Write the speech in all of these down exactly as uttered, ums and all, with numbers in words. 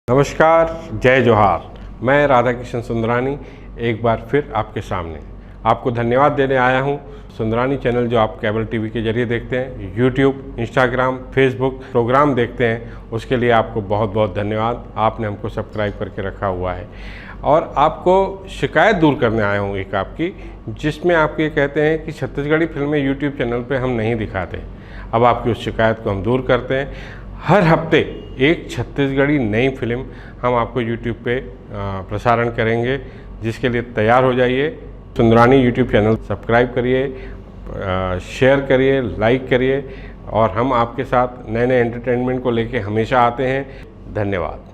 नमस्कार, जय जोहार। मैं राधा किशन सुंदरानी एक बार फिर आपके सामने आपको धन्यवाद देने आया हूँ। सुंदरानी चैनल जो आप केबल टीवी के जरिए देखते हैं, यूट्यूब, इंस्टाग्राम, फेसबुक प्रोग्राम देखते हैं, उसके लिए आपको बहुत बहुत धन्यवाद। आपने हमको सब्सक्राइब करके रखा हुआ है। और आपको शिकायत दूर करने आया हूँ एक आपकी, जिसमें आप ये कहते हैं कि छत्तीसगढ़ी फिल्में यूट्यूब चैनल पे हम नहीं दिखाते। अब आपकी उस शिकायत को हम दूर करते हैं। हर हफ्ते एक छत्तीसगढ़ी नई फिल्म हम आपको यूट्यूब पे, अ, प्रसारण करेंगे, जिसके लिए तैयार हो जाइए। सुंदरानी यूट्यूब चैनल सब्सक्राइब करिए, अ, शेयर करिए, लाइक करिए, और हम आपके साथ नए नए एंटरटेनमेंट को लेके हमेशा आते हैं। धन्यवाद।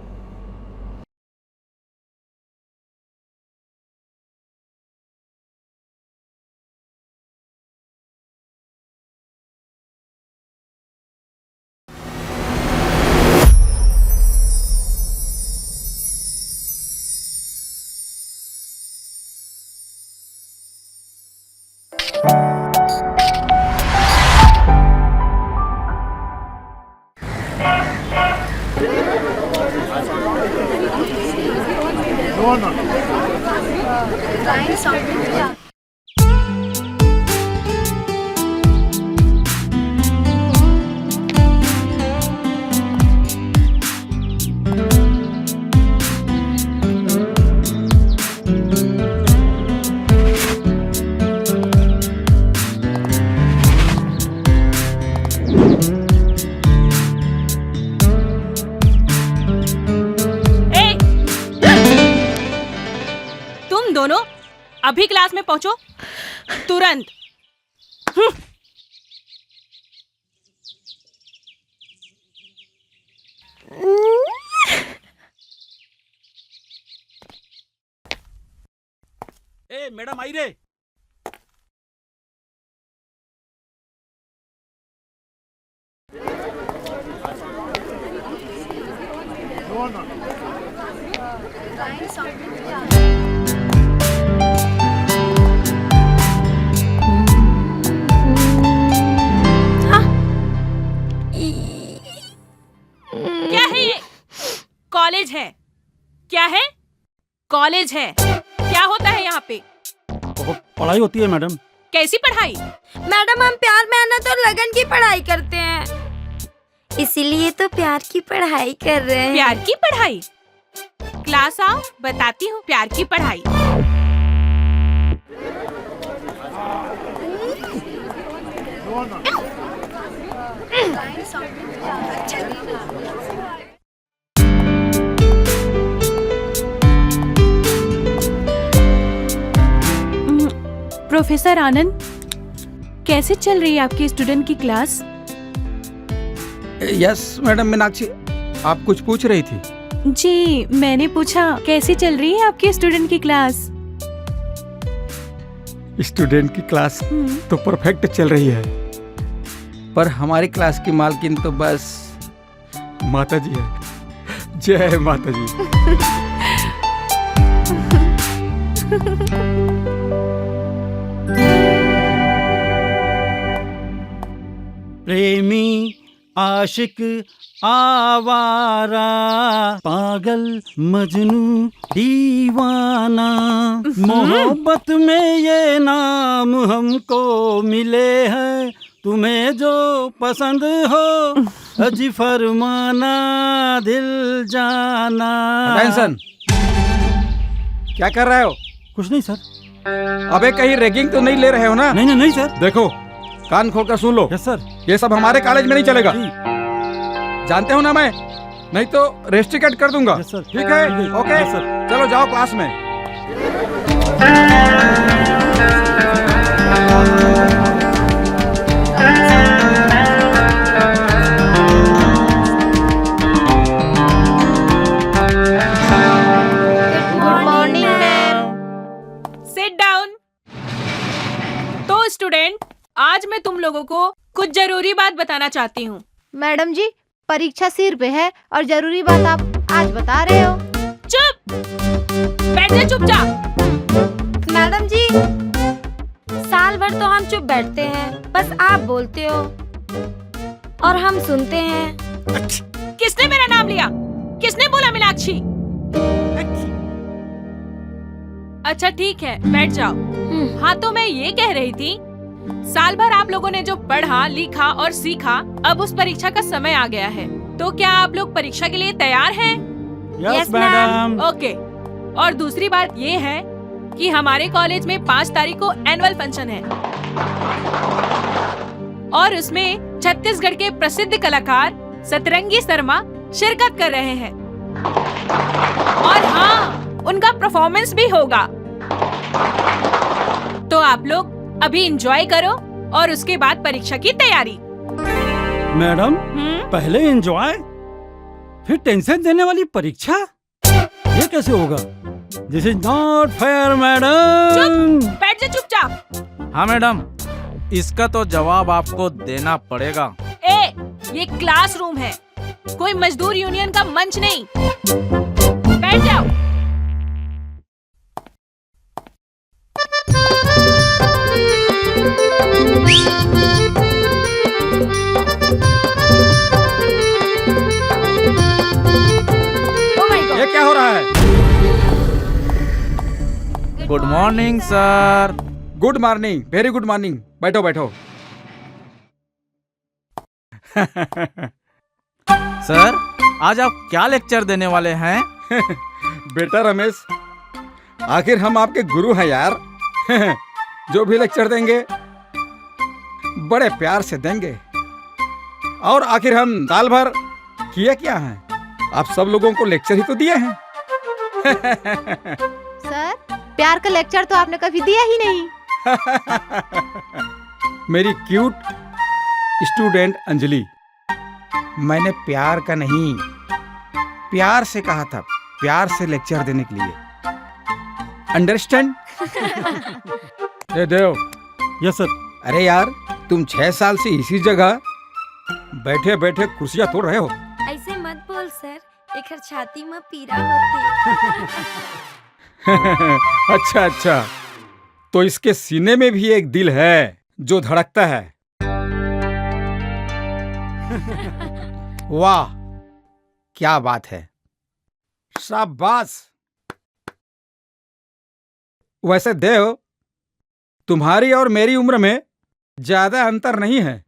ए! तुम दोनों अभी क्लास में पहुंचो, तुरंत। हम्म। ए, मैडम आई रे। क्या है ये? कॉलेज है? क्या है? कॉलेज है। क्या होता है यहाँ पे? ओहो, पढ़ाई होती है मैडम। कैसी पढ़ाई? मैडम, हम प्यार, मेहनत और लगन की पढ़ाई करते हैं, इसीलिए तो प्यार की पढ़ाई कर रहे हैं। प्यार की पढ़ाई? क्लास आओ, बताती हूँ प्यार की पढ़ाई। प्रोफेसर आनंद, कैसे चल रही है आपकी स्टूडेंट की क्लास? यस मैडम मीनाक्षी, आप कुछ पूछ रही थी? जी, मैंने पूछा कैसे चल रही है आपकी स्टूडेंट की क्लास? स्टूडेंट की क्लास हम्म। तो परफेक्ट चल रही है, पर हमारी क्लास की मालकिन तो बस माता जी है। जय माता जी। प्रेमी, आशिक, आवारा, पागल, मजनू, दीवाना। हम्म। मोहब्बत में ये नाम हमको मिले हैं, तुम्हें जो पसंद हो, अजी फरमाना, दिल जाना। अटेंशन, क्या कर रहे हो? कुछ नहीं सर। अबे, कहीं रैगिंग तो नहीं ले रहे हो ना? नहीं, नहीं, नहीं सर। देखो, कान खोलकर सुन लो। Yes sir. ये सब हमारे कॉलेज में नहीं चलेगा। जी। जानते हो ना मैं, नहीं तो रेस्ट्रिकेट कर दूंगा। Yes sir. ठीक है? ठीक है। ओके। Yes sir. चलो, जाओ क्लास में। Good morning ma'am. Sit down. तो स्टूडेंट, आज मैं तुम लोगों को कुछ जरूरी बात बताना चाहती हूँ। मैडम जी, परीक्षा सिर पे है और जरूरी बात आप आज बता रहे हो। चुप, बैठ जा चुपचाप। मैडम जी, साल भर तो हम चुप बैठते हैं, बस आप बोलते हो और हम सुनते हैं। किसने मेरा नाम लिया? किसने बोला मीनाक्षी? अच्छा ठीक है, बैठ जाओ। हाँ, तो मैं ये कह रही थी, साल भर आप लोगों ने जो पढ़ा, लिखा और सीखा, अब उस परीक्षा का समय आ गया है। तो क्या आप लोग परीक्षा के लिए तैयार हैं? Yes, madam. OK. और दूसरी बात ये है कि हमारे कॉलेज में पाँच तारीख को एनुअल फंक्शन है और उसमें छत्तीसगढ़ के प्रसिद्ध कलाकार सतरंगी शर्मा शिरकत कर रहे हैं। और हाँ, उनका परफॉर्मेंस भी होगा। तो आप लोग अभी एंजॉय करो और उसके बाद परीक्षा की तैयारी। मैडम, हम्म? पहले एंजॉय, फिर टेंशन देने वाली परीक्षा, ये कैसे होगा? This is not fair, madam. चुप, बैठ जा चुपचाप। हाँ मैडम, इसका तो जवाब आपको देना पड़ेगा। ए, ये क्लासरूम है, कोई मजदूर यूनियन का मंच नहीं। बैठ जाओ। Oh my God. ये क्या हो रहा है? Good morning, sir. Good morning, very good morning. बैठो, बैठो। सर, आज आप क्या लेक्चर देने वाले हैं? बेटा रमेश, आखिर हम आपके गुरु हैं यार। जो भी लेक्चर देंगे, बड़े प्यार से देंगे। और आखिर हम साल भर किए क्या हैं? आप सब लोगों को लेक्चर ही तो दिए हैं। सर, प्यार का लेक्चर तो आपने कभी दिया ही नहीं। मेरी क्यूट स्टूडेंट अंजलि, मैंने प्यार का नहीं, प्यार से कहा था, प्यार से लेक्चर देने के लिए। अंडरस्टैंड? ए देव। Yes sir. अरे यार, तुम छह साल से इसी जगह बैठे बैठे कुर्सियां तोड़ रहे हो। ऐसे मत बोल सर, एकर छाती में पीरा होथे। अच्छा अच्छा, तो इसके सीने में भी एक दिल है जो धड़कता है। वाह, क्या बात है, शाबाश। वैसे देव, तुम्हारी और मेरी उम्र में ज्यादा अंतर नहीं है।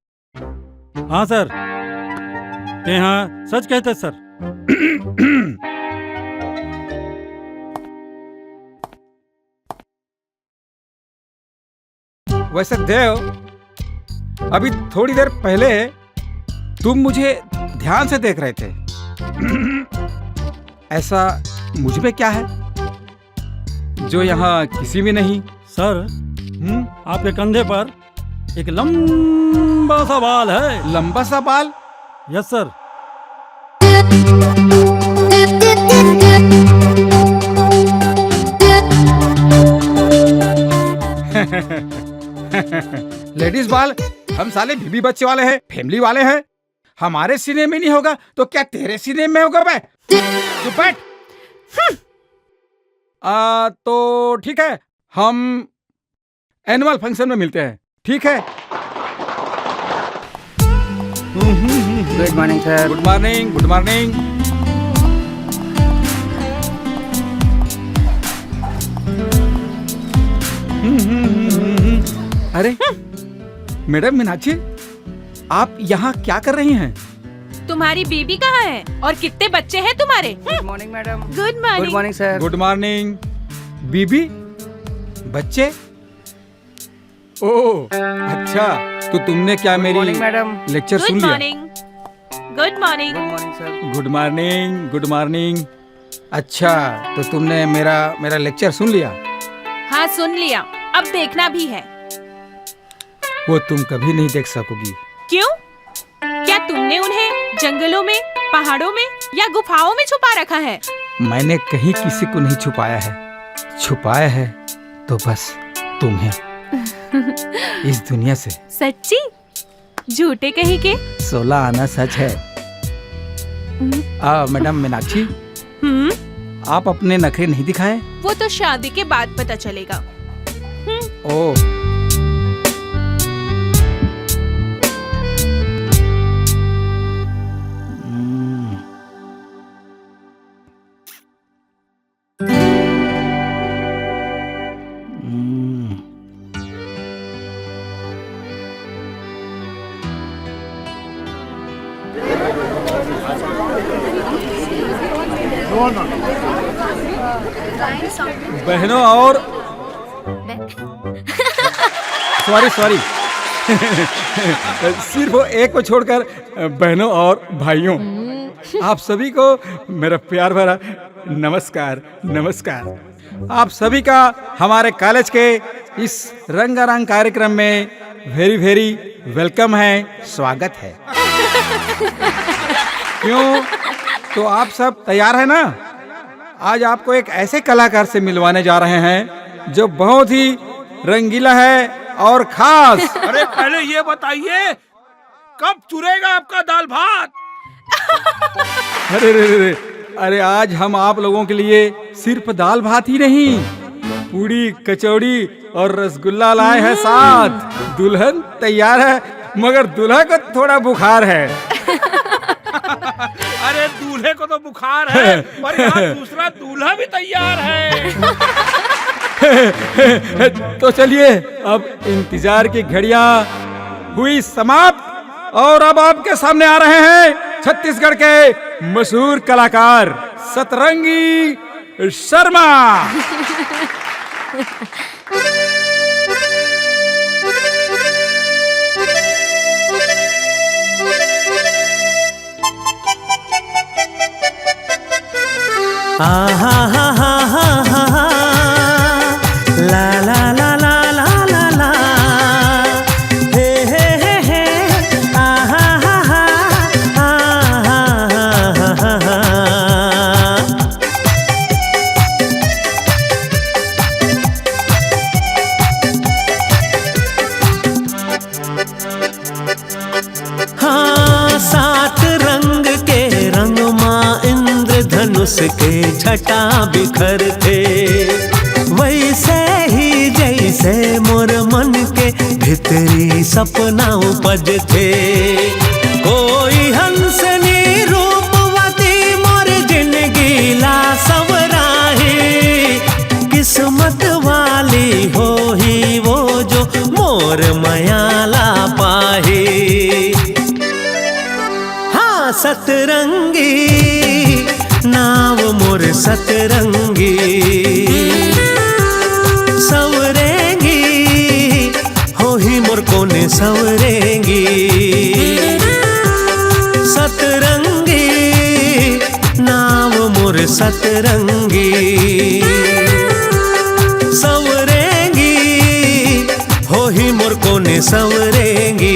हाँ सर, ये हाँ सच कहते सर। वैसे देव, अभी थोड़ी देर पहले तुम मुझे ध्यान से देख रहे थे। ऐसा मुझ में क्या है जो यहाँ किसी में नहीं? सर, हम्म? आपके कंधे पर एक लंबा सा बाल है। लंबा सा बाल? Yes sir. लेडीज बाल, हम साले बीबी बच्चे वाले हैं, फैमिली वाले हैं। हमारे सीने में नहीं होगा तो क्या तेरे सीने में होगा बे? चुप बैठ। आ, तो ठीक है, हम एनुअल फंक्शन में मिलते हैं, ठीक है? गुड मॉर्निंग सर। गुड मॉर्निंग, गुड मॉर्निंग। अरे मैडम मीनाक्षी, आप यहाँ क्या कर रही हैं? तुम्हारी बीबी कहाँ है और कितने बच्चे हैं तुम्हारे? Good morning madam. Good good morning. Morning sir. Good morning. बीबी, बच्चे? ओह, अच्छा, तो तुमने क्या मेरी मॉर्निंग मैडम। लेक्चर सुन गुड लिया? मॉर्निंग। गुड मॉर्निंग। गुड मॉर्निंग सर। गुड मॉर्निंग, गुड मॉर्निंग। अच्छा, तो तुमने मेरा मेरा लेक्चर सुन लिया? हाँ, सुन लिया। अब देखना भी है। वो तुम कभी नहीं देख सकोगी। क्यों? क्या तुमने उन्हें जंगलों में, पहाड़ों में या गुफाओं में छुपा रखा है? मैंने कहीं किसी को नहीं छुपाया है। छुपाया है तो बस तुम्हें इस दुनिया से। सच्ची? झूठे कहीं के। सोलह आना सच है। हम्म। आ, मैडम मीनाक्षी, हम्म। आप अपने नखरे नहीं दिखाए। वो तो शादी के बाद पता चलेगा। हम्म। ओ। हम्म। बहनों और सॉरी सॉरी सिर्फ वो एक को छोड़कर, बहनों और भाइयों, आप सभी को मेरा प्यार भरा नमस्कार। नमस्कार। आप सभी का हमारे कॉलेज के इस रंगारंग कार्यक्रम में very very welcome है, स्वागत है। क्यों, तो आप सब तैयार है ना? आज आपको एक ऐसे कलाकार से मिलवाने जा रहे हैं जो बहुत ही रंगीला है और खास। अरे, पहले ये बताइए, कब चुरेगा आपका दाल भात? अरे रे रे रे, अरे, आज हम आप लोगों के लिए सिर्फ दाल भात ही नहीं, पूड़ी, कचौड़ी और रसगुल्ला लाए हैं साथ। दुल्हन तैयार है, मगर दूल्हा को थोड़ा बुखार है। अरे, दूल्हे को तो बुखार है, पर यहाँ दूसरा दूल्हा भी तैयार है। तो चलिए, अब इंतजार की घड़ियां हुई समाप्त और अब आपके सामने आ रहे हैं छत्तीसगढ़ के मशहूर कलाकार सतरंगी शर्मा। हाँ, सात रंग के रंग माँ इंद्रधनुष के छटा बिखरथे। वैसे ही जैसे मोर मन के भीतरी सपना उपजथे। कोई हंसनी रूपवती मोर जिनगी ला सवराही। किस्मत वाली होही वो जो मोर मया ला पाही। हाँ, सतरंगी नाव मोर सतरंगी। सवरेंगी होही मोर कोने सवरेंगी। सतरंगी नाव मोर सतरंगी। सवरेंगी होही मोर कोने सवरेंगी।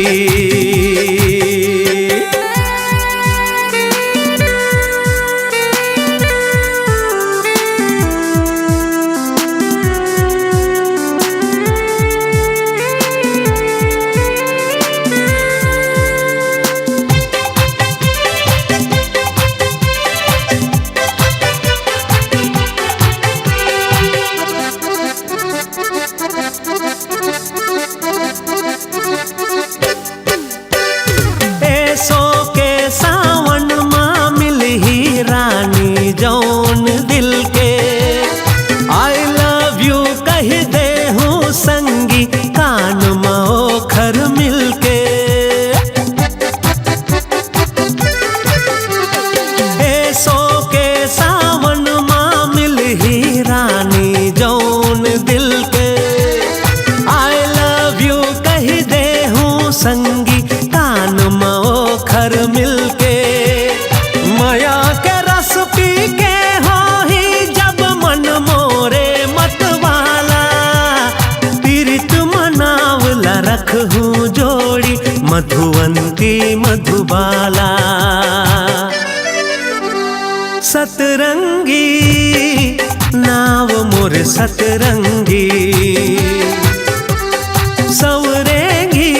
एसो के सावन मा मिलही रानी जौन दिल के। I love you कहि देहूँ संगी कान मा ओखर मिलके। एसो के सावन मा मिलही रानी जौन दिल के। I love you कहि देहूँ संगी कान मा ओखर मिलके। मया के रस पी के होही जब मन मोरे मतवाला। पीरित मनाव ला रखहूँ जोड़ी मधुवंती मधुबाला। सतरंगी नाव मोर सतरंगी। सवरेंगी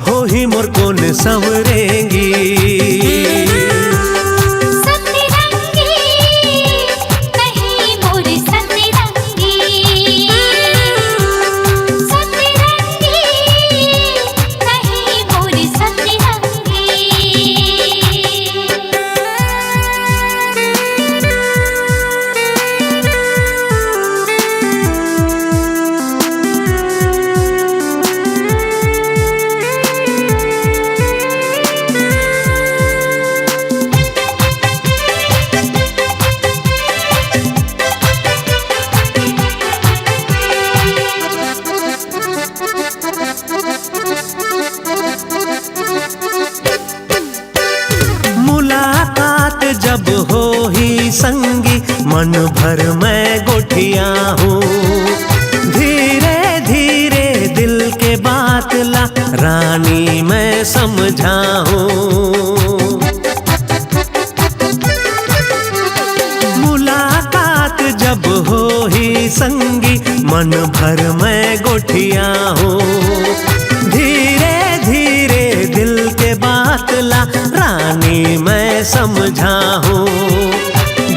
होही मोर कोन सवरेंगी। सतरंगी नहीं मोर सतरंगी। सतरंगी नहीं मोर सतरंगी। जब होही संगी, मन भर मैं गोठियाहूँ। धीरे धीरे दिल के बात ला रानी मैं समझाहूँ। मुलाकात जब होही संगी, मन भर मैं गोठियाहूँ। धीरे धीरे दिल के बात ला रानी मैं समझाहूँ।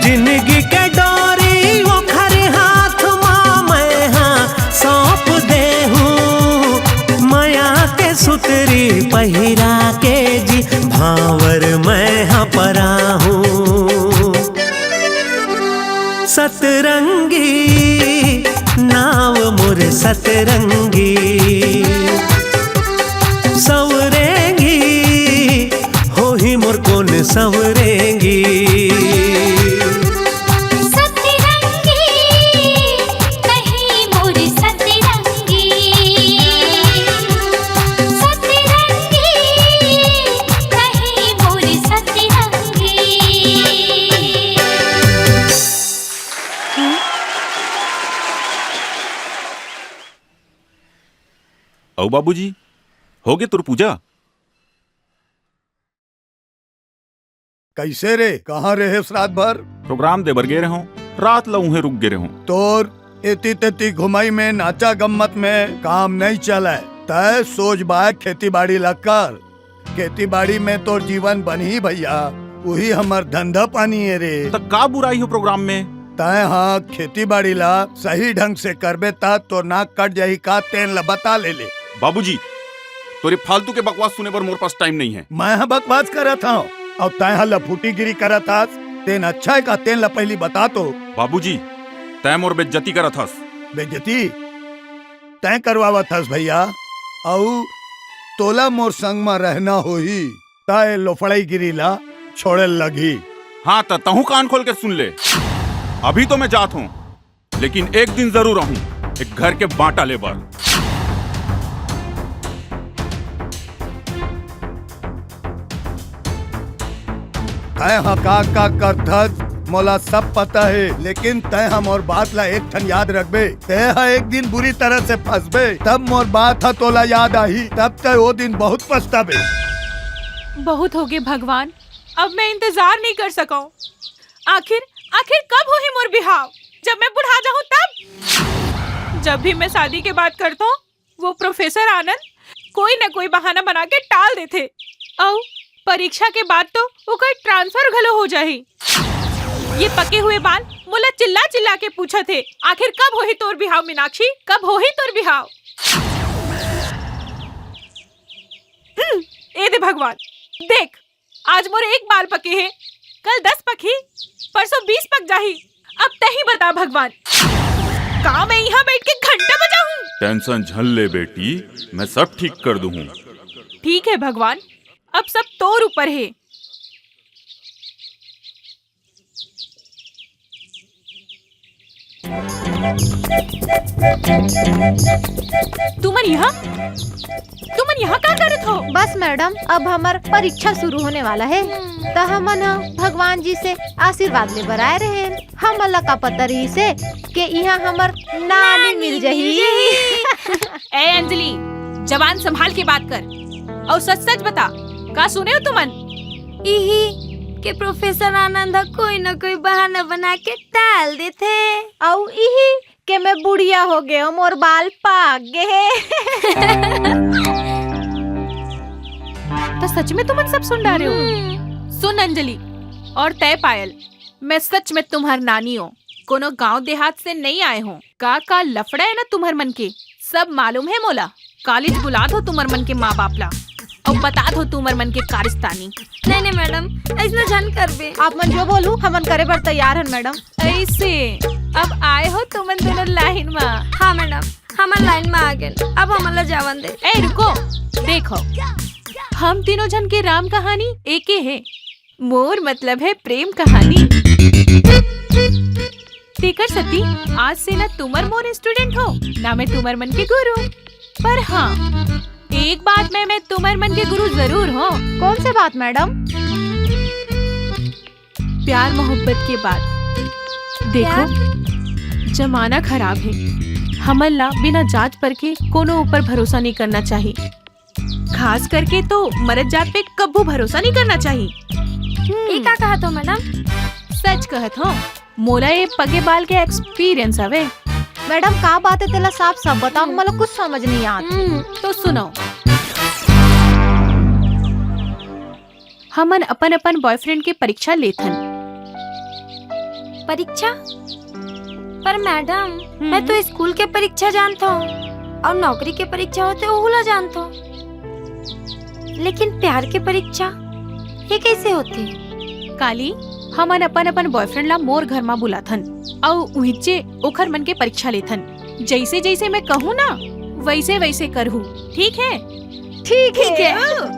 जिंदगी के डोरी ओखर हाथ मा मैं हा सौंप देहूँ। मया के सुतरी पहिरा के जी, भांवर मैं हा पराहूँ। सतरंगी नाव मोर सतरंगी, सवरेंगी होही मोर कोन सवरेंगी। सतरंगी कही मोर सतरंगी, सतरंगी कही मोर सतरंगी। अउ बाबूजी, होगे तोर पूजा? कइसे रे, कहाँ रहेस रात भर? प्रोग्राम दे बर गे रहेंव, रात ल उहें रुक गे रहेंव। तोर एती तेती घुमई में, नाचा गम्मत में काम नइ चलय। तय सोच बाय खेती बाड़ी ला कर। खेती बाड़ी में तोर जीवन बनही भइया, उही हमर धंधा पानी ए रे। त का बुराई हो प्रोग्राम में? तय हा खेती बाड़ी ला सही ढंग से करबे त तोर नाक कट जाही का, तेन ला बता ले ले। बाबूजी, तोरे फालतू के बकवास सुने बर मोर पास टाइम नइ हे। मैं हा बकवास करत हंव, अउ तय हा लफुटीगिरी करत हस। तेन अच्छा हे का, तेन ला पहिली बता तो। बाबूजी, तय मोर बेइज्जती करत हस। बेइज्जती? तय करवावत हस भइया, अउ तोला मोर संग म रहना होही, त ए लोफड़ईगिरी ला छोड़े ल लगही। हाँ, त तहूँ कान खोल के सुन ले। अभी तो मैं जात हंव, लेकिन एक दिन जरूर आहूँ, एक घर के बांटा ले बर। तय ह का का करथस, मोला सब पता हे, लेकिन तय ह मोर बात ला एक ठन याद रखबे। तय ह एक दिन बुरी तरह से फंसबे, तब मोर बात ह तोला याद आही, तब तय ओ दिन बहुत पछताबे। बहुत होगे भगवान, अब मैं इंतजार नइ कर सकंव। आखिर, आखिर कब होही मोर बिहाव? जब मैं बुढ़ा जाहूं तब? जब भी मैं शादी के बात करथंव, वो प्रोफेसर आनंद कोई न कोई बहाना बना के टाल देथे, अउ परीक्षा के बाद तो ओकर ट्रांसफर घलो हो जाही। ये पके हुए बाल मोला चिल्ला चिल्ला के पूछत हे, "आखिर कब होही तोर बिहाव मीनाक्षी, कब होही तोर बिहाव?" हम्म, ए दे भगवान, देख, आज मोर एक बाल पके हे, कल दस पकही, परसों बीस पक जाही। अब तही बता भगवान, का मैं इहाँ बैठ के घंटा बजाहूँ? टेंशन झन ले बेटी, मैं सब ठीक कर दूँ। ठीक है भगवान, अब सब तोर ऊपर हे। तुमन यहाँ, तुमन यहाँ का करत हो? बस मैडम, अब हमर परीक्षा शुरू होने वाला हे, त हमन ह भगवान जी से आशीर्वाद ले बर आए रहेन। हमन ला का पता रहिस हे के इहाँ हमर नानी मिल जही। ए अंजलि, जबान संभाल के बात कर अउ सच सच बता, का सुने हो तुमन? इही के प्रोफेसर आनंद ह कोई न कोई बहाना बना के टाल देथे। अउ इही के मैं बुढ़िया हो गे हों, मोर बाल पाक गे हे। त सच में तुमन सब सुन डारे हो? हम्म। सुन अंजलि अउ तय पायल, मैं सच में तुम्हर नानी हों, कोनो गांव देहात से नइ आए हों। का का लफड़ा हे ना तुम्हर मन के, सब मालूम हे मोला। कॉलेज बुला दो तुम्हर मन के माँ बाप ला अउ बता दो तुम्हर मन के कारिस्तानी। नहीं नहीं मैडम, अइसना झन करबे। आप मन जो बोलू, हमन करे बर तैयार हन मैडम। अइसे अब आए हो तुमन दोनों लाइन मा। हाँ मैडम, हमन लाइन मा आ गेन, अब हमन ला जावन दे। ए रुको, देखो, हम तीनों झन के राम कहानी एके हे। मोर मतलब हे प्रेम कहानी। तेकर सती आज से ना तुमर मोर स्टूडेंट हो, ना मैं तुमर मन के गुरु। पर हाँ, एक बात में मैं तुमर मन के गुरु जरूर हों। कौन से बात मैडम? प्यार मोहब्बत के बाद। देखो, प्यार? जमाना खराब हे। हमन ला बिना जांच परखे कोनो ऊपर भरोसा नहीं करना चाही। खास करके तो मरत जात पे कभू भरोसा नहीं करना चाही। हम्म। ये का कहत हो, मैडम? सच कहत हो, मोला ये पगे बाल के experience हवे। मैडम, का बात हे, तेला साफ साफ बताओ, मोला कुछ समझ नहीं आत। हम्म, तो सुनो, हमन अपन अपन boyfriend के परीक्षा लेथन। परीक्षा? पर मैडम, हम्म। मैं तो स्कूल के परीक्षा जानत हूँ और नौकरी के परीक्षा होथे, ओहू ला जानत हूँ, लेकिन प्यार के परीक्षा, ये कैसे होथे? काली, हमन अपन अपन boyfriend ला मोर घर मा बुलाथन, अउ उहिचे ओखर मन के परीक्षा लेथन। जैसे जैसे मैं कहूँ ना, वैसे वैसे करहू, ठीक है? ठीक है।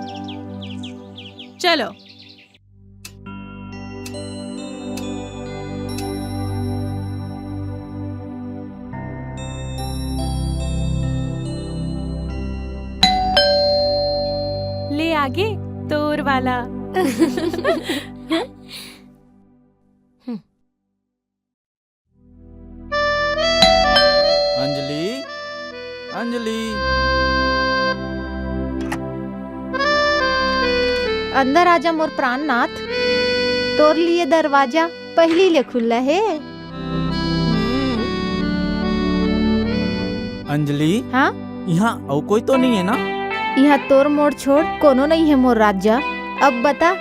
चलो। ले आगे तोर वाला। अंजलि, अंजलि। अंदर आजा मोर प्राणनाथ, तोर लिए दरवाजा पहिली ले खुल्ला हे। अंजलि, हाँ? इहाँ अउ कोई तो नहीं है ना? इहाँ तोर मोर छोड़ कोनो नहीं है मोर राजा। अब बता,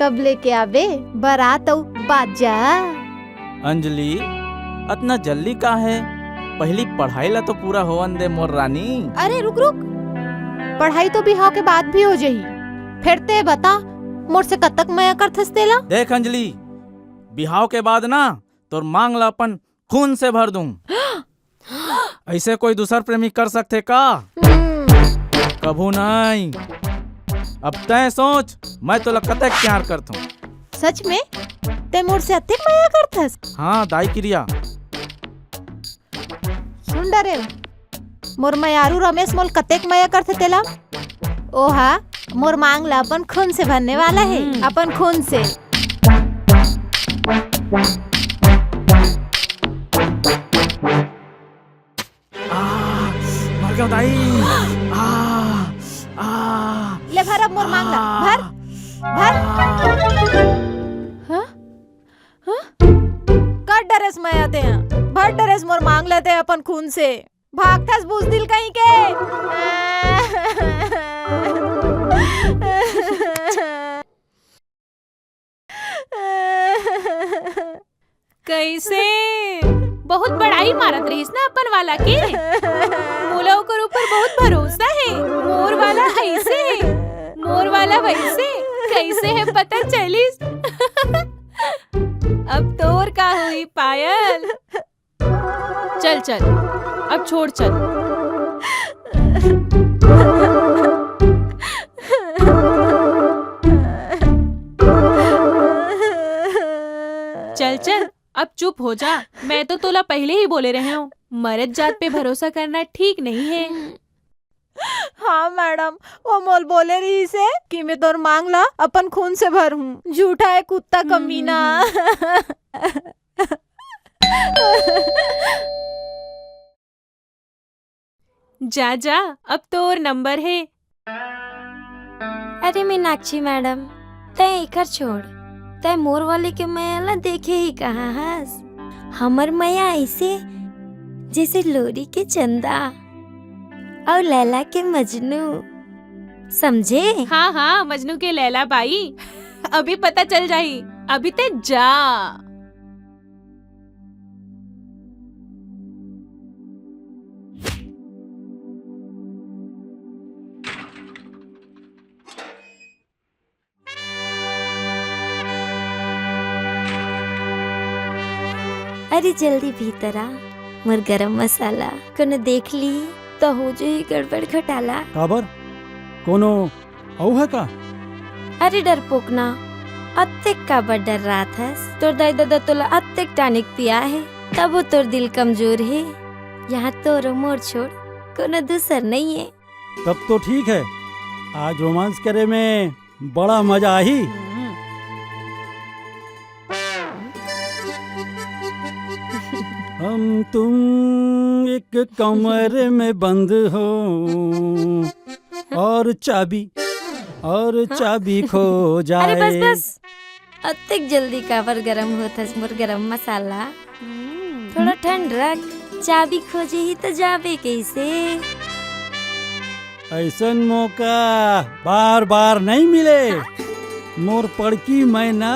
कब लेके आबे बरात अउ बाजा? अंजलि, अतना जल्दी का है? पहली पढ़ाई ला तो पूरा होवन दे मोर रानी। अरे रुक रुक, पढ़ाई तो बिहाव के बाद भी हो जाही। फिर ते बता, मोर से कतक मया करथस तेला? देख अंजलि, बिहाव के बाद ना तोर मांग ला अपन खून से भर दूं। ऐसे कोई दूसर प्रेमी कर सकथे का? हम्म। कभू नहीं। अब तैं सोच, मैं तोला कतक प्यार करथूं। सच में? तैं मोर से अतेक मया करथस? हाँ, दाई किरिया। सुन डरे, मोर मयारू रमेश मोल कतेक मया करथे तेला। ओहा मोर मांग ला अपन खून से भरने वाला हे, हम्म। अपन खून से। आ, मर गया दाई। आ, आ, ले भर अब मोर मांग ला, आ, भर, भर। आ। हाँ? हाँ? कर डरेस मया ते, भर डरेस मोर मांग ला ते अपन खून से। भागथस बुजदिल कहीं के। कैसे? बहुत बड़ाई मारत रहिस ना अपन वाला के। मोला ओकर ऊपर बहुत भरोसा हे। मोर वाला ऐसे हे, मोर वाला वैसे। कैसे हे पता चलिस? अब तोर का होही पायल? चल, चल, अब छोड़, चल। चल, चल, अब चुप हो जा। मैं तो तोला पहले ही बोले रहे हूँ, मरत जात पे भरोसा करना ठीक नहीं है। हाँ मैडम, वो मोल बोले रहिस हे कि मैं तोर मांग ला अपन खून से भरहूँ। झूठा हे कुत्ता कमीना। हम्म। जा, जा, अब तोर नंबर हे। अरे मीनाक्षी मैडम, तैं एकर छोड़, तैं मोर वाली के मया ला देखे ही कहाँ हस? हमर मया ऐसे जैसे लोरी के चंदा अउ लैला के मजनू, समझे? हाँ, हाँ, मजनू के लैला बाई, अभी पता चल जाही, अभी ते जा। अरे जल्दी भीतर आ, मोर गरम मसाला। कोनो देख ली तो हो जाही गड़बड़ घोटाला। काबर? कोनो अउ हे का? अरे डरपोकना, अतेक काबर डर्रात हस? तोर दाई ददा तोला अतेक टानिक पिया हे, तभो तोर दिल कमजोर हे। यहाँ तोर अउ मोर छोड़ कोनो दूसर नइ हे। तब तो ठीक हे, आज रोमांस करे में बड़ा मजा आही। तुम एक कमरे में बंद हो और चाबी, और हाँ? चाबी खो जाए। अरे बस, बस। अतेक जल्दी काबर गरम होत हस मोर गरम मसाला? हम्म। थोड़ा ठंड रख, चाबी खोजे ही तो जाबे कैसे? ऐसन मौका बार बार नहीं मिले। हाँ? मोर पड़की मैना।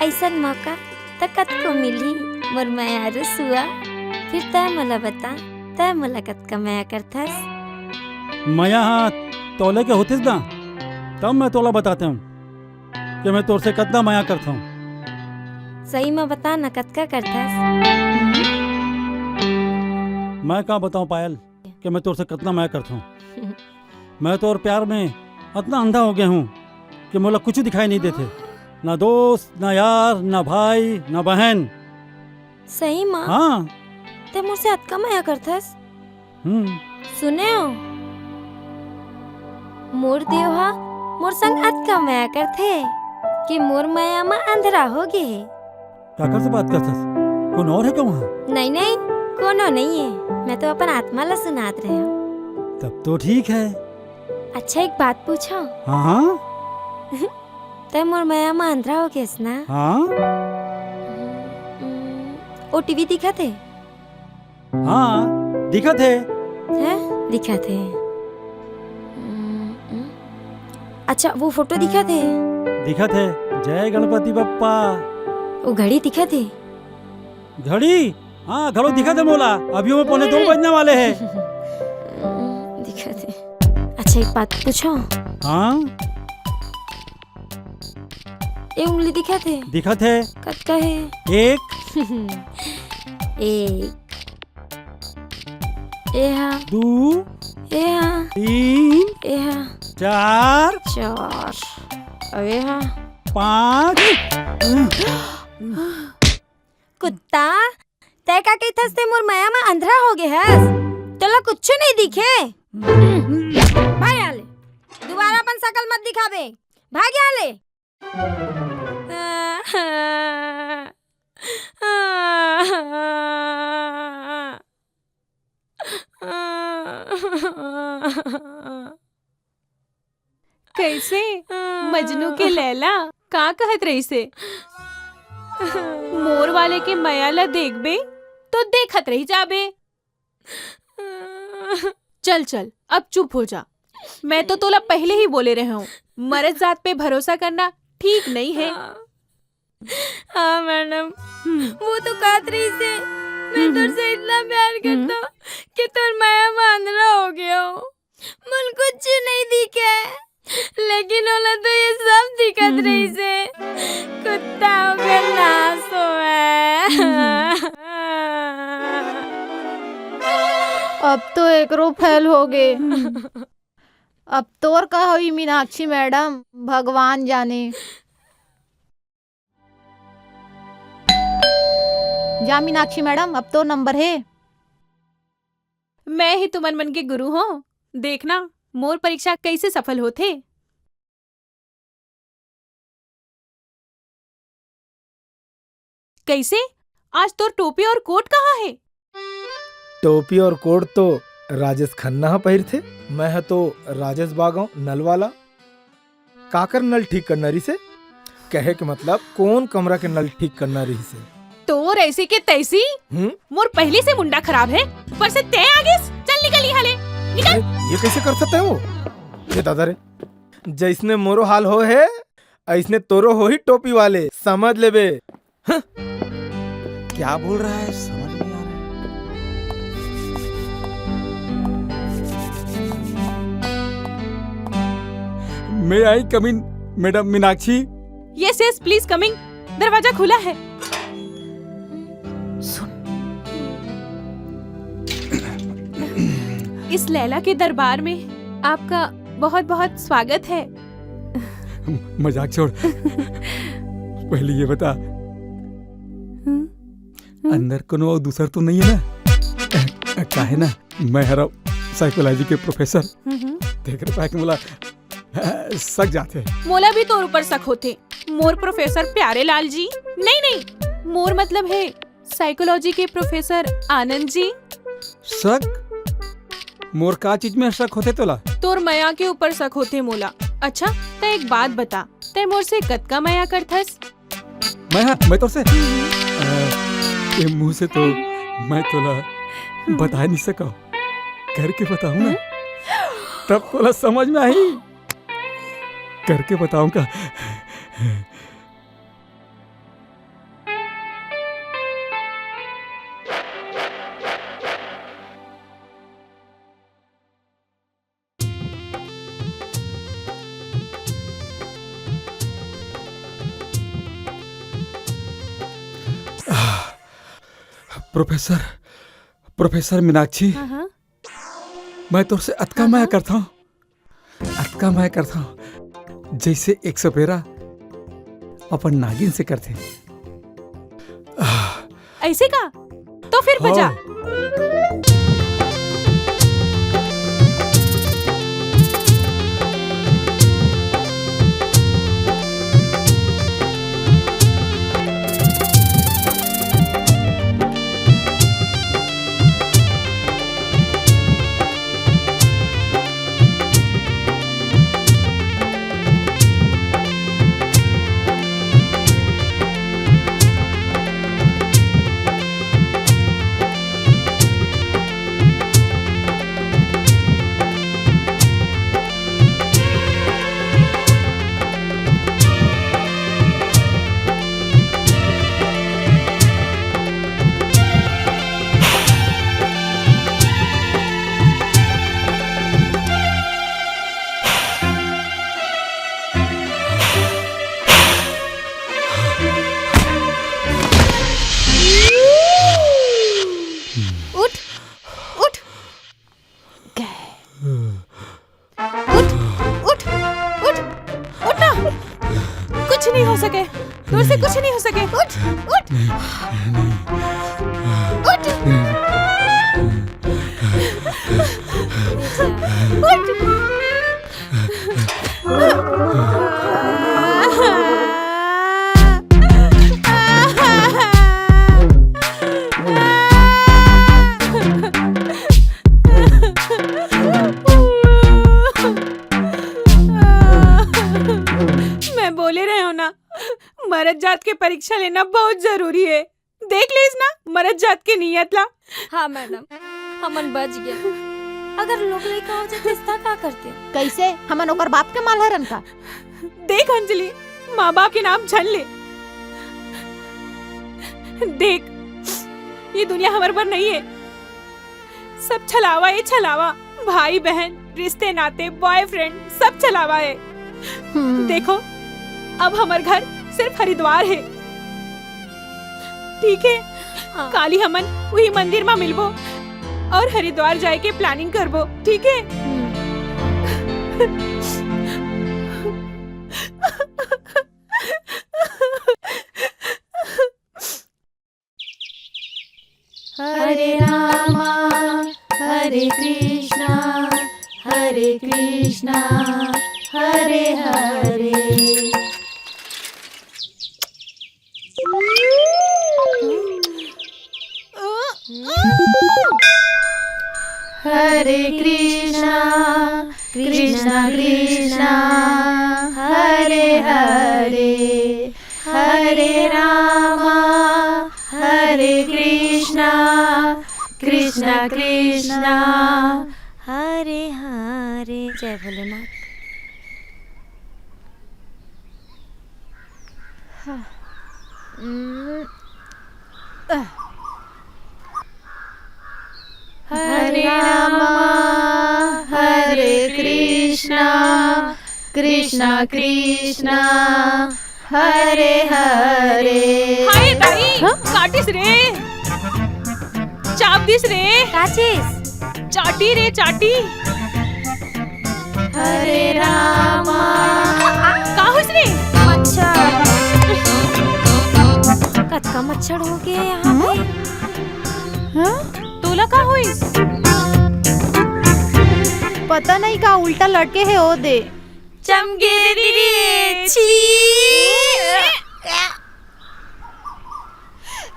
ऐसन मौका त कतको मिलही, मोर मयारू सुआ। फिर तै मोला बता, तै मोला कतका मया करथस? मया हा तोले के होतिस ना, तब मैं तोला बताते हूँ कि मैं तोर से कतना मया करता हूँ। सही में बता ना, कतका करथस? मैं का बताऊँ पायल कि मैं तोर से कतना मया करता हूँ। मैं तो और प्यार में अतना अंधा हो गया हूँ कि मोला कुछ दिखाई नहीं देते, ना दोस्त, ना यार, ना भाई, ना बहन। सही माँ? हाँ। ते मोर से अतका मया करथस? हम्म। सुने हो, मोर देव हा मोर संग अतका मया करथे कि मोर मया मा अंधरा हो गे हे। काकर से बात करथस? कोन और है का वहाँ? नहीं, नहीं, कोनो नहीं है। मैं तो अपन आत्मा ला सुनात रहे हूँ। तब तो ठीक है। अच्छा, एक बात पूछो? हाँ, हाँ। तै मोर मया मा अंधरा हो गेस ना? हाँ। हम्म, ओ टीवी दिखत हे? हाँ, दिखत हे। हैं? दिखत हे। हम्म, हम्म। अच्छा, वो फोटो दिखत हे? दिखत हे। जय गणपति बप्पा। वो घड़ी दिखत हे? घड़ी? हाँ, घड़ो दिखत हे मोला। अभी वो पौने दो बजने वाले हैं। हम्म, दिखत हे। अच्छा, एक बात पूछो? हाँ? ए उंगली दिखत हे? दिखत हे। कतका हे? एक। एक। ए हा। दू। ए हा। तीन। ए हा। चार। चार। अउ ए हा। पाँच। कुत्ता, तै का कहिथस ते मोर मया म अंधरा हो गे हस? तोला कुछु नहीं दिखे? भाग यहाँ ले। दोबारा अपन शकल मत दिखाबे। भाग यहाँ ले। कैसे? मजनू के लैला का कहत रहिसे? मोर वाले के मया ल देखबे तो देखत रह जाबे। चल, चल, अब चुप हो जा। मैं तो तोला पहले ही बोले रहे हूँ, मरद जात पे भरोसा करना ठीक नहीं है। हाँ। हाँ मैडम, हम्म। वो तो कहत रहिसे, मैं हम्म, तोर से इतना प्यार हम्म। करता हूँ कि तोर मया म अंधरा हो गया हूँ। मोला कुछ नहीं दिखे, लेकिन ओला तो ये सब दिखत हम्म, हम्म। रहिसे। कुत्ता ओकर नाश होवे। हम्म, हम्म। अब तो एकरो फेल हो गे। हम्म। अब तोर का होई मीनाक्षी मैडम, भगवान जाने। जा मीनाक्षी मैडम, अब तोर नंबर हे। मैं ही तुमन मन के गुरु हों। देखना, मोर परीक्षा कैसे सफल होथे। कैसे? आज तोर टोपी और कोट कहाँ हे? टोपी और कोट तो राजेश खन्ना ह पहिरथे, मैं ह तो राजेश बागव नल वाला। काकर नल ठीक करना रिहिसे? कहे के मतलब कोन कमरा के नल ठीक करना रिहिसे? तोर ऐसी के तैसी। हम्म? मोर पहली से मुंडा खराब हे, ऊपर से तैं आ गेस। चल निकल यहाँ ले, निकल। अरे, ये कैसे कर सकते हो? ये दादा रे, जैसने मोरो हाल हो हे, ऐसने तोरो होही टोपी वाले, समझ लेबे। हं? क्या बोल रहा है, समझ नहीं आ रहा है। May I come in, Madam Meenakshi? Yes, yes, please come in. दरवाजा खुला है। सुन। इस लैला के दरबार में आपका बहुत-बहुत स्वागत है। मजाक छोड़। पहले ये बता, हम्म? हम्म? अंदर कोनो अउ दूसर तो नहीं है ना? काहे ना, मैं हरा psychology के professor। हम्म, हम्म। तेकरे पाके मोला शक जाथे। मोला भी तोर ऊपर शक होथे, मोर प्रोफेसर प्यारे लाल जी। नहीं, नहीं, मोर मतलब हे साइकोलॉजी के प्रोफेसर आनंद जी। शक? मोर का चीज में शक होथे तोला? तोर मया के ऊपर शक होथे मोला। अच्छा, त एक बात बता, तै मोर से कतका मया करथस? मैं, हाँ, मैं तोर से, अ, ये मुंह से तो मैं तोला बता नहीं सकव, करके बताऊं ना, हम्म? तब तोला समझ में आही, करके बताऊंगा। प्रोफेसर, प्रोफेसर मीनाक्षी, हाँ, हाँ। मैं तोर से अतका हाँ, मया हाँ। करता हूँ, अतका मया करता हूँ, जैसे एक सपेरा अपन नागिन से करथे। ऐसे का? तो फिर बजा। हाँ। उठ, उठ। उठ, उठ, उठ, उठ ना। कुछ नहीं हो सके, तोर से कुछ नहीं हो सके। उठ, उठ। उठ। उठ। मैं बोले रहे हो ना, मरद जात के परीक्षा लेना बहुत जरूरी है। देख लेस ना मरद जात के नियत ला। हाँ मैडम, हमन बच गए। अगर लोग लइका हो जाते, त का करते? कैसे? हमन ओकर बाप के माल हरन का? देख अंजलि, माँ बाप के नाम झन ले। देख, ये दुनिया हमर बर नहीं है। सब छलावा ए छलावा, भाई बहन, रिश्ते नाते, बॉयफ्रेंड, सब छलावा ए। हम्म। देखो, अब हमर घर सिर्फ हरिद्वार है, ठीक है? हाँ। काली हमन वही मंदिर मा मिलबो और हरिद्वार जाए के प्लानिंग करबो, ठीक है? हम्म। हरे रामा, हरे कृष्णा, हरे कृष्णा, हरे हरे। हरे कृष्णा, कृष्णा कृष्णा, हरे हरे। हरे रामा, हरे कृष्णा, कृष्णा कृष्णा, हरे हरे। जय भोलेनाथ। हाँ। हम्म। अह। हरे रामा, हरे कृष्णा, कृष्णा कृष्णा, हरे हरे। हाय दाई, हाँ? काटिस रे, चाप दिस रे। काचिस? चाटी रे, चाटी। हरे रामा। का होइस रे? मच्छर। कतका मच्छर हो गए यहाँ पे। हाँ? तोला का होइस? पता नहीं का उल्टा लटके हे ओ दे। चमगेरी रे, छी।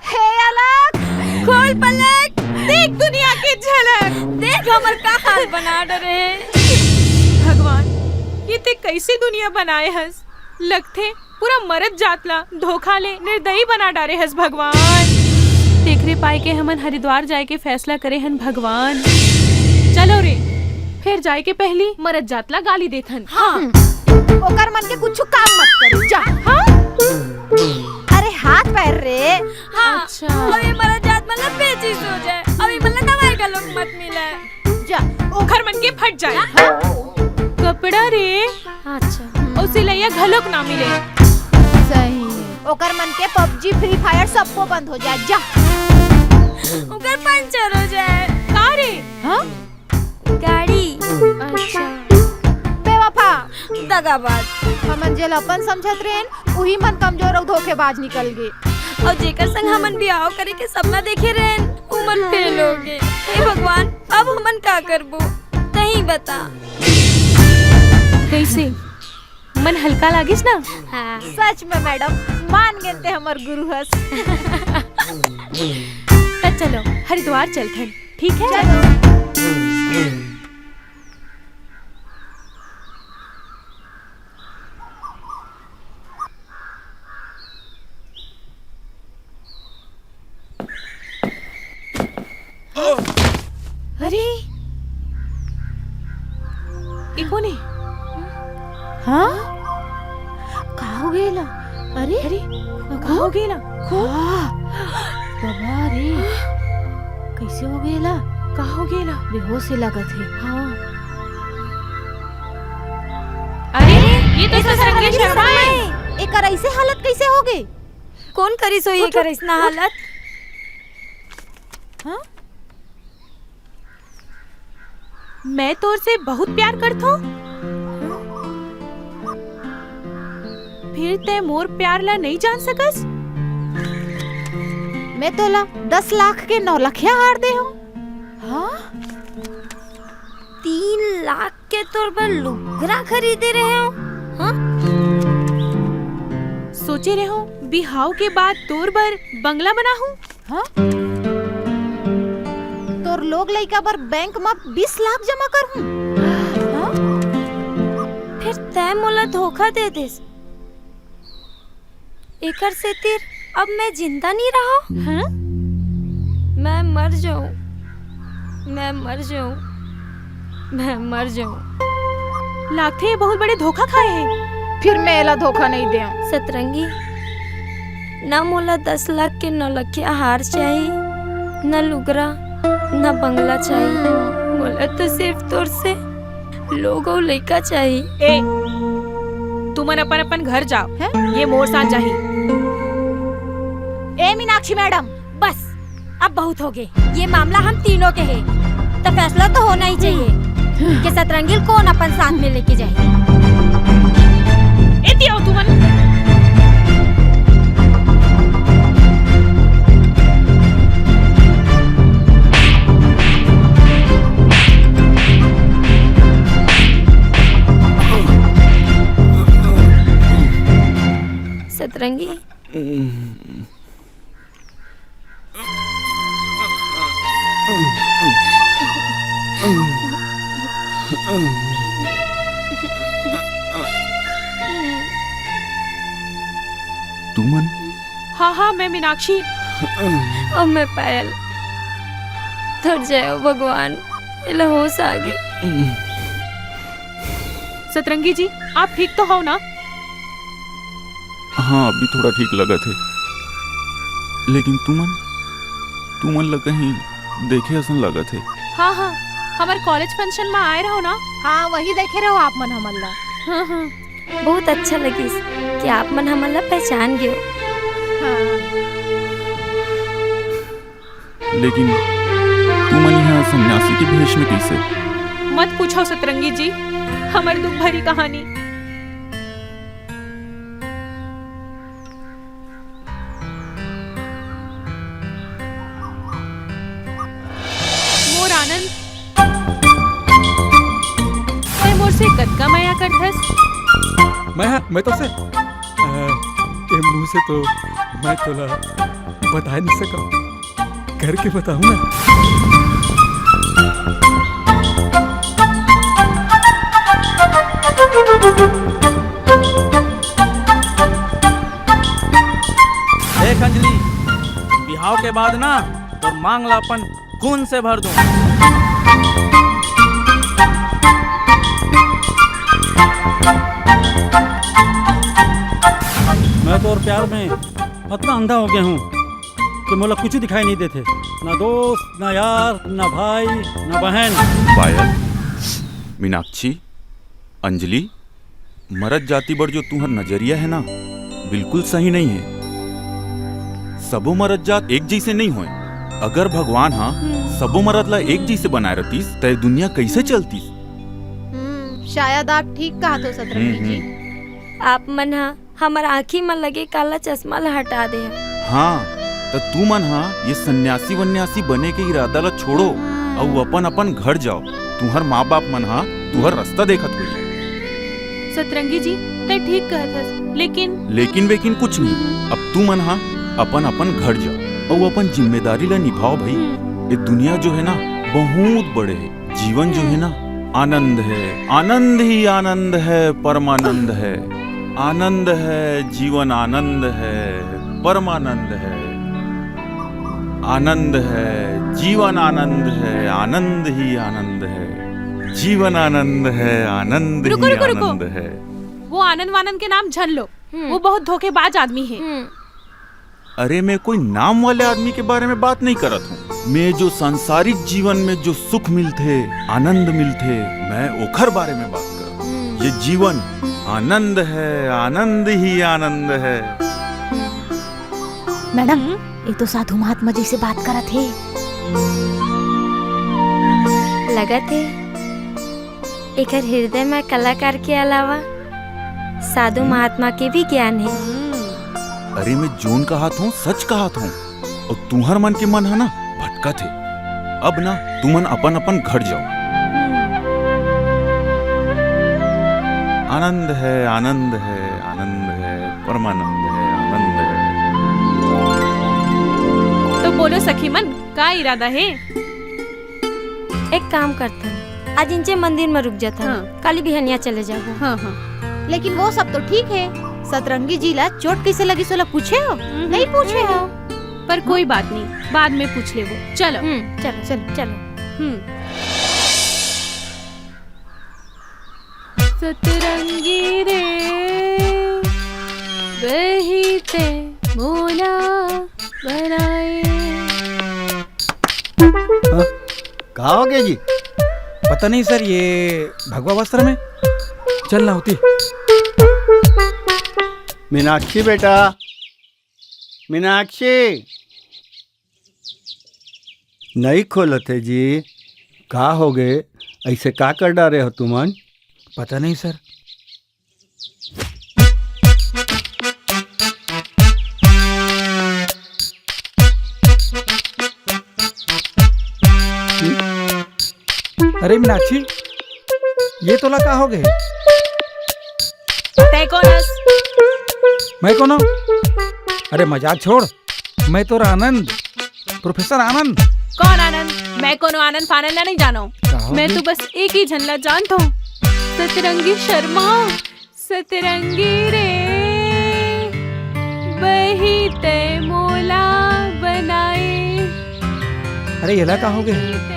हे अलख, खोल पलक, देख दुनिया के झलक, देख हमर का हाल बना डरे हे। भगवान, ये ते कैसे दुनिया बनाए हस? लगथे पूरा मरद जात ला धोखा ले निर्दयी बना डारे हस भगवान। तेकरे पाए के हमन हरिद्वार जाए के फैसला करे हन भगवान। चलो रे, फिर जाए के पहली मरद जात ला गाली देथन। हाँ। ओकर मन के कुछ काम मत करो, जा। हाँ? अरे हाथ पैर रे। हाँ। अच्छा। अब ये मरद जात मन ला पेचिश हो जाए, अब ये मन ला दवाई का लोग मत मिले। जा। ओखर मन के फट जाए। हाँ? कपड़ा रे। अच्छा। अउ सिलैया घलोक ना मिले। सही है। ओकर मन के पबजी, फ्री फायर सबको बंद हो जाए, जा। ओकर पंचर हो जाए। का रे? हाँ? गाड़ी। अच्छा। बेवफा। दगाबाज। हमन जेला अपन समझत रहेन, उही मन कमजोर अउ धोखेबाज निकल गे। अउ जेकर संग हमन बिहाव करे के सपना देखे रहेन, उमन फेल हो गे। हे भगवान, अब हमन का करबो? तहीं बता। कैसे? मन हल्का लागिस ना? हाँ। सच में मैडम, मान गेन ते हमर गुरु हस। त चलो, हरिद्वार चलथन, ठीक है? चलो। अरे, ये कोन हे? हाँ? का हो गेला? अरे, अरे, का हो गेला? हाँ। बाबा रे, कैसे हो गेला? का हो गेला? बेहोश ही लगत हे। हाँ। अरे, ये तो सतरंगी शर्मा हे। एकर ऐसे हालत कैसे हो गई? कोन करिस होही एकर अइसना हालत? हाँ? मैं तोर से बहुत प्यार करथों। फिर तै मोर प्यार ला नइ जान सकस? मैं तोला दस लाख के नौ लखिया हार दे हूँ। हाँ? तीन लाख के तोर बर लुगरा खरीदे रहे हो, हाँ? सोचे रहे हो बिहाव के बाद तोर बर बंगला बना हूँ, हाँ? तोर लोग लइका बर बैंक म बीस लाख जमा कर हूँ, हाँ? फिर तै मोला धोखा दे देस। एकर सेतिर अब मैं जिंदा नहीं रहा। हाँ? मैं मर जाऊं, मैं मर जाऊं, मैं मर जाऊं। लागथे ये बहुत बड़े धोखा खाए हे। फिर मैं एला धोखा नहीं देव। सतरंगी, ना मोला दस लाख के नौलखिया हार चाही, ना लुगरा, ना बंगला चाही। मोला तो सिर्फ तोर से लोग अउ लइका चाही। ए, तुमन अपन अपन घर जाओ, हैं? ये मोर साथ जाही। ए मीनाक्षी मैडम, बस, अब बहुत हो गए। ये मामला हम तीनों के है, तो फैसला तो होना ही चाहिए कि सतरंगी ल कौन अपन साथ में लेके जाए। एती आओ तुमन। सतरंगी। तुमन? हाँ, हाँ, मैं मीनाक्षी। अउ मैं पायल। तोर जय हो भगवान, एला होश आ गे। सतरंगी जी, आप ठीक तो हव ना? हाँ, अभी थोड़ा ठीक लगत हे, लेकिन तुमन, तुमन ला कहीं देखे असन लगत हे। हाँ, हाँ, हमर कॉलेज फंक्शन में आए रहो ना? हाँ, वही देखे रहो आप मन हमन ला। हाँ, हाँ। बहुत अच्छा लगिस कि आप मन हमन ला पहचान गए हो। हाँ। लेकिन तुमन यहाँ सन्यासी के भेष में कैसे? मत पूछो सतरंगी जी, हमर दुख भरी कहानी। मोर आनंद, तै मोर से कतका मया करथस? मैं, हाँ, मैं तो से, अ, ये मुंह से तो मैं तोला बता नहीं सकूं, करके बताऊं ना। देख अंजलि, बिहाव के बाद ना तोर मांग ला अपन खून से भर दूं। मैं तो और प्यार में अतना अंधा हो गया हूँ कि मोला कुछ दिखाई नहीं देते, ना दोस्त, ना यार, ना भाई, ना बहन। पायल, मीनाक्षी, अंजलि, मरद जाति बर जो तुंहर नजरिया है ना, बिल्कुल सही नहीं है। सबो मरद जात एक जैसे नहीं होए। अगर भगवान हा हम्म। सबो मरद ला एक जैसे बनाए रहतीस, त ये दुनिया कैसे चलतीस? हम्म, शायद आप ठीक कहा तो सतरंगी हम्म, जी। हम्म। आप मन हा हमर आँखी म लगे काला चश्मा ला हटा दे हा। हाँ, त तू मन हा ये सन्यासी वन्यासी बने के इरादा ला छोड़ो, हाँ। अउ अपन अपन घर जाओ। तुंहर माँ बाप मन हा तुंहर रास्ता देखत होही। सतरंगी जी, तै ठीक कहत हस, लेकिन लेकिन वेकिन कुछ नहीं। अब तू मन हा अपन अपन घर जाओ अउ अपन जिम्मेदारी ला निभाओ भाई। हम्म। ये दुनिया जो है ना, बहुत बड़े है। जीवन जो है ना, आनंद है, आनंद ही आनंद है, परमानंद है। आनंद है, जीवन आनंद है, परमानंद है। आनंद है, जीवन आनंद है, आनंद ही आनंद है। जीवन आनंद है, आनंद रुको, ही रुको, रुको। आनंद है। वो आनंद वानंद के नाम झन लो। हम्म। वो बहुत धोखेबाज आदमी है। हम्म। अरे, मैं कोई नाम वाले आदमी के बारे में बात नहीं करत हूँ। मैं जो सांसारिक जीवन में जो सुख मिलथे, आनंद मिलथे, मैं ओखर बारे में बात करत हूँ। हम्म। ये जीवन आनंद है, आनंद ही आनंद है। मैडम, हम्म? ये तो साधु महात्मा जी से बात करत हे। लगत हे एकर हृदय में कलाकार के अलावा साधु हम्म। महात्मा के भी ज्ञान हे। हम्म। अरे, मैं जोन कहत हूँ, सच कहत हूँ। अउ तुंहर मन के मन ह ना भटकत हे। अब ना तुमन अपन अपन घर जाओ। हम्म। आनंद है, आनंद है, आनंद है, परमानंद है, आनंद है। तो बोलो सखी मन, का इरादा हे? एक काम करथन, आज इंचे मंदिर में रुक जाथन, हाँ। काली बिहनिया चले जाबो। हाँ, हाँ। लेकिन वो सब तो ठीक हे, सतरंगी जी ला चोट कैसे लगिस ओला पूछे हो? हम्म। नहीं पूछे हो। पर कोई बात नहीं, बाद में पूछ लेबो। चलो। हम्म, चलो, चलो। चलो। हम्म। सतरंगी रे, बही ते मोला बनाए। हाँ? का हो गया जी? पता नहीं सर, ये भगवा वस्त्र में। चल ना होती। मीनाक्षी बेटा, मीनाक्षी। नहीं खोलत हे जी, का हो गए? ऐसे का कर डारे हो तुमन? पता नहीं सर। अरे मीनाक्षी, ये तोला का हो गए? तै कोन हस? मैं कोनो? अरे मजाक छोड़, मैं तोर आनंद, प्रोफेसर आनंद। कौन आनंद? मैं कोनो आनंद फानंद ला नहीं जानो। का हो मैं गए? तो बस एक ही झन ला जानत हूँ, सतरंगी शर्मा। सतरंगी रे, बही ते मोला बनाए। अरे, एला का हो गए?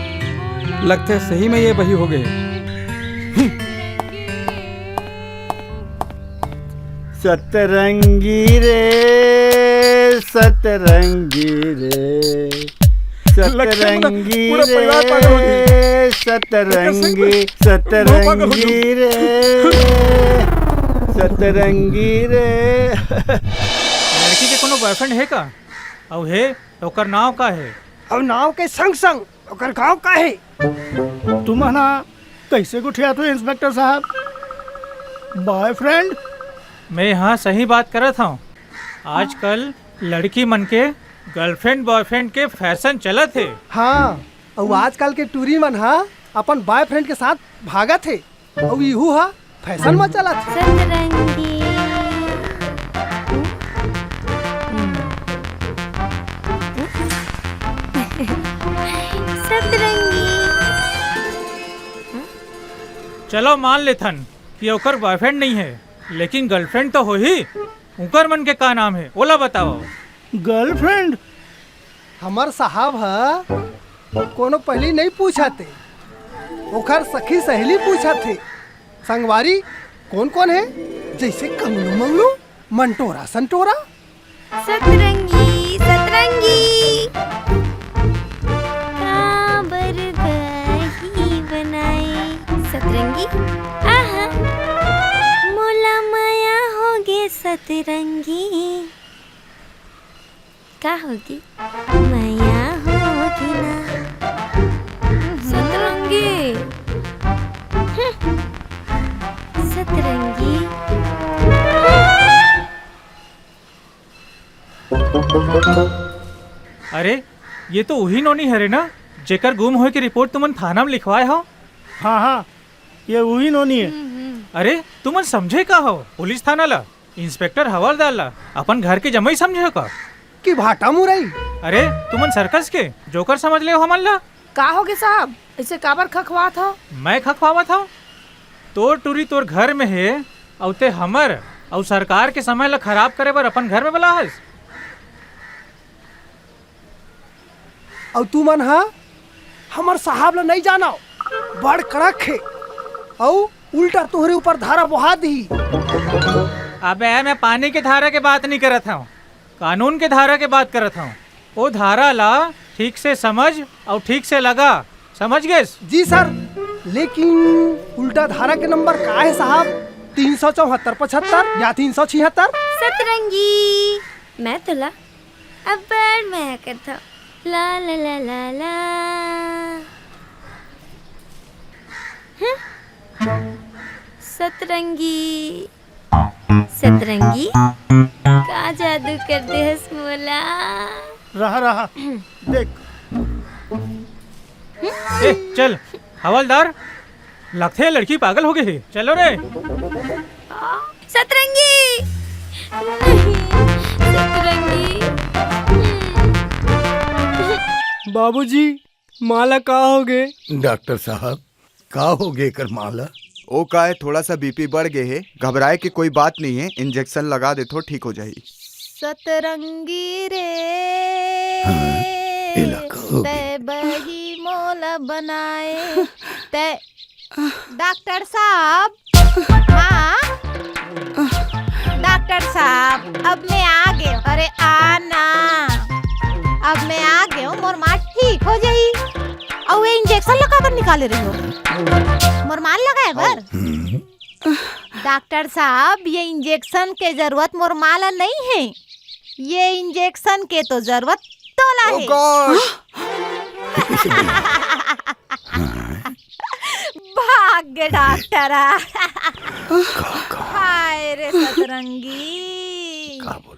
लगथे सही में ये बही हो गए। सतरंगी रे, सतरंगी रे, लगथे पूरा, सतरंगी पूरा परिवार पागल हो जाही। रे, सतरंगी, सतरंगी रे, सतरंगी रे। लड़की के कोनो बॉयफ्रेंड हे का? अउ हे, त ओकर नाव का हे? अउ नाव के संग संग ओकर गांव का हे? तुमन हा कैसे गोठियात हो इंस्पेक्टर साहब? बॉयफ्रेंड? मैं हाँ सही बात करत हूँ। आजकल लड़की मन के गर्लफ्रेंड बॉयफ्रेंड के फैशन चलत हे। हाँ, अउ आजकल के टूरी मन हा अपन बॉयफ्रेंड के साथ भागत हे, अउ इहू हा फैशन में चलत हे। सतरंगी। सतरंगी। चलो मान लेथन कि ओकर बॉयफ्रेंड नहीं है, लेकिन गर्लफ्रेंड तो होही। उकर मन के का नाम है, ओला बताओ। गर्लफ्रेंड? हमर साहब ह कोनो पहली नहीं पूछाते, ओखर सखी सहेली पूछाथे। संगवारी कोन कोन है, जैसे कंगलू मंगलू, मंटोरा संटोरा। सतरंगी, सतरंगी। काबर बही बनाए सतरंगी? आहा, मोला मया होगे सतरंगी। का होगे? मया होगे ना। सतरंगी। सतरंगी। अरे, ये तो उही नोनी हरे ना, जेकर गुम होए के रिपोर्ट तुमन थाना में लिखवाए हो। हाँ, हाँ, ये उही नोनी है। अरे, तुमन समझे का हो? पुलिस थाना ला, इंस्पेक्टर हवलदार ला अपन घर के जमाई समझे हो का? कि भाटा मुरई? अरे, तुमन सर्कस के जोकर समझ ले हो हमन ला। का होगे साहब, ऐसे काबर खखवात हो? मैं खखवावत हूँ? तोर टूरी तोर घर में हे, अउ ते हमर अउ सरकार के समय ला खराब करे बर अपन घर में बला हस। अउ तुमन ह हमर साहब ला नहीं जानव, बड़ कड़क हे, अउ उल्टा तोहरे ऊपर धारा बोहा दिही। अबे, मैं पानी के धारा के बात नहीं करत हूँ, कानून के धारा के बात करत हूँ। ओ धारा ला ठीक से समझ अउ ठीक से लगा, समझ गेस? जी सर, लेकिन उल्टा धारा के नंबर का है साहब? तीन सौ चौहत्तर पचहत्तर या तीन सौ छिहत्तर? सतरंगी, मैं तोला अब्बड़ मया करथव। ला ला ला ला ला। हम्म? सतरंगी, सतरंगी, का जादू कर दे हस मोला? रहा, रहा, देख। ए, चल, हवलदार, लगथे लड़की पागल हो गे हे। चलो रे। सतरंगी, नहीं, सतरंगी। बाबूजी, माँ ला का होगे? डॉक्टर साहब, का होगे एकर माँ ला? ओ का है, थोड़ा सा बीपी बढ़ गे हे, घबराए के कोई बात नहीं है, इंजेक्शन लगा देथों, ठीक हो जाही। सतरंगी रे, हाँ, एला का होगे? तै बही मोला बनाए, तै डॉक्टर साहब, हाँ, डॉक्टर साहब, अब मैं आ गेंव। अरे आ ना, अब मैं आ गेंव, मोर माँ ठीक हो जाही। अउ ये इंजेक्शन ला काबर निकाले रहे हो? मोर माँ ल लगाए बर? डॉक्टर साहब, ये इंजेक्शन के जरूरत मोर माँ ला नहीं है। ये इंजेक्शन के तो जरूरत तोला ओ है। गॉड! भाग्य डॉक्टर आ। का, का? हाय रे सतरंगी। का बोलो?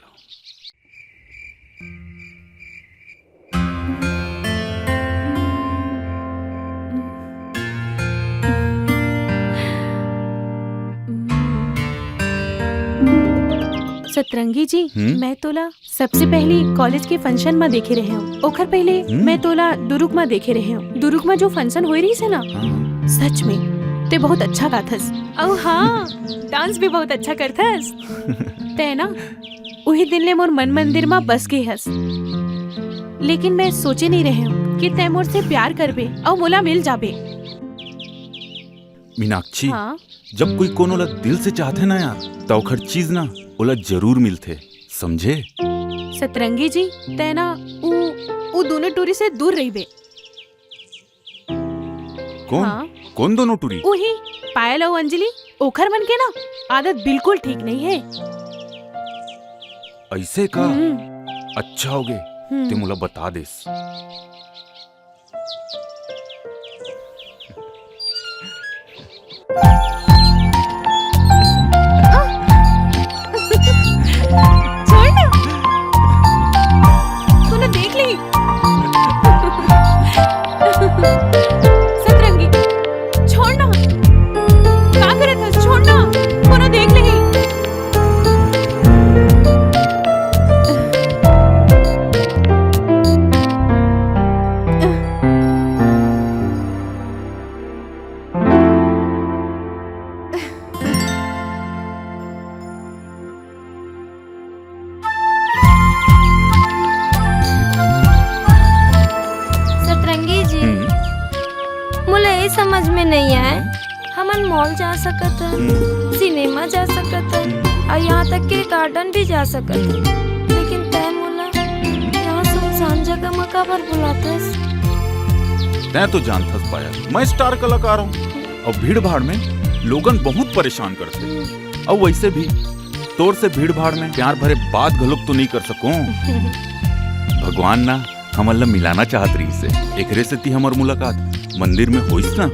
सतरंगी जी, हम्म? मैं तोला सबसे पहली कॉलेज के फंक्शन में देखे रहे हूँ। ओखर पहले हम्म? मैं तोला दुरुग में देखे रहे हूँ। दुरुग में जो फंक्शन होए रहिस हे ना, हाँ। सच में, ते बहुत अच्छा गाथस। अउ हाँ, डांस भी बहुत अच्छा करथस। ते ना, उही दिन ले मोर मन मंदिर में बस गे हस। लेकिन मैं सोचे नहीं रहे हूँ कि ते मोर से प्यार करबे अउ मोला मिल जाबे। मीनाक्षी, हाँ? जब कोई कोनो ला दिल से चाहथे ना यार, त ओखर चीज ना ओला जरूर मिलथे, समझे? सतरंगी जी, ते ना उ, उ दोनों टूरी से दूर रहिबे। कौन? हाँ। कौन दोनों टूरी? उही, पायल अउ अंजलि, ओखर मन के ना आदत बिल्कुल ठीक नहीं है। ऐसे का? हम्म। अच्छा होगे, हम्म। ते मोला बता देस। छोड़ ना। तूने देख ली। सतरंगी, छोड़ ना। का करत हस? छोड़ ना। नहीं आए, हमन मॉल जा सकत हन, हम्म। सिनेमा जा सकत हन, हम्म। अउ यहाँ तक के गार्डन भी जा सकत हन। हम्म। लेकिन तैं मोला यहाँ सुनसान जगह म काबर बुलाथस? तैं तो जानथस पायल, मैं स्टार कलाकार हूँ। अब भीड़ भाड़ में लोगन बहुत परेशान करथे। हम्म। अउ वैसे भी तोर से भीड़ भाड़ में प्यार भरे बात घलोक तो नहीं कर सकूं। भगवान ना हमन ला मिलाना चाहत रहिस हे, एकरे सेती हमर मुलाकात मंदिर में होइस ना।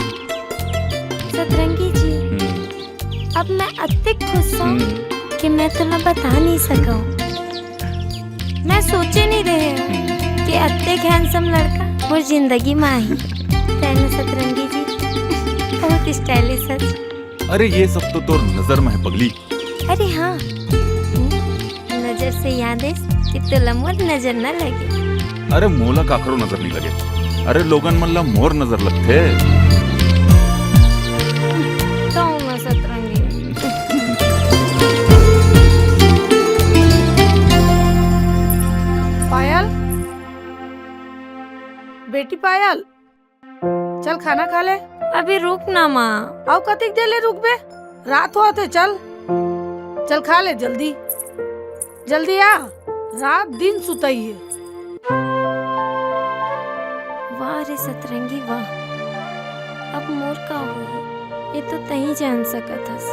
सतरंगी जी, हम्म। अब मैं अतेक खुश हूँ हम्म। कि मैं तोला बता नहीं सकूं। मैं सोचे नहीं रहे हूँ हम्म। कि अतेक हैंडसम लड़का मोर जिंदगी में आही। तैं ना सतरंगी जी, बहुत स्टाइलिश है। अरे ये सब तो तोर नजर में है पगली। अरे हाँ, नजर से याद है कि तोला मोर नजर ना लगे। अरे मोला काकरो नजर नहीं लगे, अरे लोगन मन ला मोर नजर लगथे। तो मैं सतरंगी। पायल, बेटी पायल, चल खाना खा ले। अभी रुक ना माँ। अउ कतिक देर ले रुकबे? रात होवत हे, चल। चल खा ले जल्दी। जल्दी आ, रात दिन सुतई हे। वाह रे सतरंगी वाह, अब मोर का होही, ये तो तहीं जान सकत हस।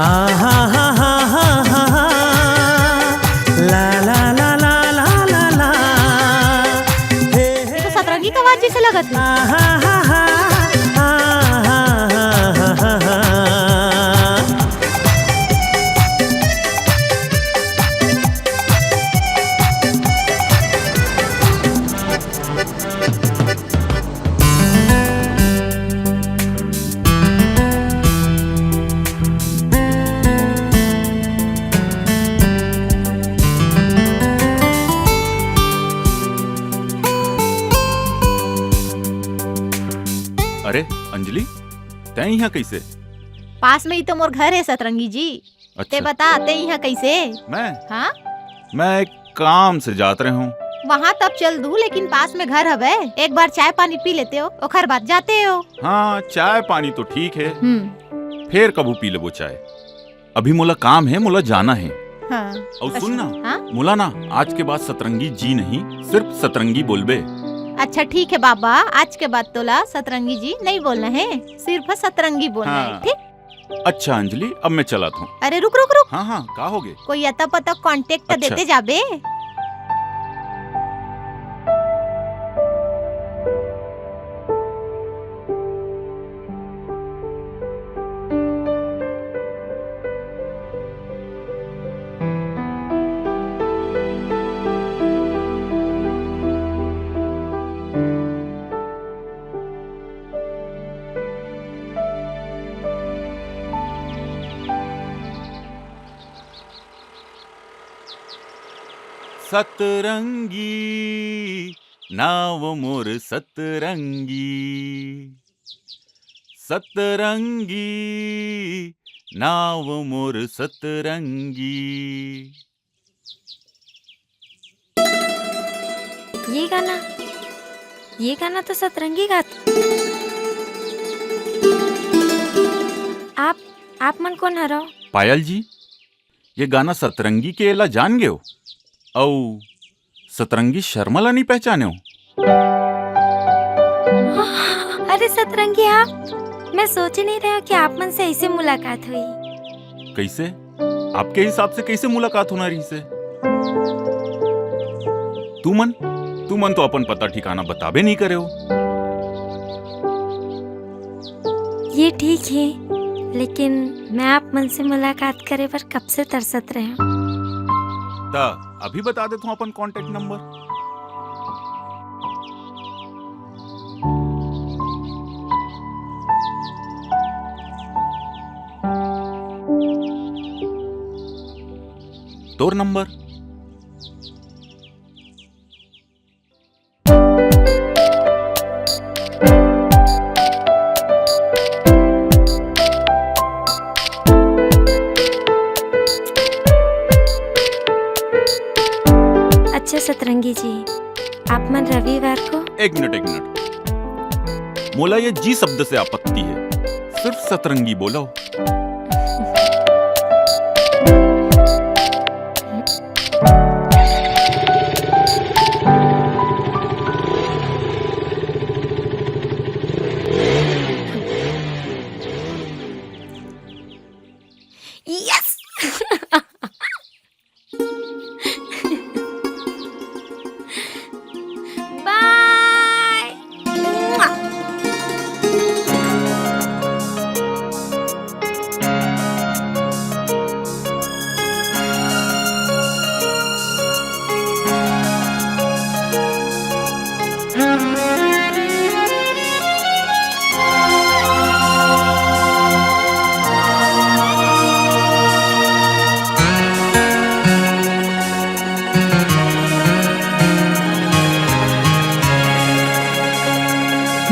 आहा हा हा हा हा हा। ला ला ला ला ला ला ला। हे हे। ये तो सतरंगी का आवाज जैसे लगत है। आहा हा हा हा हा हा हा। अरे अंजलि, तैं यहाँ कैसे? पास में ही तो मोर घर है सतरंगी जी। अच्छा। ते बता, ते यहाँ कैसे? मैं? हाँ? मैं एक काम से जात रहे हूँ। वहाँ तब चल दू, लेकिन पास में घर हवे, एक बार चाय पानी पी लेते हो, ओखर बाद जाते हो। हाँ, चाय पानी तो ठीक है, हम्म। फिर कभू पी लेबो चाय। अभी मोला काम है, मोला जाना है। हाँ। अउ सुन ना, हाँ? मोला ना आज के बाद सतरंगी जी नहीं, सिर्फ सतरंगी बोलबे। अच्छा ठीक है बाबा, आज के बाद तोला सतरंगी जी नहीं बोलना है, सिर्फ सतरंगी बोलना है, हाँ। ठीक? अच्छा अंजलि, अब मैं चलत हूँ। अरे रुक, रुक, रुक। हाँ, हाँ, का होगे? कोई अता पता contact अच्छा। देते जाबे। सतरंगी, नाव मोर सतरंगी। सतरंगी, नाव मोर सतरंगी। ये गाना, ये गाना तो सतरंगी गात। आप, आप मन कोन हरव? पायल जी, ये गाना सतरंगी के, एला जान गेव? अउ सतरंगी शर्मा ला नहीं पहचानेव? अरे सतरंगी आप, मैं सोचे नहीं रहे कि आप मन से ऐसे मुलाकात हुई। कैसे? आपके हिसाब से कैसे मुलाकात होना रहिसे? तुमन, तुमन तो अपन पता ठिकाना बताबे नहीं करेव। ये ठीक है, लेकिन मैं आप मन से मुलाकात करे बर कब से तरसत रहे हूँ। त अभी बता देत हूँ अपन contact number। तोर number। अच्छा सतरंगी, सतरंगी जी, आप मन रविवार को एक मिनट, एक मिनट। मोला ये जी शब्द से आपत्ति है। सिर्फ सतरंगी बोलो। Yes! Bye!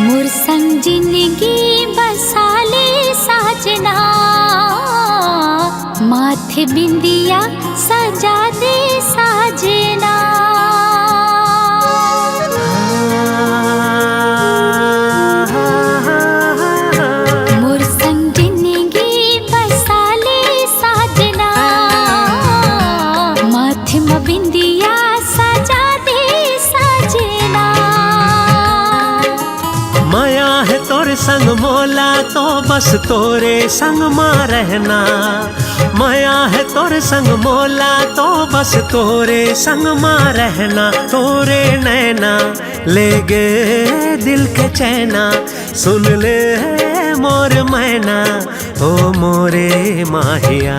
मोर संग जिंदगी बसा ले साजना, माथे बिंदिया सजा दे साजना। मोर संग जिंदगी बसा ले साजना, माथे म बिंदिया सजा दे साजना। मया है तोर संग मोला तो बस तोरे संग मा रहना। मया है तोर संग मोला तो बस तोरे संग मा रहना। तोरे नैना ले गे दिल के चैना, सुन ले मोर मैना, ओ मोरे माहिया,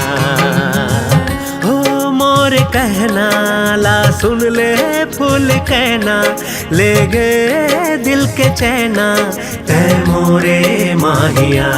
ओ मोर कहना ला सुन ले फूल कहना, ले गे दिल के चैना, तै मोरे माहिया।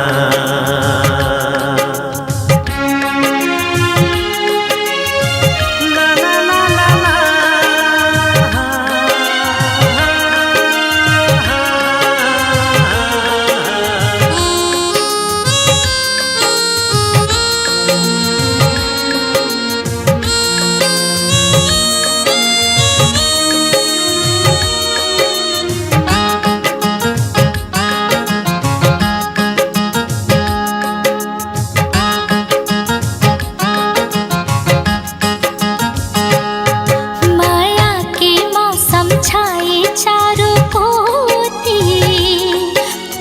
माया के मौसम छाए चारों कोती,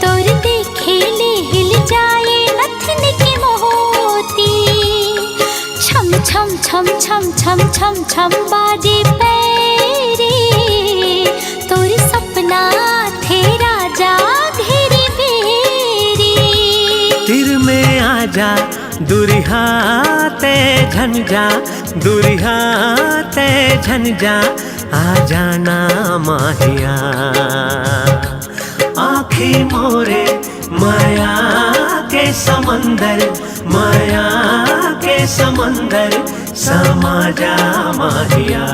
तोर देखे ले हिल जाए नथनी के मोती। छम छम छम छम छम छम छम बाजे पैरी, तोर सपना थे राजा घेरी बेरी। तीर में आजा दुरिहा ते झन जा, दुरिहा ते झन जा, आ जाना माहिया। आँखी मोरे माया के समंदर, माया के समंदर समा जा माहिया।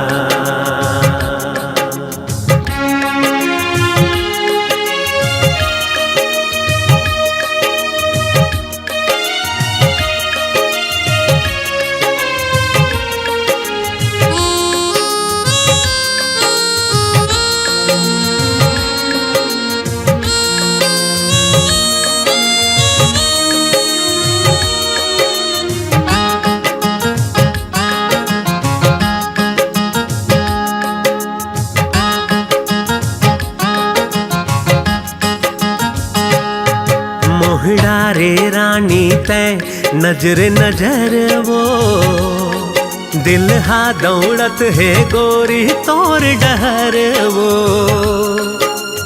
मोहड़ा रे रानी तै नजर नजर वो, दिल हा दौड़त हे गोरी तोर डहर वो।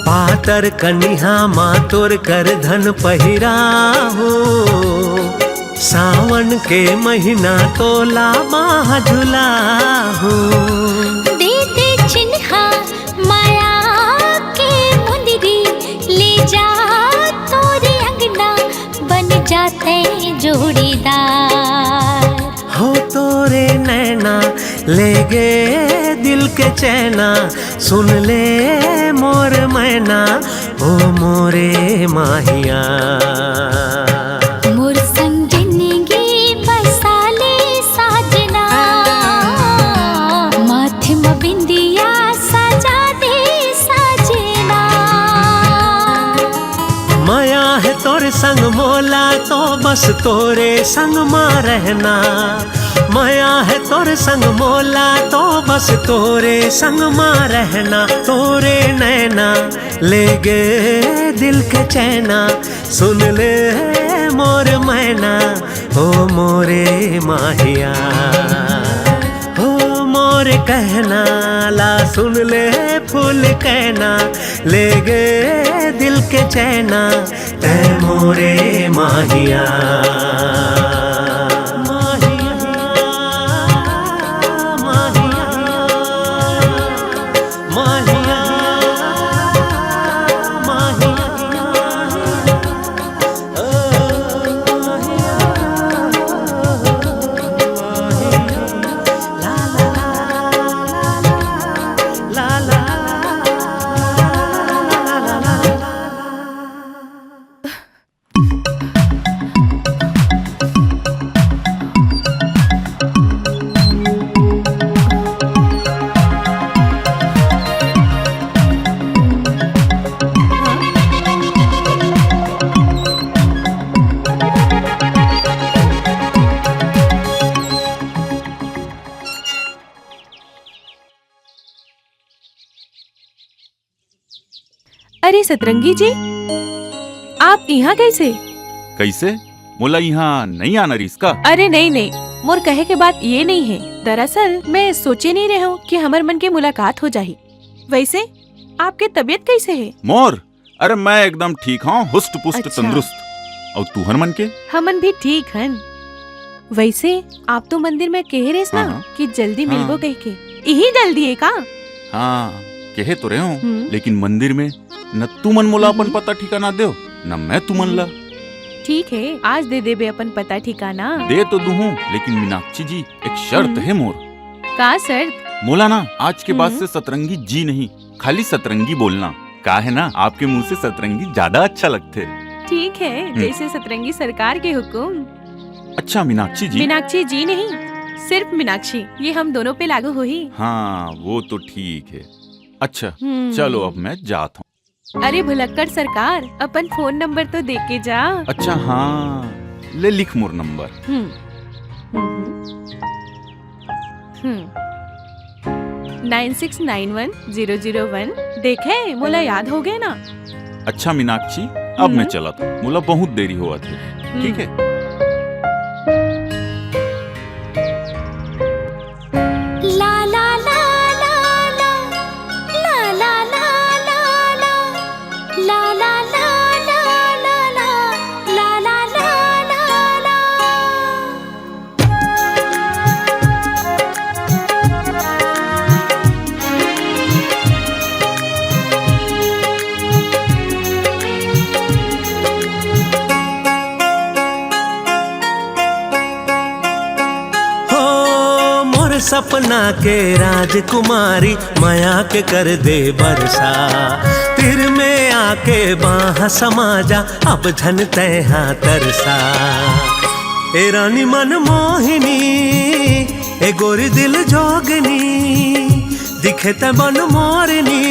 पातर कनिहा मा तोर कर धन पहिरा हो, सावन के महीना तोला बाह झुला हो। दे दे चिन्हा माया के मुंदरी, ले जा तोरे अंगना, बन जाते जोड़ीदार। हो तोरे नैना ले गे दिल के चैना, सुन ले मोर मैना, ओ मोरे माहिया। मोर संग जिंदगी बसा ले साजना, माथे म बिंदिया बस तोरे संग मा रहना, मया है तोर संग मोला तो, बस तोरे संग मा रहना। तोरे नैना ले गे दिल के चैना, सुन ले मोर मैना, ओ मोरे माहिया, ओ मोर कहना ला सुन ले फूल कहना, ले गे दिल के चैना, तै मोरे माहिया। माहिया, माहिया, माहिया, माहिया। अरे सतरंगी जी, आप इहाँ कइसे? कइसे? मोला इहाँ नइ आना रिहिस का? अरे नहीं, नहीं, मोर कहे के बात ये नहीं है। दरअसल मैं सोचे नहीं रहे हूँ कि हमर मन के मुलाकात हो जाही। वइसे आपके तबीयत कइसे हे? मोर? अरे मैं एकदम ठीक हूँ, हुस्ट पुस्ट अच्छा। तंदुरुस्त। अउ तुहर मन के? हमन भी ठीक हन। वइसे आप तो मंदिर में कहे रेहेस ना हाँ, हाँ। कि जल्दी हाँ। मिलबो कहिके। इही जल्दी हे का? हाँ, कहे तो रहे हूँ, हम्म। लेकिन मंदिर में न तुमन मोला अपन हम्म। पता ठिकाना देव, न मैं तुमन ला। ठीक है, आज दे देबे अपन पता ठिकाना। दे तो दूहूँ, लेकिन मीनाक्षी जी, एक शर्त हम्म। है मोर। का शर्त? मोला ना आज के बाद हम्म। से सतरंगी जी नहीं, खाली सतरंगी बोलना। का है ना, आपके मुंह से सतरंगी ज्यादा अच्छा लगथे। ठीक है, हम्म। जैसे सतरंगी सरकार के हुकुम। अच्छा मीनाक्षी जी। मीनाक्षी जी नहीं, सिर्फ मीनाक्षी, ये हम दोनों पे लागू होही। हाँ, वो तो ठीक है। अच्छा, हम्म। चलो अब मैं जात हूँ। अरे भुलक्कड़ सरकार, अपन फोन नंबर तो दे के जा। अच्छा हाँ, ले लिख मोर नंबर। हम्म। हम्म। हम्म। नाइन सिक्स नाइन वन ज़ीरो ज़ीरो वन। देखे, मोला याद हो गए ना। अच्छा मीनाक्षी, अब मैं हम्म। चलत हूँ, मोला बहुत देरी होवत है। हम्म। ठीक है। ला ला ला ला ला, ला ला ला ला ला, ला ला ला ला ला ला, ला ला ला ला ला। हो मोर सपना के राजकुमारी, मया के कर दे बरसा, तीर में आके बाह समा जा, अब झन तैहा तरसा। ए रानी मन मोहिनी, ए गोरी दिल जोगनी, दिखे त मन मोरनी,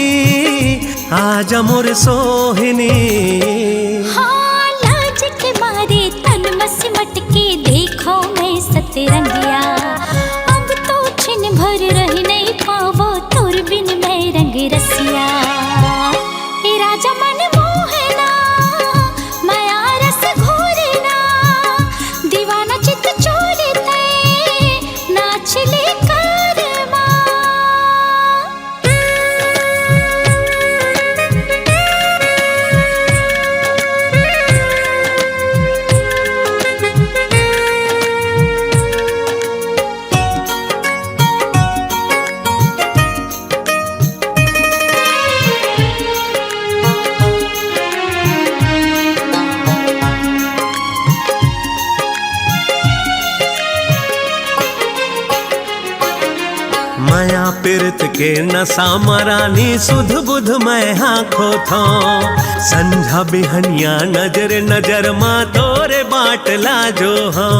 आजा मोर सोहिनी। हाँ, लाज के मारे तन मस मटके, देखो मैं सतरंगिया। अब तो छिन भर रह नहीं पावो, तोर बिन मैं रंग रसिया। ए राजा मन मोहना, मया रस घोरना, दीवाना चित चोर तै, नाच ले करमा। मया पिरत के नशा म रानी सुध बुध मैं हाँ खोथों। संझा बिहनिया नजर नजर मा तोरे बाट ला जोहों।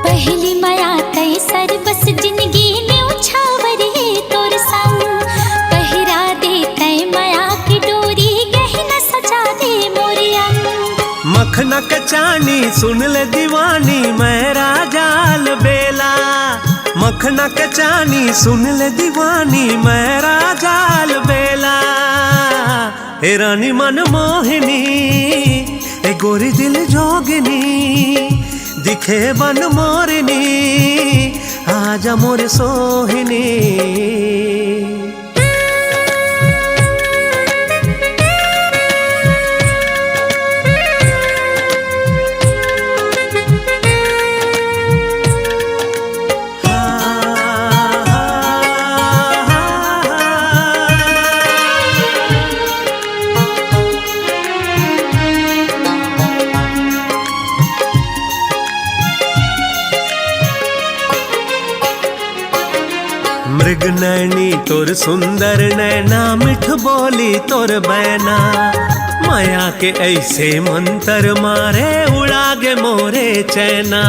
पहली मया तै सर बस जिंदगी में उछावर हे तोर संग। पहिरा दे तै मया के कचानी सुन ले दीवानी, मैं राजाल बेला। मखना कचानी सुन ले दीवानी, मैं राजाल बेला। ए रानी मन मोहिनी, ए गोरी दिल जोगिनी, दिखे बन मोरनी, आजा मोर सोहिनी। मृग नैनी तोर सुंदर नैना, मिठ बोली तोर बैना, माया के ऐसे मंतर मारे, उड़ा गे मोरे चैना।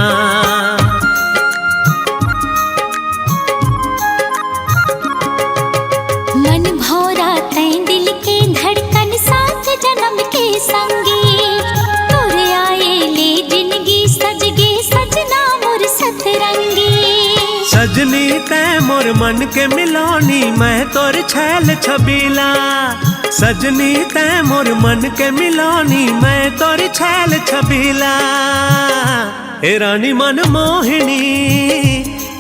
मन भौरा तैं दिल के धड़कन, सात जन्म के संगी, तोर आए ले जिंदगी सजगे, सजना मोर सतरंगी। सजनी तैं मोर मन के मिलानी, मैं तोर छैल छबीला। सजनी तैं मोर मन के मिलानी, मैं तोर छैल छबीला। ए रानी मन मोहिनी,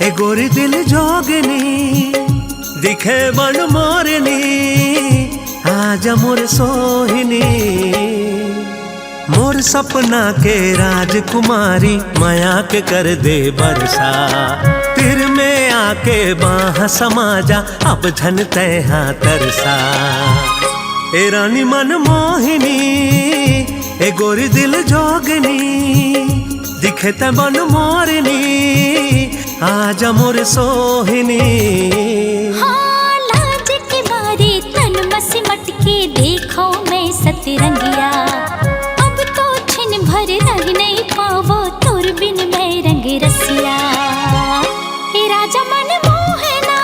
ए गोरी दिल जोगिनी, दिखे बन मोरनी, आजा मोर सोहिनी। मोर सपना के राजकुमारी, मया के कर दे बरसा, तीर में आके बाह समा जा, अब झन तैं हा तरसा। ए रानी मन मोहिनी, ए गोरी दिल जोगिनी, दिखे तैं बन मोरनी, आजा मोर सोहिनी। हाँ, लाज के मारे तन मस मटके देखो मैं सतरंगिया। अब तो छिन भर रह नहीं पावो तोर बिन मैं रंग रसिया। हे राजा मन मोहना,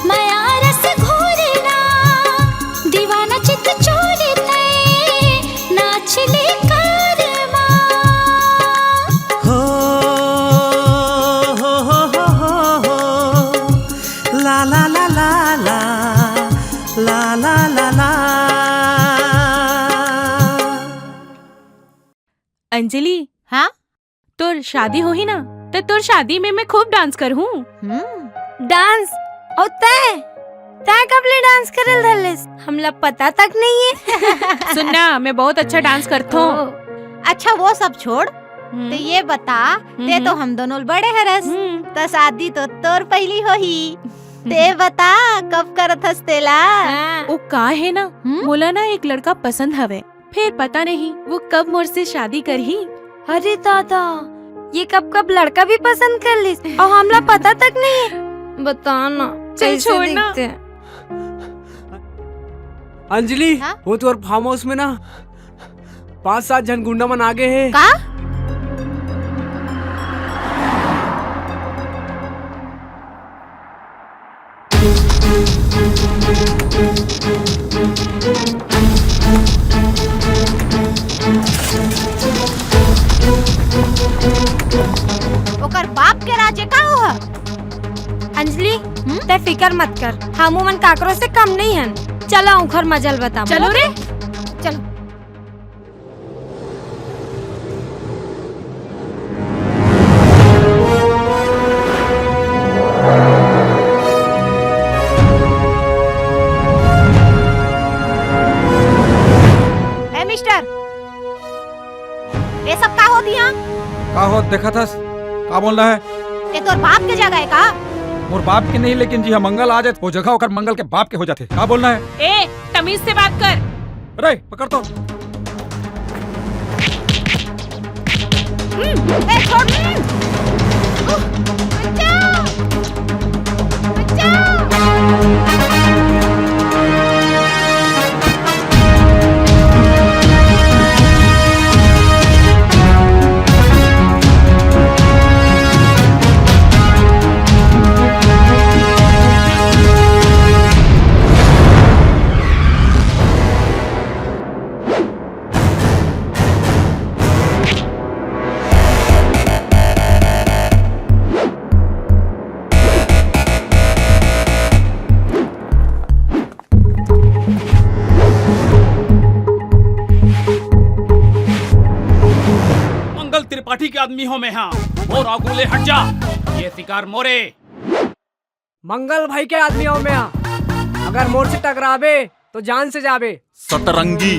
मया रस घोरना, दीवाना चित चोर तैं नाच ले करमा। हो, हो, हो, हो, हो, हो। ला, ला, ला, ला, ला, ला, ला, ला, ला। अंजलि, हाँ? तोर शादी होही ना, त तोर शादी में मैं खूब डांस करहूँ। हम्म, डांस? अउ तैं? तैं कब ले डांस करल धरलेस? हमला पता तक नहीं है। सुन ना, मैं बहुत अच्छा डांस करथों। ओ, अच्छा, वो सब छोड़। हम्म। ते ये बता, हम्म, ते तो हम्म। हम दोनों ले बड़े हरस, हम्म। त शादी तो तोर पहली होही। ते बता, कब करत हस तेला? हाँ। वो का है ना, हम्म? मोला ना एक लड़का पसंद हवे, फेर पता नहीं वो कब मोर से शादी करही। अरे दादा, ये कब कब लड़का भी पसंद कर लिस अउ हमला पता तक नहीं है। बता ना, चल, कैसे छोड़ ना। दिखते हैं? अंजलि, हाँ? वो तोर फार्म हाउस में ना पांच सात झन गुंडा मन आगे हे। का? ओकर बाप के राज ए का ओह? अंजलि, हम्म? तै फिकर मत कर, हमू मन काकरो से कम नहीं हन। चला ओखर मजा ल बताबो। चलो रे। चलो। ए मिस्टर, ये सब का होत इहाँ? का होत देखत हस? का बोलना है? ये तोर बाप के जगह है का? मोर बाप के नहीं, लेकिन जी हाँ, मंगल आ जाए, वो जगह ओकर मंगल के बाप के हो जाथे। का बोलना है? ए, तमीज से बात कर। रे, पकड़ तो। हम्म, ए, छोड़। हम्म। उह, बचाओ। बचाओ। आदमी हो मैं हा। मोर आगू ले हट जा, ये शिकार मोरे। मंगल भाई के आदमी हो मैं हा। अगर मोर से टकराबे तो जान से जाबे। सतरंगी,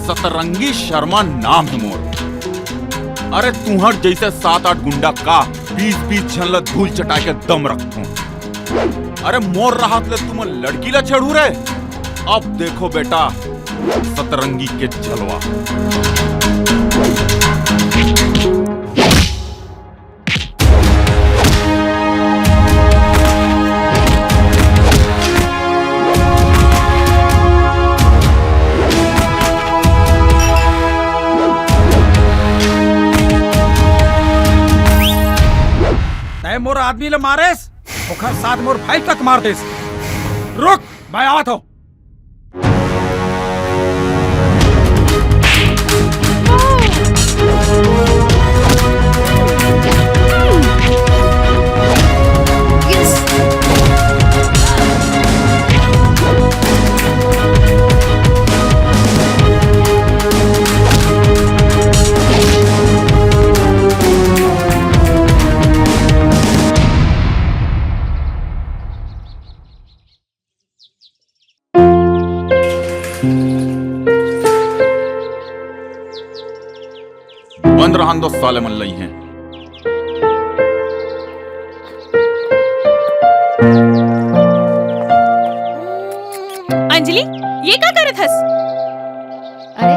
सतरंगी शर्मा नाम है मोर। अरे तुंहर जैसे सात आठ गुंडा का बीस बीस झन ला धूल चटा के दम रखथों। अरे मोर राहत ले तुम लड़की ला छेड़ू रे। अब देखो बेटा, सतरंगी के जलवा। तय मोर आदमी ल मारेस, ओखर साथ मोर भाई तक मार देस। रुक, मैं आवत हूँ। बंद रहन दो साले मन लई हैं। अंजलि, ये का करत हस? अरे,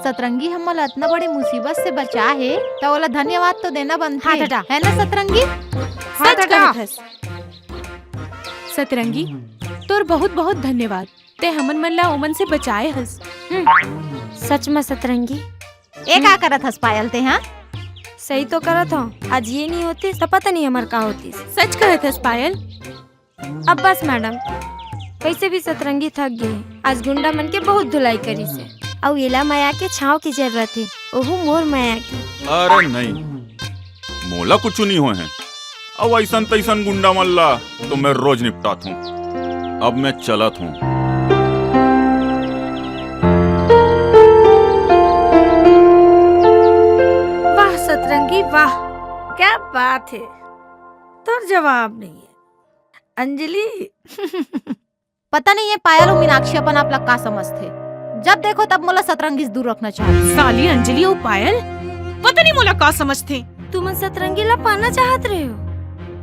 सतरंगी हमन ला अतना बड़े मुसीबत से बचा हे, त ओला धन्यवाद तो देना बनथे। हाँ, टाटा। है ना सतरंगी? हाँ, सच टाटा। कहत हस। सतरंगी, तोर बहुत बहुत धन्यवाद, ते हमन मन ला ओमन से बचाए हस। हम्म, सच में सतरंगी। ए का करत हस पायल ते, हाँ? सही तो करत हूँ, आज ये नहीं होती तो पता नहीं हमार का होती। सच कहत हस पायल। अब बस मैडम, वैसे भी सतरंगी थक गए, आज गुंडा मन के बहुत धुलाई करी से। अउ एला मया के छांव की जरूरत है, ओहू मोर मया के। अरे नहीं, मोला कुछ नहीं होए हैं। अब ऐसन तैसन गुंडा मन ला तो मैं रोज निपटात हूँ। अब मैं चलत हूँ। वाह सतरंगी वाह, क्या बात है, तोर जवाब नहीं है अंजलि। पता नहीं ये पायल अउ मीनाक्षी अपन आप ला का समझथे, जब देखो तब मोला सतरंगी से दूर रखना चाहथे। साली अंजलि अउ पायल, पता नहीं मोला का समझथे। तुमन सतरंगी ला पाना चाहत रहे हो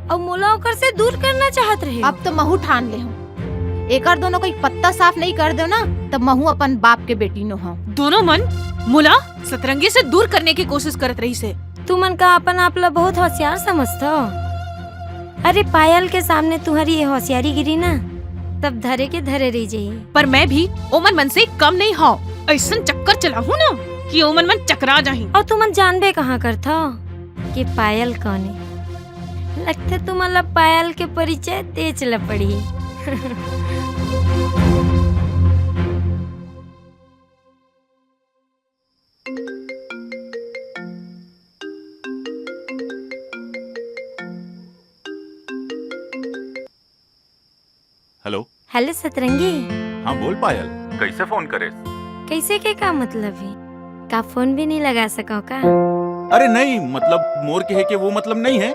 अउ मोला ओकर से दूर करना चाहत रहे हो। अब तो महू ठान ले हूँ, एकर दोनों कोई पत्ता साफ नहीं कर दो ना, तब महू अपन बाप के बेटी नो हूँ। दोनों मन मोला सतरंगी से दूर करने की कोशिश करत रही से। तुमन का अपन आप ला बहुत होशियार समझथो? अरे पायल के सामने तुम्हारी ये होशियारी गिरी ना, तब धरे के धरे रह जाई। पर मैं भी ओमन मन से कम नहीं हूँ। ऐसन चक्कर चलाहूँ ना कि ओमन मन चकरा जाही। अउ तुमन जानबे कहाँ करथो कि पायल कौन है? लगथे तुमन ला पायल के परिचय देच ला पड़ही। हेलो। हेलो सतरंगी। हाँ बोल पायल, कैसे फोन करे? कैसे के का मतलब है? का फोन भी नहीं लगा सको का? अरे नहीं, मतलब मोर के है कि वो मतलब नहीं है,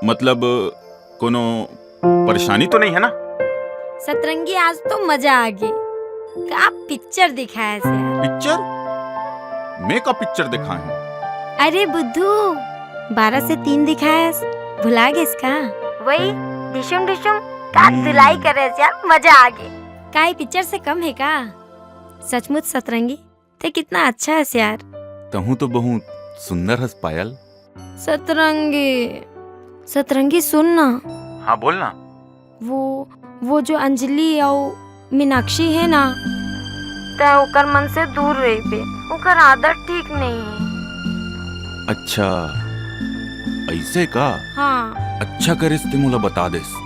मतलब कोनो परेशानी तो नहीं है ना? सतरंगी, आज तो मजा आ गई। का पिक्चर दिखाया से यार। पिक्चर? मैं का पिक्चर दिखाए हूँ? अरे बुद्धू, बारह से तीन दिखाया से, भुला गेस का? वही डिशुम डिशुम का हम्म। धुलाई करे से यार, मजा आ गई। का ये पिक्चर से कम है का? सचमुच सतरंगी, ते कितना अच्छा हस यार। तहूँ तो बहुत सुंदर हस पायल। सतरंगी, सतरंगी सुन ना। हाँ बोल ना। वो, वो जो अंजलि अउ मीनाक्षी है ना, तै ओकर मन से दूर रहिबे, ओकर आदत ठीक नहीं है। अच्छा, ऐसे का? हाँ। अच्छा करेस ते मोला बता देस,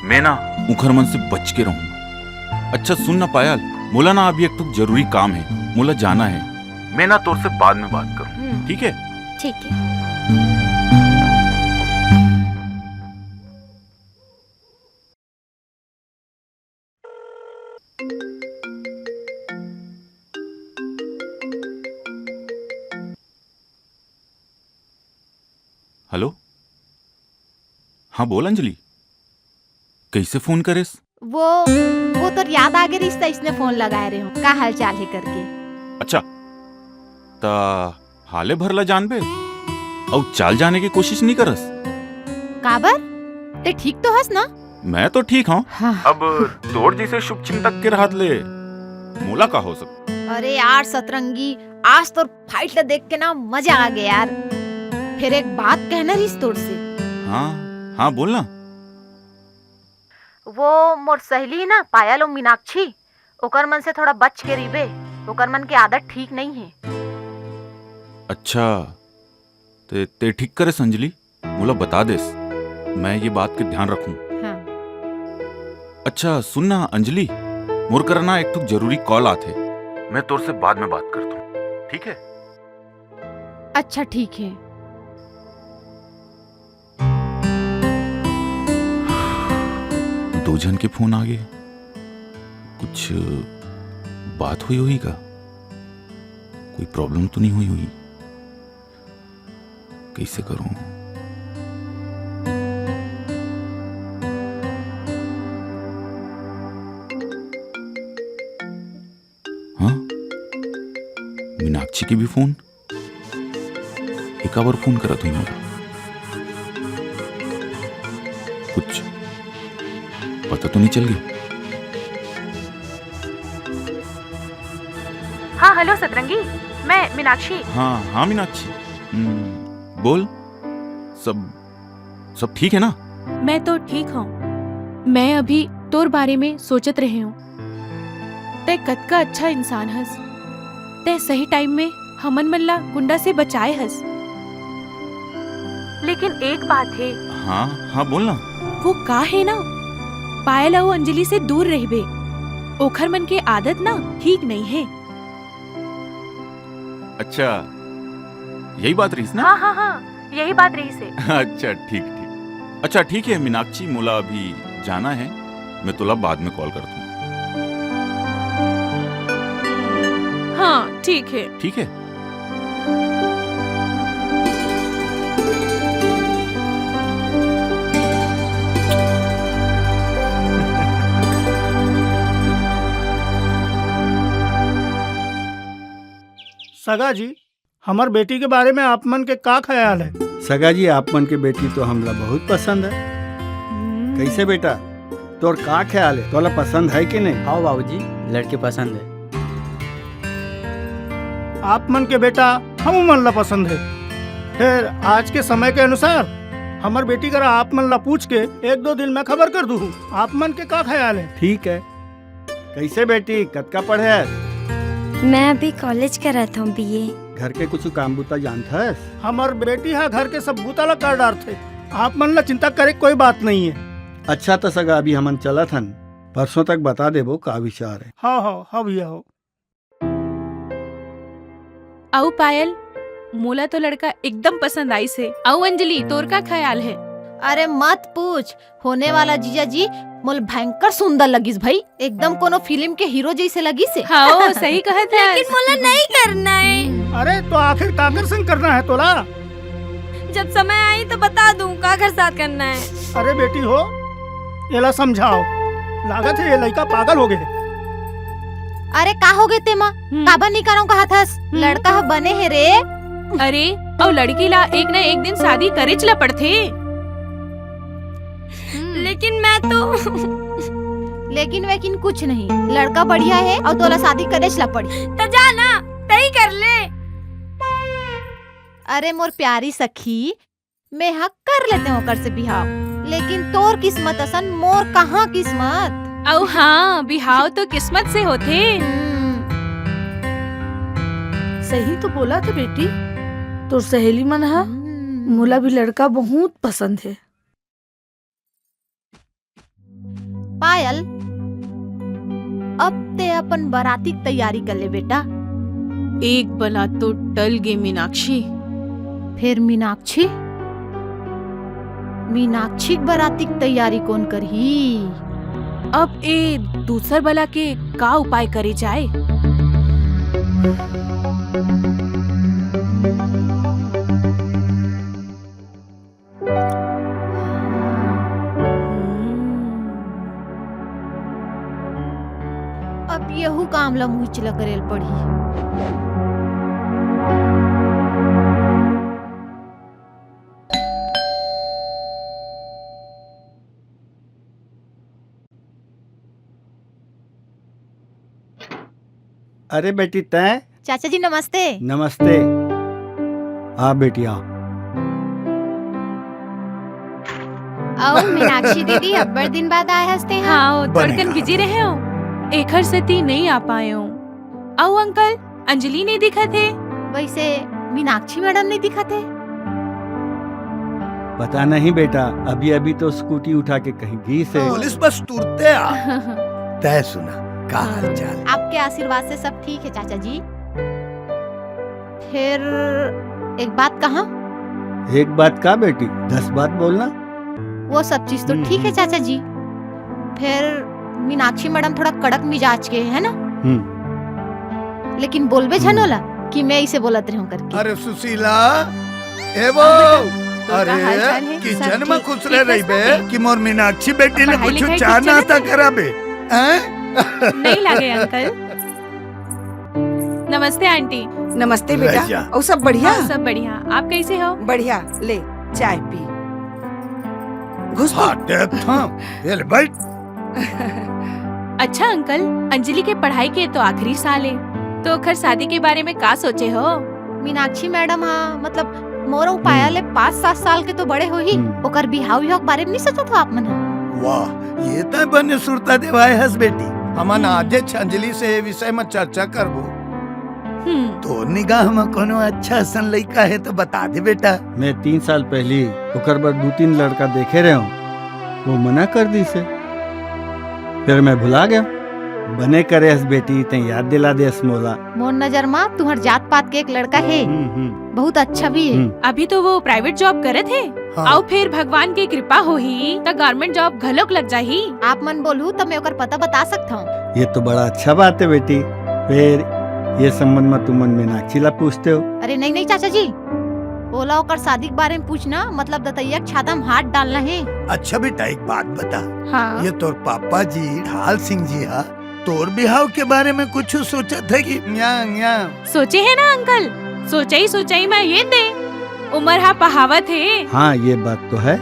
मैं ना उखर मन से बच के रहूं। अच्छा सुन ना पायल, मोला ना अभी एक ठो जरूरी काम है, मोला जाना है। मैं ना तोर से बाद में बात करूँ, हम्म। ठीक है? ठीक है। हाँ, बोल अंजलि, कइसे फोन करेस? वो वो तोर याद आगे रिहिस त इसने फोन लगाए रहे हूँ, का हाल चाल हे करके। अच्छा, त हाले भर ला जानबे अउ चाल जाने के कोशिश नइ करस? काबर? ते ठीक तो हस ना? मैं तो ठीक हूँ। हाँ। अब तोर जइसे शुभचिंतक के रहत ले मोला का हो सकत? अरे यार सतरंगी, आज तोर फाइट ला देख के ना मजा आ गया यार। फेर एक बात कहना रिहिस तोर से। हाँ, हाँ, बोल ना। वो मोर सहेली ना, पायल अउ मीनाक्षी, ओकर मन से थोड़ा बच के रहिबे। ओकर मन के आदत ठीक नइ हे। अच्छा, ते, ते ठीक करेस अंजलि, मोला बता देस, मैं ये बात के ध्यान रखूं। हाँ। अच्छा सुन ना अंजलि, मोर करा ना एक ठो जरूरी कॉल आत हे, मैं तोर से बाद में बात करत हूँ, ठीक हे? अच्छा ठीक हे। दो झन के फोन आ गे। कुछ बात होई होही का? कोई प्रॉब्लम तो नइ होई होही? कइसे करूं? हाँ, मीनाक्षी के भी फोन। ए काबर फोन करत होही मोला? कुछ पता तो नइ चल गे? हाँ, हेलो सतरंगी, मैं मीनाक्षी। हाँ, हाँ मीनाक्षी, हम्म, बोल, सब, सब ठीक हे ना? मैं तो ठीक हूँ। मैं अभी तोर बारे में सोचत रहे हूँ। तैं कतका अच्छा इंसान हस। तैं सही टाइम में हमन मन ला गुंडा से बचाए हस। लेकिन एक बात हे। हाँ, हाँ, बोल ना। वो का हे ना, पायल अउ अंजलि से दूर रहिबे। ओखर मन के आदत ना ठीक नइ हे। अच्छा, यही बात रहिस ना? हाँ, हाँ, हाँ, यही बात रहिस हे। अच्छा, ठीक, ठीक। अच्छा, ठीक हे मीनाक्षी, मोला अभी जाना हे, मैं तोला बाद में कॉल करत हूँ। हाँ, ठीक हे। ठीक हे। सगा जी, हमर बेटी के बारे में आप मन के का ख्याल हे? सगा जी, आप मन के बेटी तो हमला बहुत पसंद हे। हम्म। कइसे बेटा, तोर का ख्याल हे? तोला पसंद हे कि नहीं? हाँ बाबूजी, लड़की पसंद हे। आप मन के बेटा हमू मन ला पसंद हे। फेर आज के समय के अनुसार हमर बेटी करा आप मन ला पूछ के एक दो दिन में खबर कर दूहूँ। आप मन के का ख्याल हे? ठीक हे। कइसे बेटी, कतका पढ़े हस? मैं अभी कॉलेज करत हूँ, बीए। घर के कुछ काम बुता जानत हस? हमर बेटी हा घर के सब बुता ला कर डारथे। आप मन ला चिंता करे कोई बात नइ हे। अच्छा त सगा, अभी हमन चलत हन, परसों तक बता देबो का विचार हे। हाँ, हाँ, हाँ भैया हो। अउ पायल, मोला तो लड़का एकदम पसंद आइस हे। अउ अंजलि, तोर का ख्याल हे? अरे मत पूछ, होने वाला जीजा जी मोला भयंकर सुंदर लगिस भाई, एकदम कोनो फिल्म के हीरो जइसे लगिस हे। हाँ, सही कहत हस। लेकिन मोला नइ करना हे। अरे तो आखिर काकर संग करना हे तोला? जब समय आही तो बता दूँ काकर साथ करना हे। अरे बेटी हो, एला समझाओ, लागत हे ये लइका पागल हो गे हे। अरे का हो गे तेमा? हम्म। काबर नइ करंव कहत हस? हम्म। लड़का ह बने हे रे। अरे, अउ लड़की ला एक न एक दिन शादी करेच ला पड़थे। हम्म। लेकिन मैं तो लेकिन वेकिन कुछ नहीं, लड़का बढ़िया हे अउ तोला शादी करेच ला पड़ही। त जा ना, तही कर ले। अरे मोर प्यारी सखी, मैं ह कर लेते हूँ ओकर से बिहाव, लेकिन तोर किस्मत असन मोर कहाँ किस्मत। अउ हाँ, बिहाव तो किस्मत से होथे। हम्म। सही तो बोलथे बेटी, तोर सहेली मन ह। हम्म। मोला भी लड़का बहुत पसंद हे। पायल, अब ते अपन बराती के तैयारी कर ले बेटा। एक बला तो टल गे मीनाक्षी। फेर मीनाक्षी? मीनाक्षी के बराती के तैयारी कोन करही? अब ए दूसर बला के का उपाय करे जाए? काम ला मुहिच ला करेल पड़ही। अरे बेटी, तैं? चाचा जी, नमस्ते। नमस्ते। आ बेटी, आ। अउ मीनाक्षी दीदी, अब्बड़ दिन बाद आए हस तें हा। हाँ, ओ बने थोड़कन का। बिजी रहे हो, एखर सेती नइ आ पाए हो। अउ अंकल, अंजलि नइ दिखत हे। वइसे मीनाक्षी मैडम नइ दिखत हे। पता नहीं बेटा, अभी-अभी तो स्कूटी उठा के कहीं गिस हे। पुलिस बस तुरते आ। तैं सुना, का हाल चाल? आपके आशीर्वाद से सब ठीक है चाचा जी। फिर एक बात कहा? एक बात का बेटी, दस बात बोलना। वो सब चीज तो हम्म, ठीक है हम्म। चाचा जी। फिर मीनाक्षी मैडम थोड़ा कड़क मिजाज के है ना, हम्म। लेकिन बोलबे झन हम्म। ओला कि मैं इसे बोलत रहूं करके। अरे सुशीला, ए वो, हाँ बेटा, तो का अरे, हाल चाल है? किचन सब में ठीक, खुसरे ठीक है, रहिबे सब ठीक। कि मोर मीनाक्षी बेटी ले पढ़ाई कुछ लिखाई चाह ठीक चलत नाश्ता है? कराबे, हैं? नहीं लागे अंकल। नमस्ते आंटी। नमस्ते बेटा। रह जा। अउ सब बढ़िया? हाँ, सब बढ़िया। आप कैसे हो? बढ़िया। ले, चाय पी। घुस तो। हाँ, देख था। ये ले, बैठ। अच्छा अंकल, अंजलि के पढ़ाई के तो आखिरी साल हे, तो ओखर शादी के बारे में का सोचे हो? मीनाक्षी मैडम हा, मतलब मोर अउ पाया हम्म। ले पाँच सात साल के तो बड़े होही, हम्म। ओकर बिहाव विहाव के बारे में नहीं सोचत हो आप मन हा? वाह, ये तो बने सुरता देवाय हस बेटी। हमन हम्म। आजेच अंजलि से ये विषय में चर्चा करबो। हम्म। तोर निगाह में कोनो अच्छा असन लइका हे तो बता दे बेटा। मैं तीन साल पहली ओकर बर दू तीन लड़का देखे रहे हूँ, वो मना कर दिस हे। फिर मैं भुला गया। बने करे हस बेटी, तैं याद दिला दे हस मोला। मोर नजर मा तुहर जात पात के एक लड़का हे, हम्म, हम्म। बहुत अच्छा भी हे। हम्म। अभी तो वो प्राइवेट जॉब करत हे, हाँ। अउ फिर भगवान के कृपा होही त गवर्नमेंट जॉब घलोक लग जाही। आप मन बोलहू त मैं ओकर पता बता सकत हूँ। ये तो बड़ा अच्छा बात हे बेटी। फिर ये संबंध में तुमन मीनाक्षी ला पूछते हो? अरे नहीं, नहीं चाचा जी, ओला ओकर शादी के बारे में पूछना, मतलब दतैया के छाता में हाथ डालना हे। अच्छा बेटा, एक बात बता। हाँ। ये तोर पापा जी ढाल सिंह जी हा तोर बिहाव के बारे में कुछ सोचत हे कि न्या, न्या? सोचे हे ना अंकल, सोचई सोचई में ये दे उमर हा पहावत हे। हाँ, ये बात तो है।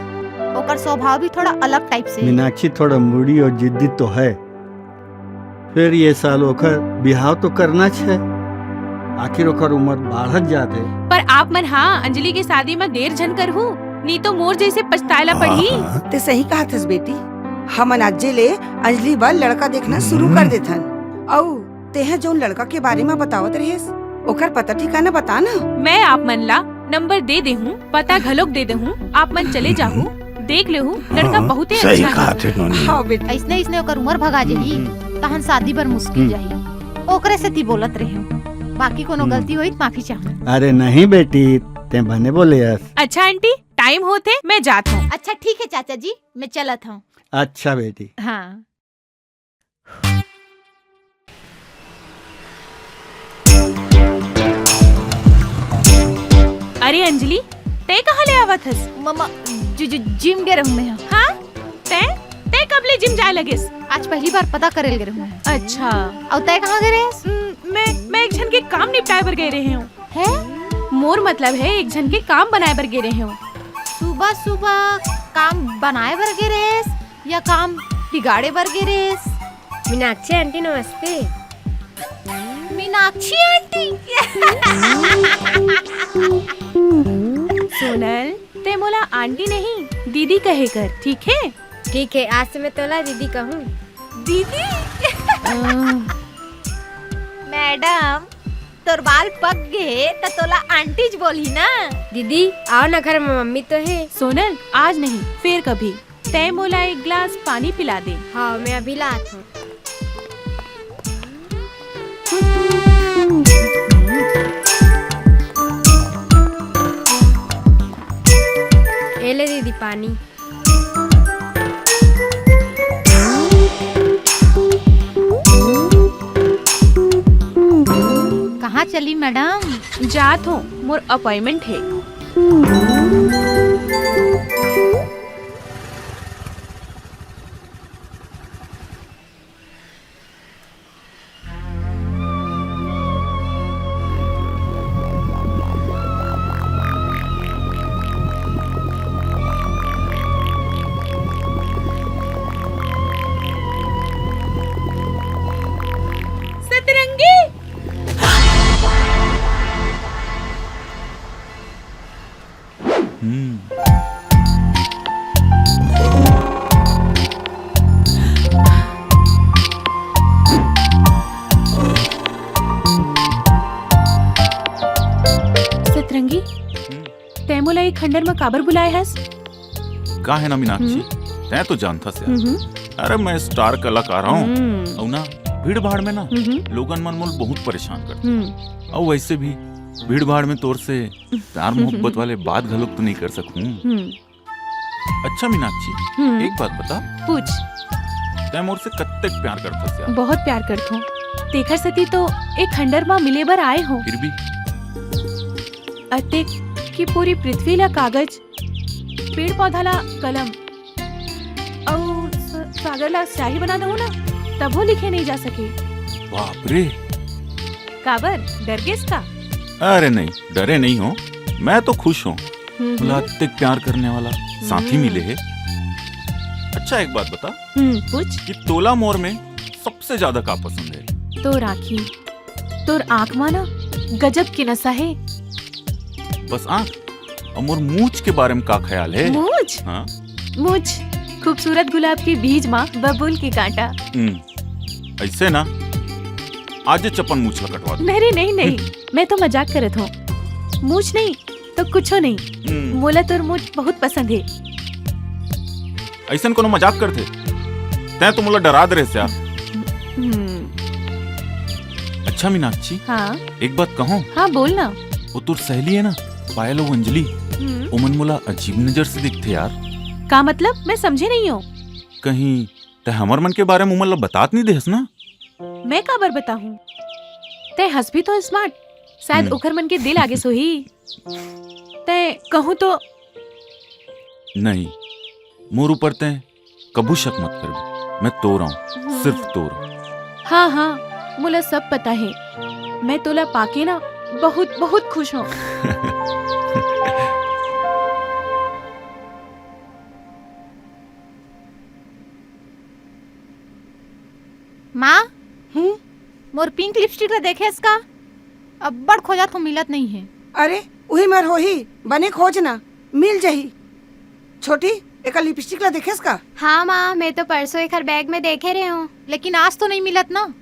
ओकर स्वभाव भी थोड़ा अलग टाइप से हे। मीनाक्षी थोड़ा मुड़ी और जिद्दी तो है, फिर ये साल ओकर बिहाव तो करनाच हे, आखिर ओकर उमर बाढ़त जात हे। पर आप मन हा अंजलि के शादी में देर झन करहू, नी तो मोर जैसे पछताए ला पड़ही। हाँ। तैं सही कहत हस बेटी, हमन आजे ले अंजलि बर लड़का देखना शुरू हम्म। कर देथन। अउ तेहा जउन लड़का के बारे में बतावत रहेस, ओकर पता ठिकाना बता ना। मैं आप मन ला नंबर दे देहूँ, पता घलोक दे देहूँ, आप मन चले जाहू, देख लेहू, लड़का हाँ, बहुत ही सही अच्छा हे। कहा थे नोनी। हाँ बेटी। अइसने, अइसने ओकर उमर भगा जाही, हम्म, हम्म। तहन शादी बर मुश्किल हम्म। जाही। ओकरे सेती बोलत रहेंव। बाकी कोनो हम्म। गलती होई त माफी चाहूँ। अरे नहीं बेटी, तैं बने बोले हस। अच्छा आंटी, टाइम होत हे, मैं जात हूँ। अच्छा ठीक हे चाचा जी, मैं चलत हूँ। अच्छा बेटी। हाँ। अरे अंजलि, तैं कहाँ ले आवत हस? मम्मा, जि-, जि-, जिम गे रहूँ मैं। हाँ? तैं? तैं कब ले जिम जाए लगिस? आज पहली बार पता करे ल गे रहूँ मैं। अच्छा। अउ तैं कहाँ गे रहेस? उम, मैं, मैं एक झन के काम निपटाए बर गे रहेंव। हैं? मोर मतलब हे, एक झन के काम बनाए बर गे रहेंव। सुबह सुबह काम बनाए बर गे रहेस? या काम बिगाड़े बर गे रेहेस? मीनाक्षी आंटी नमस्ते। मीनाक्षी आंटी। सोनल, तैं मोला आंटी नहीं, दीदी कहे कर, ठीक हे? ठीक हे, आज से मैं तोला दीदी कहूँ। दीदी? मैडम, तोर बाल पक गे हे, त तोला आंटीच बोलही ना। दीदी, आओ ना, घर में मम्मी तो हे। सोनल, आज नहीं, फेर कभी। तैं मोला एक गिलास पानी पिला दे। हाँ, मैं अभी लात हूँ। ए ले दीदी पानी। कहाँ चली मैडम? जात हूँ, मोर appointment हे। खंडर म काबर बुलाए हस? का हे ना मीनाक्षी, हम्म। तैं तो जानथस यार। हम्म। अरे, मैं स्टार कलाकार हूँ। हम्म। अउ ना, भीड़ भाड़ में ना, हम्म। लोगन मन मोला बहुत परेशान करथे। हम्म। अउ वैसे भी, भीड़ भाड़ में तोर से प्यार मोहब्बत वाले बात घलोक तो नहीं कर सकूँ। हम्म। अच्छा मीनाक्षी, हम्म। एक बात बता। पूछ। तैं मोर से कत्तेक प्यार करथस यार? बहुत प्यार करथों। तेखर सेती तो ए खंडर म मिले बर आए हों। फिर भी? अतेक कि पूरी पृथ्वी ला कागज, पेड़ पौधा ला कलम, अउ स-, सागर ला स्याही बना दहूं ना, तभो लिखे नहीं जा सके। बाप रे। काबर, डर गेस का? अरे नहीं, डरे नहीं हों, मैं तो खुश हों। हम्म, मोला हम्म। अतेक प्यार करने वाला साथी हम्म। मिले हे। अच्छा, एक बात बता। हम्म, पूछ। कि तोला मोर में सबसे ज्यादा का पसंद हे? तोर आँखी, तोर आँख मा ना गजब के नशा हे। बस आँख? अउ मोर मूछ के बारे में का ख्याल हे? मूछ? हाँ। मूछ, खूबसूरत गुलाब के बीच मा बबूल के कांटा। हम्म, ऐसे ना, आज चपन मूछ ला कटवा दे। नहीं रे, नहीं, नहीं, हम्म। मैं तो मजाक करत हों। मूछ नहीं, तो कुछो नहीं। हम्म। मोला तोर मूछ बहुत पसंद हे। अइसन कोनो मजाक करथे? तैं तो मोला डरा दे रहे यार। हम्म। अच्छा मीनाक्षी, हाँ? एक बात कहूँ? हाँ, बोल ना। वो तोर सहेली हे ना, पायल अउ अंजलि, हम्म। ओमन मोला अजीब नजर से देखथे यार। का मतलब? मैं समझे नहीं हों। कहीं तैं हमर मन के बारे में ओमन ला बतात नहीं देहस ना? मैं काबर बताहूँ? तैं हस भी तो smart, शायद हम्म। ओखर मन के दिल आगे सोही। तैं कहूँ तो। नहीं, मोर ऊपर तैं कभू शक मत करबे। मैं तोर हूँ, हम्म। सिर्फ तोर। हाँ, हाँ, मोला सब पता हे। मैं तोला पाके ना बहुत, बहुत खुश हों। माँ, हम्म? मोर pink lipstick ला देखेस का? अब्बड़ खोजत हों, मिलत नहीं हे। अरे, उही मेर होही, बने खोज ना, मिल जही। छोटी, एकर lipstick ला देखेस का? हाँ माँ, मैं तो परसों एकर bag में देखे रहे हों, लेकिन आज तो नहीं मिलत ना।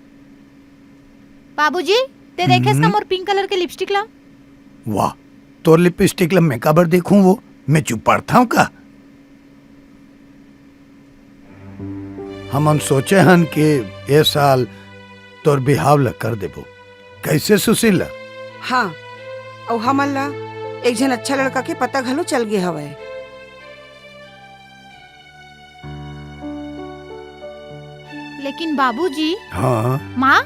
बाबूजी, तैं देखेस का हम्म। मोर pink colour के lipstick ला? वाह, तोर lipstick ला मैं काबर देखूं वो? मैं चुप पड़थंव का? हमन सोचे हन कि ए साल तोर बिहाव ल कर देबो। कैसे सुशीला? हाँ, अउ हमन ला एक झन अच्छा लड़का के पता घलो चल गे हवय। लेकिन बाबूजी, हाँ? माँ,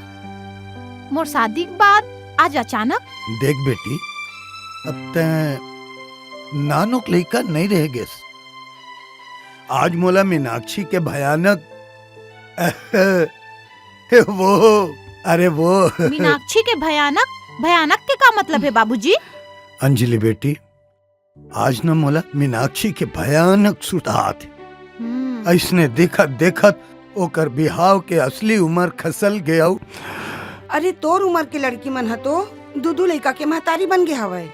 मोर शादी के बाद आज अचानक? देख बेटी, अब तैं नानुक लइका नइ रह गेस। आज मोला मीनाक्षी के भयानक वो, अरे वो। मीनाक्षी के भयानक? भयानक के का मतलब हे बाबूजी? अंजलि बेटी, आज न मोला मीनाक्षी के भयानक सुरत आत हे। हम्म। अइसने देखत देखत ओकर बिहाव के असली उमर खसल गे अउ। अरे, तोर उमर के लड़की मन ह तो दू दू लइका के महतारी बन गे हवय।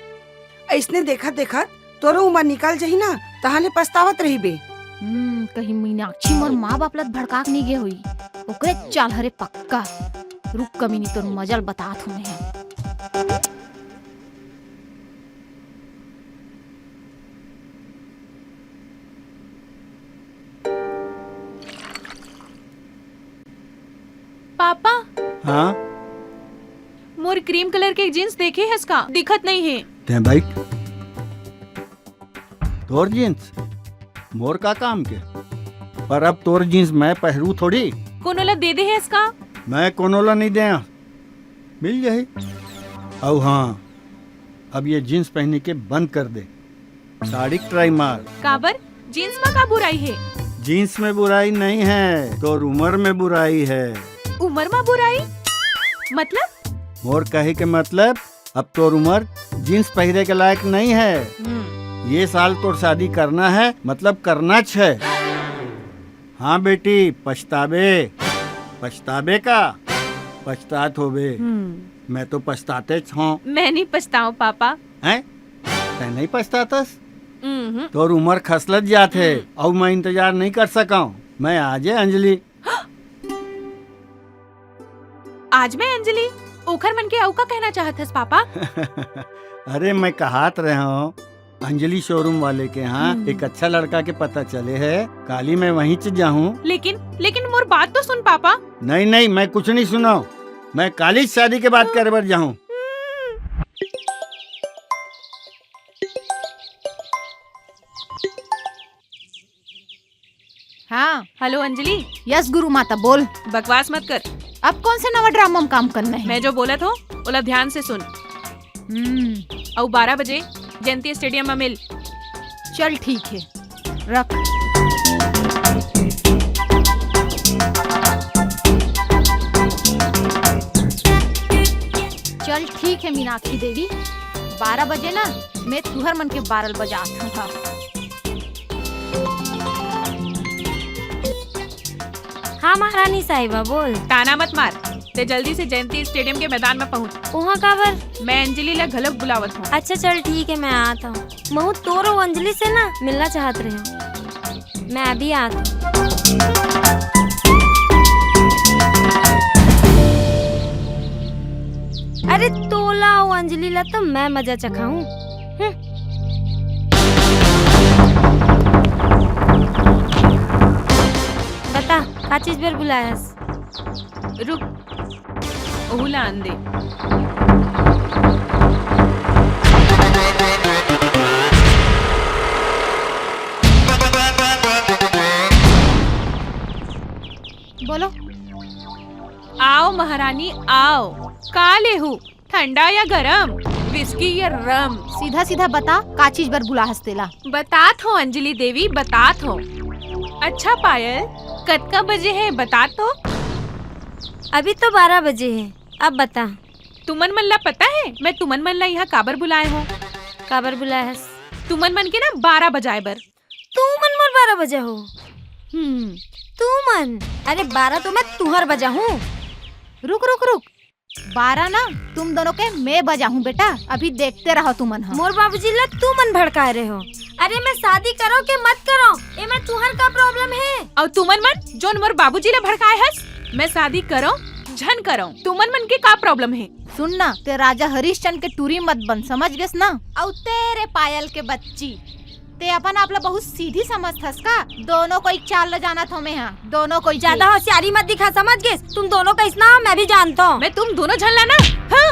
अइसने देखत देखत तोरो उमर निकल जही ना, तहां ले पछतावत रहिबे। हम्म, कहीं मीनाक्षी मोर माँ बाप ला भड़का के नइ गे होही। ओकरे चाल हरे पक्का। रुक कमीनी, तोर मजा ल बतात हों मैं। पापा। हाँ? मोर cream colour के jeans देखे हस का? दिखत नइ हे। तैं बइठ। तोर jeans? मोर का काम के? पर अब तोर jeans मैं पहरहूं थोड़ी। कोनो ला दे दे हस का? मैं कोनो ला नइ देंव। मिल जाही। अउ हाँ, अब ये jeans पहने के बंद कर दे। साड़ी के try मार। काबर? Jeans म का बुराई हे? Jeans में बुराई नहीं है, तोर उमर में बुराई है। उमर म बुराई? मतलब? मोर कहे के मतलब, अब तोर उमर jeans पहिरे के लायक नहीं है। हम्म। ये साल तोर शादी करना है, मतलब करनाच है। हाँ बेटी, पछताबे। पछताबे का? पछतात होबे। हम्म। मैं तो पछतातेच हों। मैं नहीं पछताओं, पापा। हैं? तैं नहीं पछतातस? हम्म। तोर उमर खसलत जात हे, हम्म। अउ मैं इंतजार नहीं कर सकंव। मैं आजे अंजलि। आज मैं अंजलि, ओखर मन के अउ का कहना चाहत हस, पापा? अरे, मैं कहात रहे हों, अंजलि शोरूम वाले के यहाँ हम्म। एक अच्छा लड़का के पता चले है, काली मैं वहीं च जाहूँ। लेकिन, लेकिन मोर बात तो सुन पापा। नहीं, नहीं, मैं कुछ नहीं सुनाऊँ, मैं काली शादी के बात करे बर जाहूँ। हाँ। हेलो अंजलि। यस गुरु माता, बोल। बकवास मत कर। अब कौन से नवा ड्रामा में काम करना है? मैं जो बोलत हों, ओला ध्यान से सुन। हम्म। अउ बारह बजे जयंती स्टेडियम में मिल। चल ठीक है, रख। चल ठीक है मीनाक्षी देवी, बारह बजे ना मैं तुहर मन के बारल बजात हूँ। हाँ महारानी साहिबा, बोल। ताना मत मार, ते जल्दी से जयंती स्टेडियम के मैदान में पहुँच। उहाँ काबर? मैं अंजलि ला घलोक बुलावत हूँ। अच्छा चल ठीक है, मैं आत हूँ। महूँ तोर अउ अंजलि से ना मिलना चाहत रहेंव। मैं अभी आत हूँ। अरे तोला अउ अंजलि ला तो मैं मजा चखाहूँ। हम्म। बता, का चीज बर बुलाय हस? रुक, ओहू ला आन दे। बोलो। आओ महारानी, आओ। का लेहू? ठंडा या गरम? विस्की या रम? सीधा सीधा बता, का चीज बर बुलाय हस तेला? बतात हों अंजलि देवी, बतात हों। अच्छा पायल, कतका बजे हे, बता तो। अभी तो बारह बजे हे, अब बता। तुमन मन ला पता हे, मैं तुमन मन ला इहाँ काबर बुलाय हों? काबर बुलाय हस? तुमन मन के ना बारह बजाय बर। तुमन मोर बारह बजाहू? हम्म। तुमन? अरे बारह तो मैं तुहर बजाहूँ। रुक, रुक, रुक। बारह ना तुम दोनों के मैं बजाहूँ बेटा, अभी देखते रहो तुमन ह। मोर बाबूजी ला तुमन भड़काय रहे हो। अरे मैं शादी करो के मत करो, एमा तुहर का problem हे? अउ तुमन मन जोन मोर बाबूजी ला भड़काय हस, मैं शादी करो झन करो, तुमन मन के का problem हे? सुन ना, ते राजा हरिश्चंद्र के टूरी मत बन, समझ गेस ना? अउ तेरे पायल के बच्ची, ते अपन आप ला बहुत सीधी समझथस का? दोनों कोई चाल ल जानत हों मैं हा, दोनों कोई के। ज्यादा होशियारी मत दिखा, समझ गेस? तुम दोनों का इसना मैं भी जानता हूँ। मैं तुम दोनों झन ला ना, हाँ।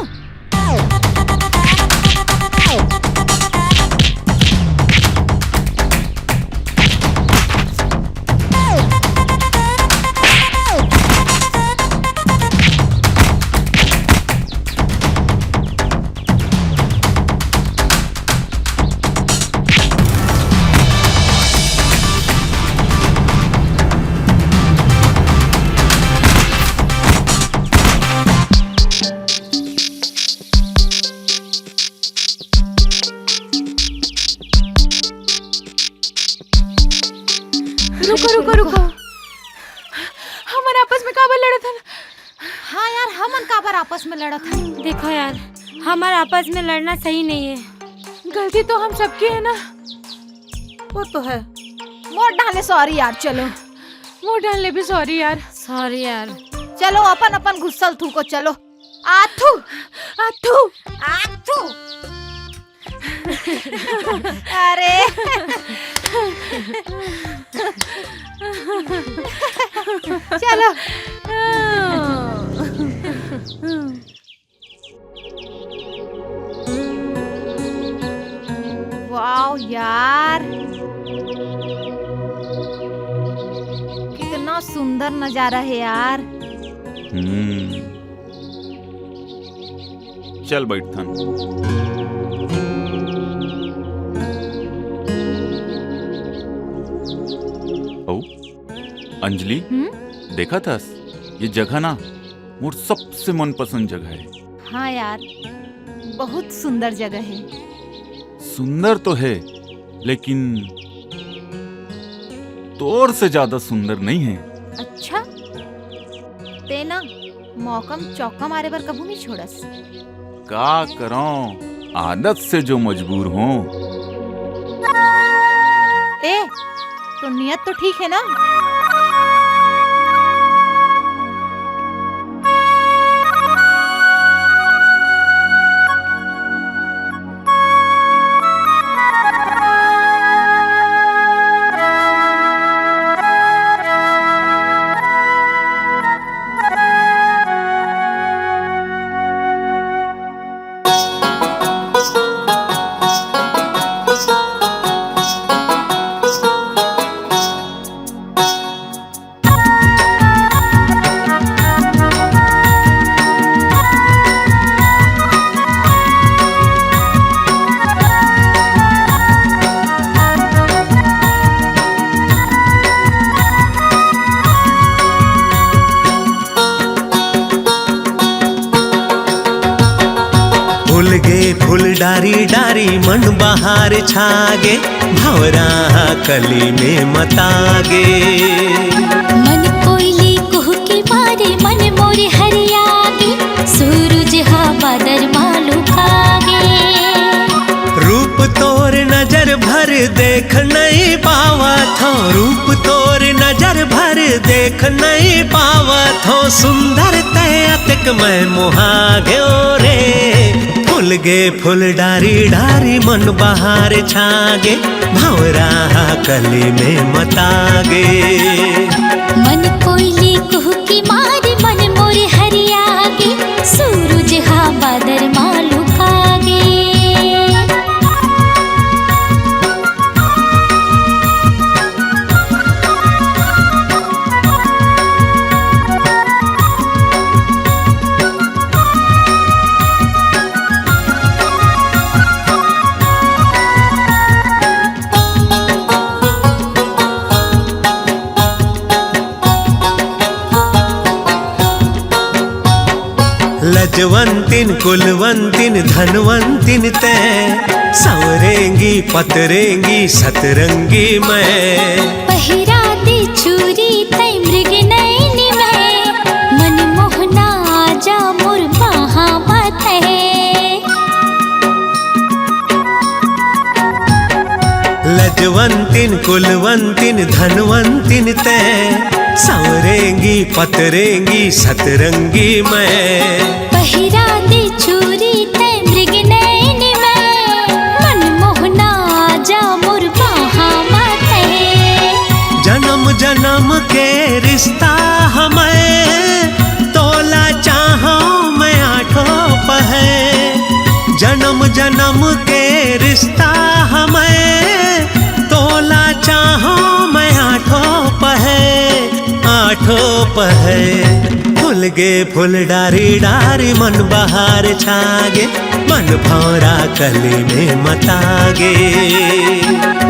रुको, रुको, रुको। हमन आपस में काबर लड़त हन? हाँ यार, हमन काबर आपस में लड़त हन? देखो यार, हमर आपस में लड़ना सही नहीं है। गलती तो हम सबकी है ना। वो तो है। मोर डाले sorry यार, चलो। मोर डाले भी sorry यार। Sorry यार। चलो अपन अपन गुस्सा ल थूको, चलो। आथू। आथू। आथू। अरे। चलो। वाओ यार, कितना सुंदर नजारा है यार। हम्म। चल बैठथन। अउ अंजलि, हम्म? देखत हस, ये जगह ना मोर सबसे मनपसंद जगह है। हाँ यार, बहुत सुंदर जगह है। सुंदर तो है, लेकिन तोर से ज्यादा सुंदर नहीं है। अच्छा, ते ना मौका म चौका मारे बर कभू नहीं छोड़स। का करौं, आदत से जो मजबूर हों। ए, तो नियत तो ठीक है ना? डारी डारी मन बहार छागे, भंवरा ह कली में मतागे। मन कोइली कुहकी मारे, मन मोर हरियागे, सूरज हा बादर मा लुकागे। रूप तोर नजर भर देख नइ पावत हौं, रूप तोर नजर भर देख नइ पावत हौं, सुंदर तैं अतेक मैं मोहा गेंव रे। फूल गे फूल डारी डारी मन बहार छागे, भंवरा हा कली में मतागे। मन कोइली कुहकी मारे, मन मोर हरियागे, सूरज हा बादर मा लुकागे। लजवंतिन, कुलवंतिन, धनवंतिन तैं, संवरेंगी, पतरेंगी, सतरंगी मैं। पहिरा दे चूरी तैं मृग नैनी मैं, मन मोहना आजा मोर बाहां म तैं। लजवंतिन, कुलवंतिन, धनवंतिन तैं, संवरेंगी, पतरेंगी, सतरंगी मैं। पहिरा दे चूरी तैं मृग नैनी मैं, मन मोहना आजा मोर बाहां म तैं। जनम जनम के रिस्ता हमर, तोला चाहौं मैं आठों पहर। जनम जनम के रिस्ता हमर, तोला चाहौं मैं आठों पहर, आठों पहर। फूल गे फूल डारी डारी मन बहार छागे, मन भंवरा कली में मतागे।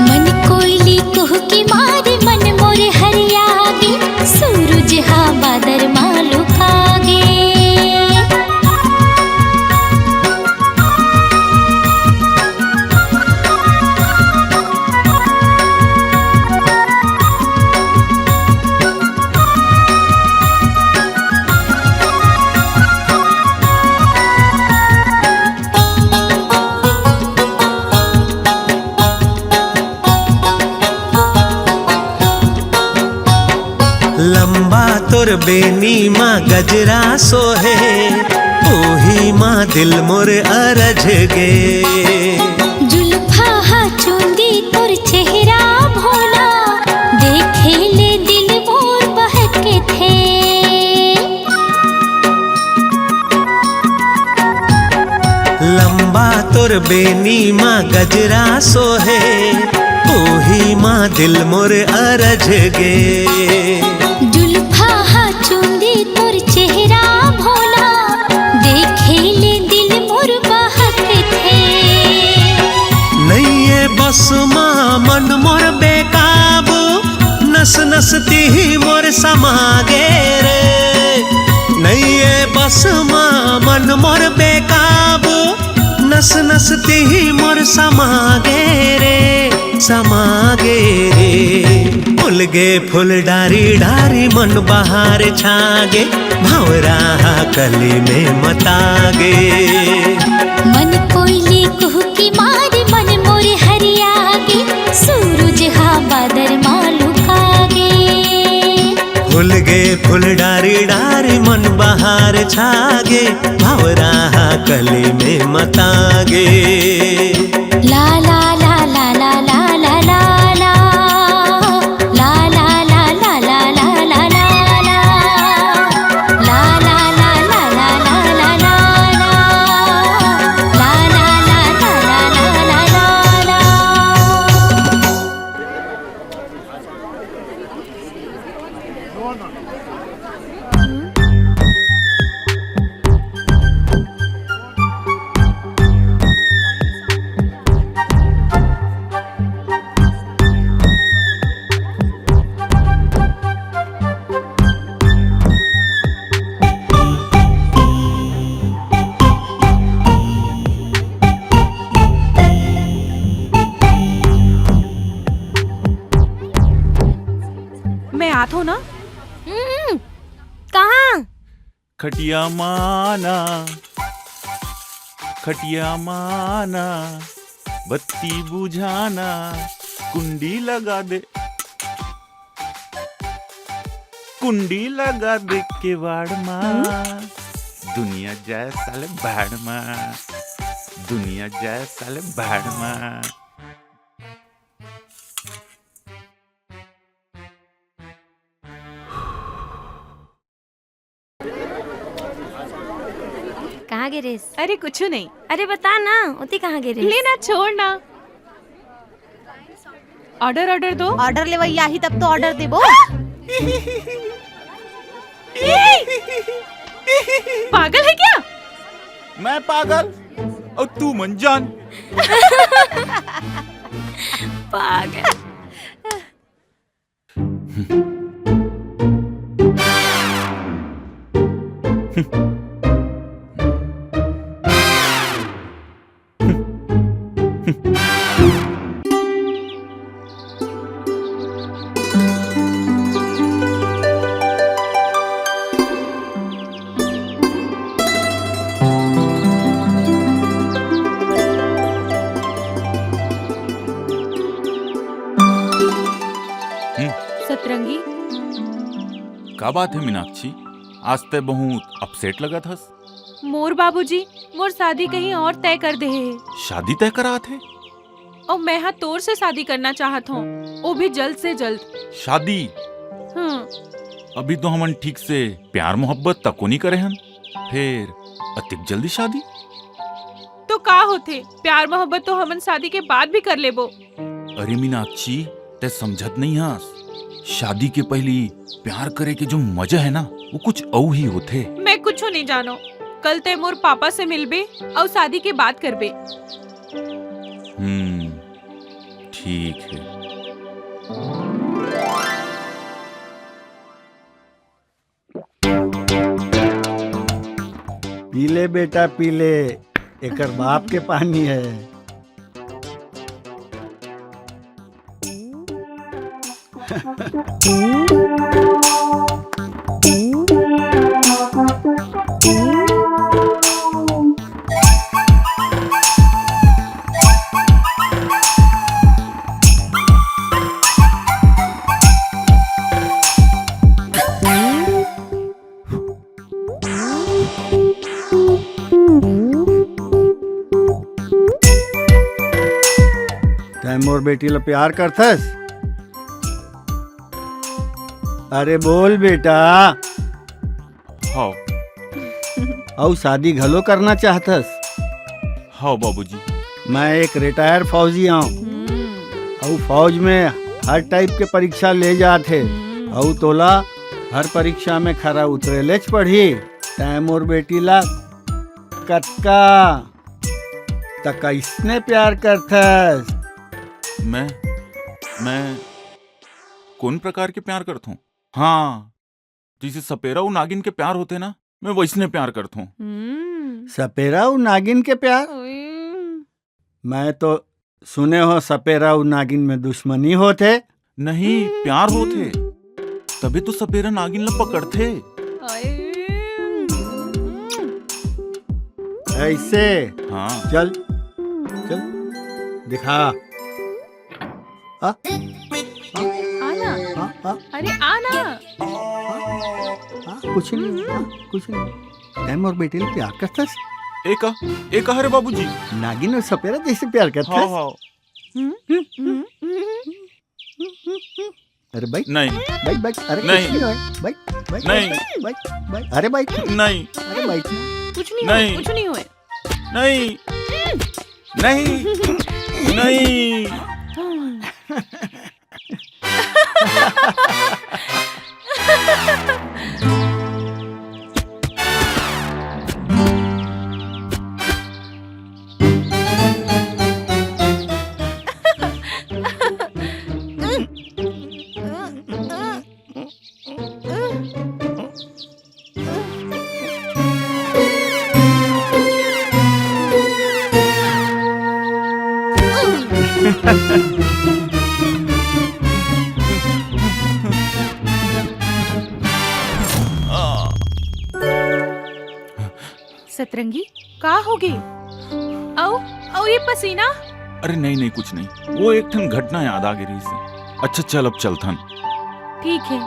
मन कोइली कुहकी मारे, मन मोर हरियागे, सूरज हा बादर मा लुकागे। लंबा तोर बेनी मा गजरा सोहे, ओही मा दिल मोर अरझ गे। जुल्फा हा चुंदी तोर चेहरा भोला, देखे ले दिल मोर बहकथे। लंबा तोर बेनी मा गजरा सोहे, ओही मा दिल मोर अरझ गे। जुल्फा हा चुंदी तोर चेहरा भोला, देखे ले दिल मोर बहकथे। नइये बस मा मन मोर बेकाबू, नस नस तिही मोर समागे रे। नइये बस मा मन मोर बेकाबू, नस नस तिही मोर समागे रे, समागे रे। फूल गे फूल डारी डारी मन बहार छागे, भंवरा हा कली में मतागे। मन कोइली कुहकी मारे, मन मोर हरियागे, सूरज हा बादर मा लुकागे। फूल गे फूल डारी डारी मन बहार छागे, भंवरा हा कली में मतागे। ला ला ला ला ला ला ला ला ला। ला ला ला ला ला ला ला ला। ला ला ला ला ला ला ला ला। ला ला ला ला ला ला ला ला। मैं आत हो ना। हम्म, कहाँ? खटिया माना, खटिया माना, बत्ती बुझाना, कुंडी लगा दे, कुंडी लगा दे केवाड़ मा। हम्म? दुनिया जाए साले भाड़ मा, दुनिया जाए साले भाड़ मा। कहाँ गे रेस? अरे कुछ नहीं। अरे बता ना, ओती कहाँ गे रेस? ले ना, छोड़ ना। ऑर्डर ऑर्डर दो। ऑर्डर लेवई आही तब तो ऑर्डर देबो। पागल है क्या? मैं पागल और तू मन जान। पागल। हम्म। सतरंगी। का बात है मीनाक्षी, आज तै बहुत अपसेट लगत हस। मोर बाबूजी मोर शादी कहीं और तय कर दे हे। शादी तय करात हे? और मैं हा तोर से शादी करना चाहत हूँ, वो भी जल्द से जल्द। शादी? हाँ। अभी तो हमन ठीक से प्यार मोहब्बत तको नहीं करे हन, फिर अतिक जल्दी शादी? तो का होथे, प्यार मोहब्बत तो हमन शादी के बाद भी कर लेबो। अरे मीनाक्षी, तै समझत नहीं हस। शादी के पहली प्यार करे के जो मजा है ना, वो कुछ अउ ही होथे। मैं कुछ नहीं जानो। कल तै मोर पापा से मिलबे और शादी के बात करबे। हम्म, ठीक है। पी ले बेटा, पी ले, एकर बाप के पानी है। तैं मोर बेटी ला प्यार करथस? अरे बोल बेटा। हाँ। अउ शादी घलो करना चाहथस? हाँ बाबूजी। मैं एक रिटायर फौजी आंव। हम्म। अउ फौज में हर टाइप के परीक्षा ले जात हे। हम्म। अउ तोला हर परीक्षा में खरा उतरे लेच पड़ही। तैं मोर बेटी ला कतका त कइसने प्यार करथस? मैं, मैं कौन प्रकार के प्यार करथूं? हाँ, जैसे सपेरा अउ नागिन के प्यार होथे ना, मैं वैसने प्यार करथूं। हम्म। सपेरा अउ नागिन के प्यार? हम्म। मैं तो सुने हो सपेरा अउ नागिन में दुश्मनी होथे। नहीं, प्यार होथे, तभी तो सपेरा नागिन ला पकड़थे। ऐसे? हाँ। चल, चल, दिखा। आ? आ ना। आ, आ? अरे आ ना। आ, कुछ नहीं, आ, कुछ नहीं। तैं मोर बेटी ले प्यार करथस? एका, एका हरे बाबूजी। नागिन अउ सपेरा जैसे प्यार करथस? हाँ, हाँ। हम्म, हम्म, हम्म। अरे बैठ। नहीं। बैठ, बैठ। अरे नहीं। कुछ नहीं होय। बैठ, बैठ, नहीं। बैठ, बैठ, बैठ। अरे बैठ। नहीं। अरे बैठ। कुछ नहीं होय, नहीं। कुछ नहीं होय। नहीं। नहीं। नहीं। सतरंगी, का होगे? अउ, अउ ये पसीना? अरे नहीं, नहीं, कुछ नहीं, वो एक ठन घटना याद आ गे रहिस हे। अच्छा चल, अब चलथन। ठीक हे।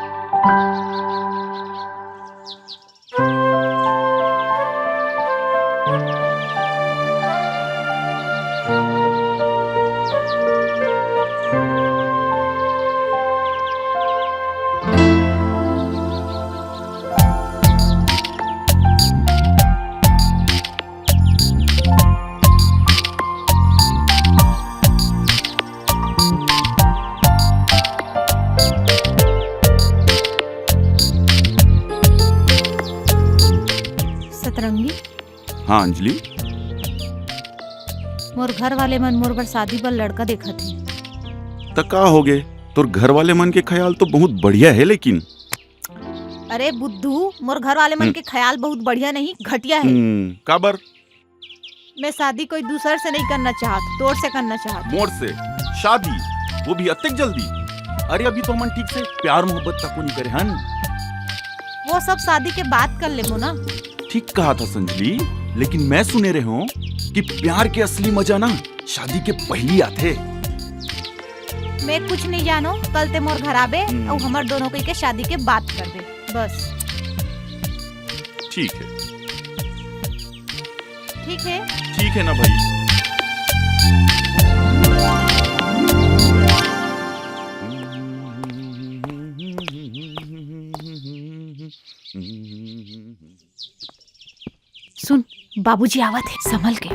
सतरंगी। हाँ अंजलि। मोर घर वाले मन मोर बर शादी बर लड़का देखत हे। त का होगे? तोर घर वाले मन के ख्याल तो बहुत बढ़िया हे, लेकिन अरे बुद्धू, मोर घर वाले मन हम्म। के ख्याल बहुत बढ़िया नहीं, घटिया हे। हम्म, काबर? मैं शादी कोई दूसर से नहीं करना चाहत, तोर से करना चाहत। मोर से शादी? वो भी अतेक जल्दी? अरे अभी तो हमन ठीक से प्यार मोहब्बत तको नहीं करे हन। वो सब शादी के बाद कर लेबो ना। ठीक कहा था संजली, लेकिन मैं सुने रहे हूँ कि प्यार के असली मजा ना शादी के पहली आथे। मैं कुछ नहीं जानो, कल ते मोर घर आबे हम्म। अउ हमर दोनों के शादी के बात करबे, बस। ठीक है। ठीक है। ठीक है ना भाई। सुन, बाबूजी आवत हे, संभल के।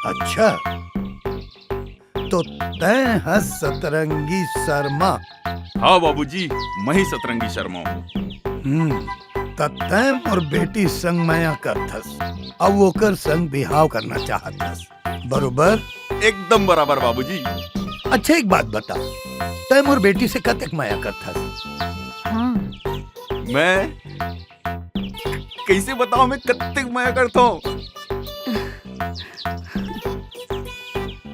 अच्छा, तो तैं हस सतरंगी शर्मा? हाँ बाबूजी, मैं ही सतरंगी शर्मा हूँ। हम्म, त तैं मोर बेटी संग मया करथस, अउ ओकर संग बिहाव करना चाहत हस, बरोबर? एकदम बराबर बाबूजी। अच्छा, एक बात बता, तैं मोर बेटी से कतेक मया करथस? हाँ। मैं कइसे बताओं, मैं कतेक मया करथों।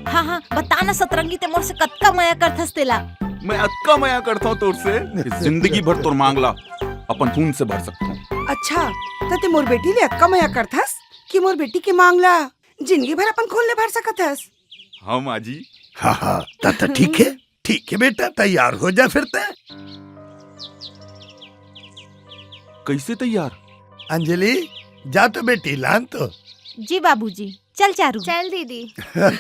हाँ, हाँ, बता ना सतरंगी, ते मोर से कतका मया करथस तेला? मैं अतका मया करथों तोर से कि जिंदगी भर तोर मांग ला अपन खून से भर सकथों। अच्छा, त ते मोर बेटी ले अतका मया करथस कि मोर बेटी के मांग ला जिंदगी भर अपन खून ले भर सकत हस? हाँ माँ जी। हाँ, हाँ, त, त ठीक है। ठीक है बेटा, तैयार हो जा फिर तैं। कैसे तैयार? अंजलि, जा तो बेटी, लान तो। जी बाबूजी, चल चारू। चल दीदी। हाँ।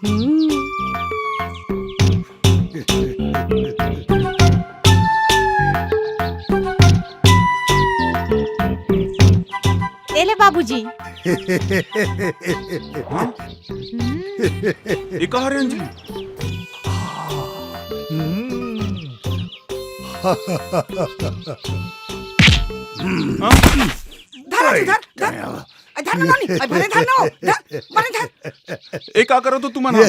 हम्म। ए ले बाबूजी। हाँ? हम्म। ये कहाँ रे अंजलि? हम्म। हाँ? धर, धर, धर। अरे, धर ना, नानी, अरे, भले धर ना हो, धर, भले धर। ए, का करो तो तुमन हा?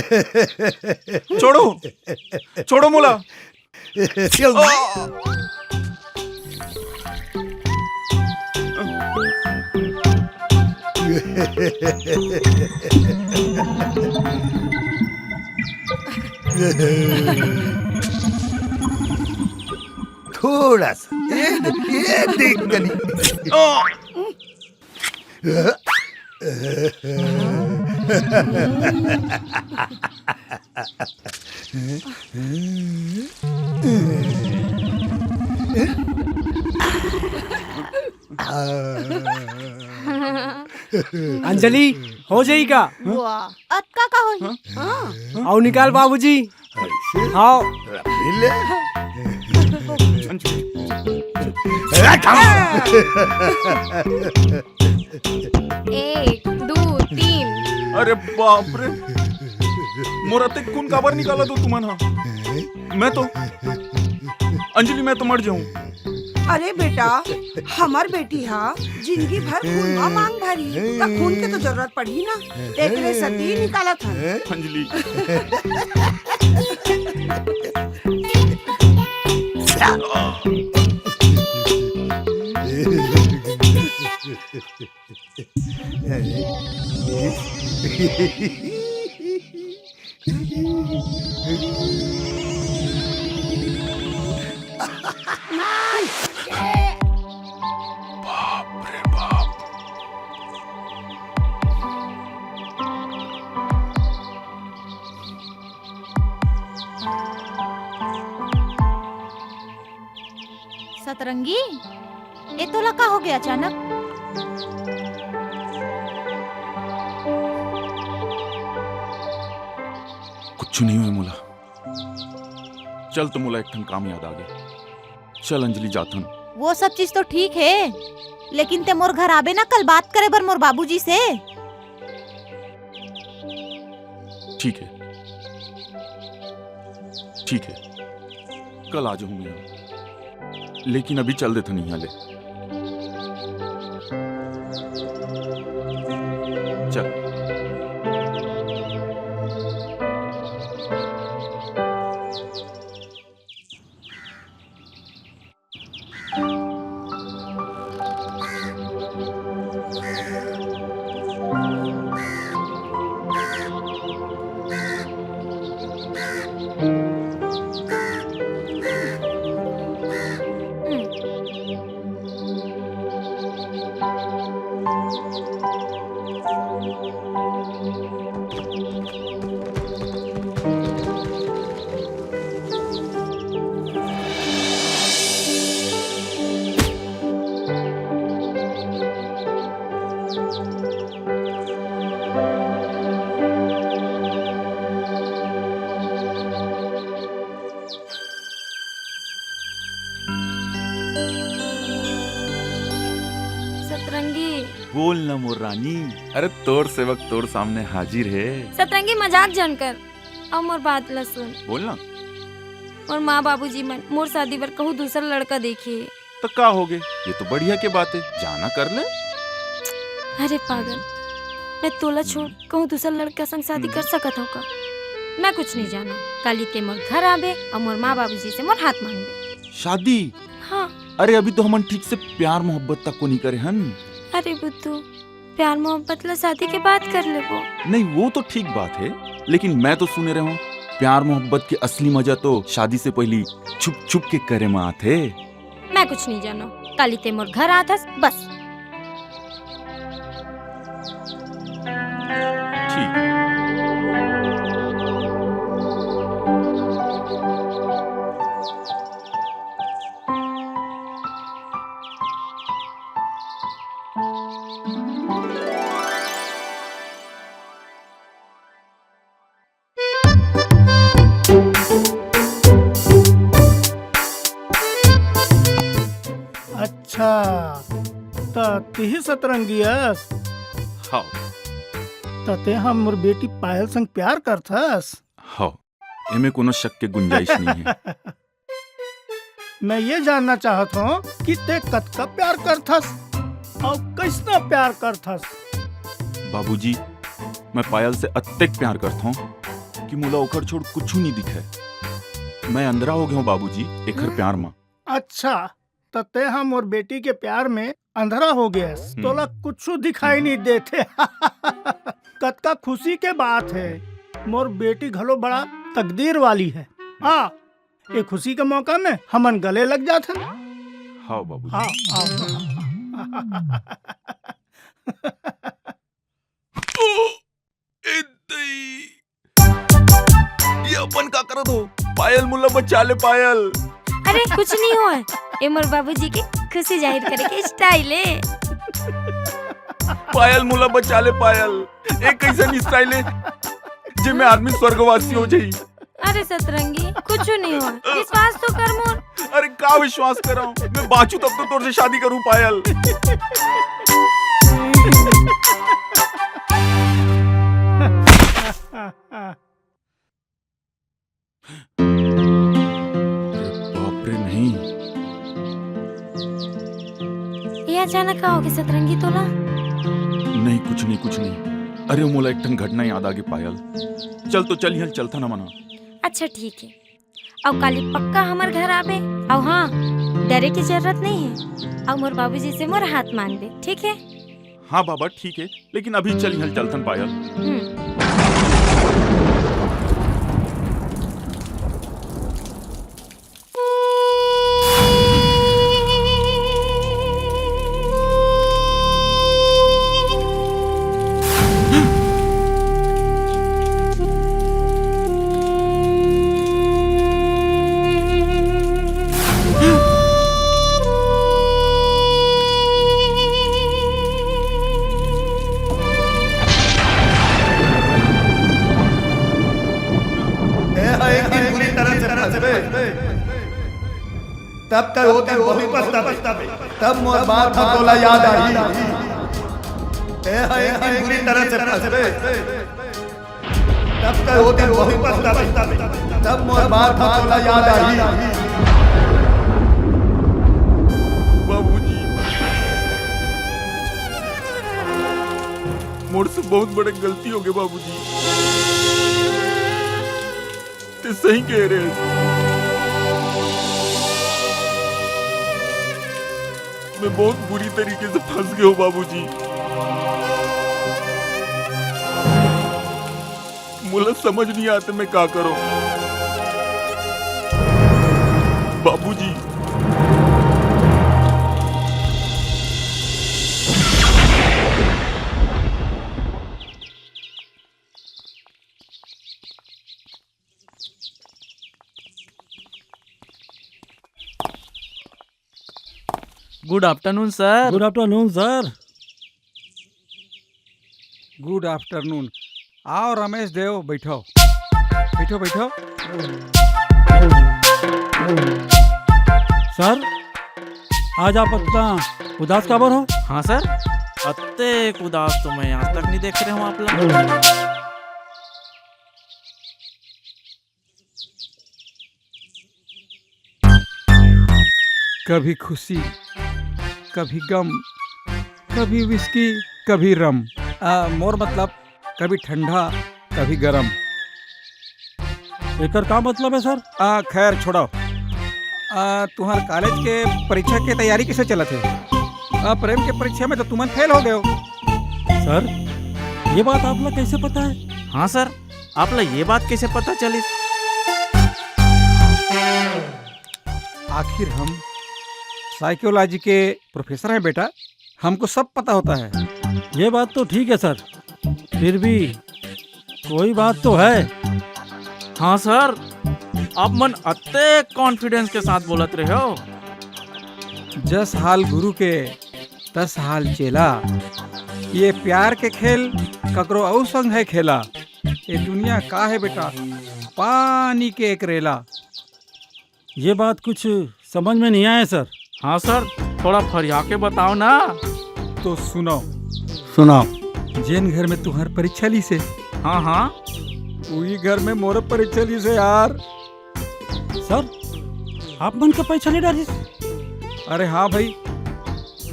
छोड़ो, छोड़ो मोला। आ! थोड़ा सा, ये दे, ये देख कनी। आ! अंजलि, हो जाई का? वाह, अतका का होही? हाँ। हाँ। आओ निकाल बाबूजी। ऐसे? आओ। रख ले। एक, दू, तीन। अरे बाप रे, मोर अतेक खून काबर निकालत हो तुमन हा? मैं तो, अंजलि, मैं तो मर जाऊं। अरे बेटा, हमर बेटी हा जिंदगी भर खून मा मांग भरी, त खून के तो जरूरत पड़ही ना, तेकरे सेती निकालत हन। अंजलि। बाप रे बाप। सतरंगी, ए तोला का हो गया अचानक? कुछ नहीं हुआ मोला। चल तो मोला एक ठन काम याद आ गया। चल अंजलि जाथन। वो सब चीज तो ठीक है, लेकिन ते मोर घर आबे ना, कल बात करे बर मोर बाबूजी से। ठीक है, ठीक है, कल आ जाऊं मैं, लेकिन अभी चल देथन इहां ले। चल। सतरंगी। बोल ना मोर रानी। अरे तोर सेवक तोर सामने हाजिर है। सतरंगी, मजाक झन कर, अउ मोर बात ला सुन। बोल ना। मोर माँ बाबूजी मन मोर शादी बर कहूँ दूसर लड़का देखे। तो का होगे, ये तो बढ़िया के बात है, जाना कर ले। अरे पागल, मैं तोला छोड़ कहूँ दूसर लड़का संग शादी हम्म। कर सकत हूँ का? मैं कुछ नहीं जाना। काली ते मोर घर आबे अउ मोर माँ बाबूजी से मोर हाथ मांगबे। शादी? हाँ। अरे अभी तो हमन ठीक से प्यार मोहब्बत तक को नहीं करे हन। अरे बुद्धू, प्यार मोहब्बत ला शादी के बाद कर लेबो। नहीं, वो तो ठीक बात है, लेकिन मैं तो सुने रहे हूँ प्यार मोहब्बत के असली मजा तो शादी से पहली छुप छुप के करे में आथे। मैं कुछ नहीं जानो, काली ते मोर घर आथस बस। ठीक। अच्छा, त तिही सतरंगी अस? हव। त ते ह मोर बेटी पायल संग प्यार करथस? हव, एमे कोनो शक के गुंजाइश नइ हे। मैं ये जानना चाहत हूँ कि ते कतका प्यार करथस अउ कइसना प्यार करथस? बाबूजी, मैं पायल से अतेक प्यार करथौं कि मोला ओकर छोड़ कुछु नइ दिखे। मैं अंधरा हो गया हूँ बाबूजी, एकर हम्म। प्यार म। अच्छा, त ते ह मोर बेटी के प्यार में अंधरा हो गयस, हम्म। तोला कुछु दिखाई नइ देथे। कतका खुशी के बात हे, मोर बेटी घलो बड़ा तकदीर वाली हे। हाँ, ये खुशी के मौका में हमन गले लग जाथन। हाँ बाबूजी। हाँ, हाँ। ए दई। ये अपन का करत हो? पायल, मोला बचा ले पायल। अरे कुछ नहीं होय, ए मोर बाबूजी के खुशी जाहिर करे के style हे। पायल, मोला बचा ले पायल। ए कइसन style हे जेमे आदमी स्वर्गवासी हो जाही? अरे सतरंगी, कुछु नहीं होय, विश्वास तो कर मोर। अरे का विश्वास करंव? मैं बाँचूं तब तो तोर से शादी करूं पायल। बाप रे, नहीं। ये अचानक का होगे सतरंगी तोला? नहीं, कुछ नहीं, कुछ नहीं। अरे मोला एक ठन घटना याद आगे पायल। चल तो चल, इहाँ चलथन हमन। अच्छा ठीक हे, अउ काली पक्का हमर घर आबे। अउ हाँ, डरे के जरूरत नहीं हे। अउ मोर बाबूजी से मोर हाथ मांगबे, ठीक हे? हाँ बाबा, ठीक हे, लेकिन अभी चल, इहाँ चलथन पायल। हम्म। तब मोर बात ह तोला याद आही। तें ह एक दिन बुरी तरह से फंसबे। तब तक वो दिन बहुत पछताबे। तब मोर बात ह तोला याद आही। बाबूजी, मोर से बहुत बड़े गलती हो गए बाबूजी। ते सही कह रहे हैं। मैं बहुत बुरी तरीके से फंस गया हूँ बाबूजी। मोला समझ नहीं आते मैं का करूँ। बाबूजी। Good afternoon, sir. Good afternoon, sir. Good afternoon. आओ रमेश देव, बैठो, बैठो, बैठो। सर, आज आप इतना उदास काबर हो? हाँ सर, अतेक उदास तो मैं आज तक नहीं देखे रहे हूँ आप ला। कभी खुशी, कभी गम, कभी विस्की, कभी रम। आ, मोर मतलब, कभी ठंडा, कभी गरम। एकर का मतलब है सर? आ, खैर छोड़ो। आ, तुम्हार कॉलेज के परीक्षा के तैयारी कैसे चलत है? आ, प्रेम के परीक्षा में तो तुमन फेल हो गए हो। सर, ये बात आप लोग कैसे पता है? हाँ सर, आप ला ये बात कैसे पता चलिस? आखिर हम साइकोलॉजी के प्रोफेसर हैं बेटा, हमको सब पता होता है। ये बात तो ठीक है सर, फिर भी कोई बात तो है। हाँ सर, आप मन अत्ते कॉन्फिडेंस के साथ बोलत रहे हो। जस हाल गुरु के, तस हाल चेला। ये प्यार के खेल ककरो अउ संग है खेला। ये दुनिया का है बेटा, पानी के एक रेला। ये बात कुछ समझ में नहीं आया सर। हाँ सर, थोड़ा फरिया के बताओ ना। तो सुनो। सुनाओ। जेन घर में तुहर परीक्षा ली से। हाँ हाँ। वही घर में मोर परीक्षा ली से यार। सर, आप मन के परीक्षा ले डारिस? अरे हाँ भाई,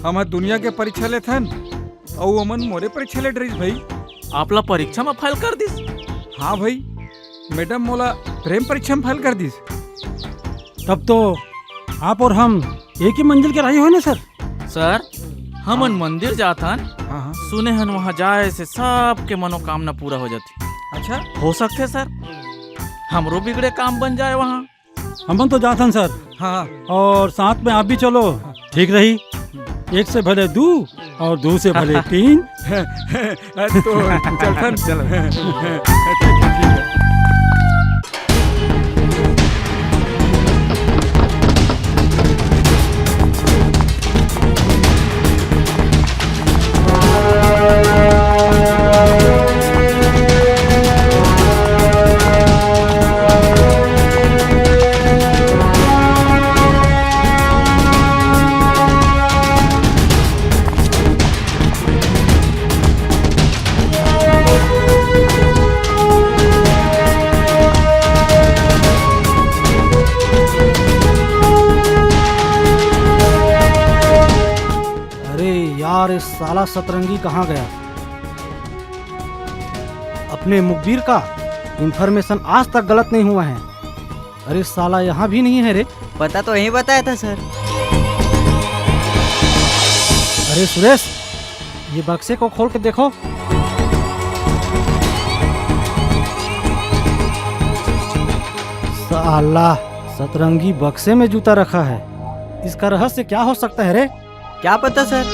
हम दुनिया के परीक्षा लेथन, अउ ओमन मोरे परीक्षा ले डरिस भाई। आप ला परीक्षा में फेल कर दिस? हाँ भाई, मैडम मोला प्रेम परीक्षा में फेल कर दिस। तब तो आप और हम एक ही मंजिल के राही होय ना सर? सर, हमन हाँ। मंदिर जाथन, हाँ, हाँ। सुने हन वहाँ जाए से सबके मनोकामना पूरा हो जाती। अच्छा? हो सकथे सर, हमरो बिगड़े काम बन जाए वहाँ। हमन तो जाथन सर। हाँ, हाँ। और साथ में आप भी चलो, ठीक रही। एक से भले दू और दू से भले तीन। तो चलथन। चलो। ठीक है, ठीक है। अरे यार, ये साला सतरंगी कहाँ गया? अपने मुखबिर का इन्फॉर्मेशन आज तक गलत नहीं हुआ है। अरे साला, यहाँ भी नहीं है रे। पता तो यहीं बताया था सर। अरे सुरेश, ये बक्से को खोल के देखो। साला, सतरंगी बक्से में जूता रखा है। इसका रहस्य क्या हो सकता है रे? क्या पता सर।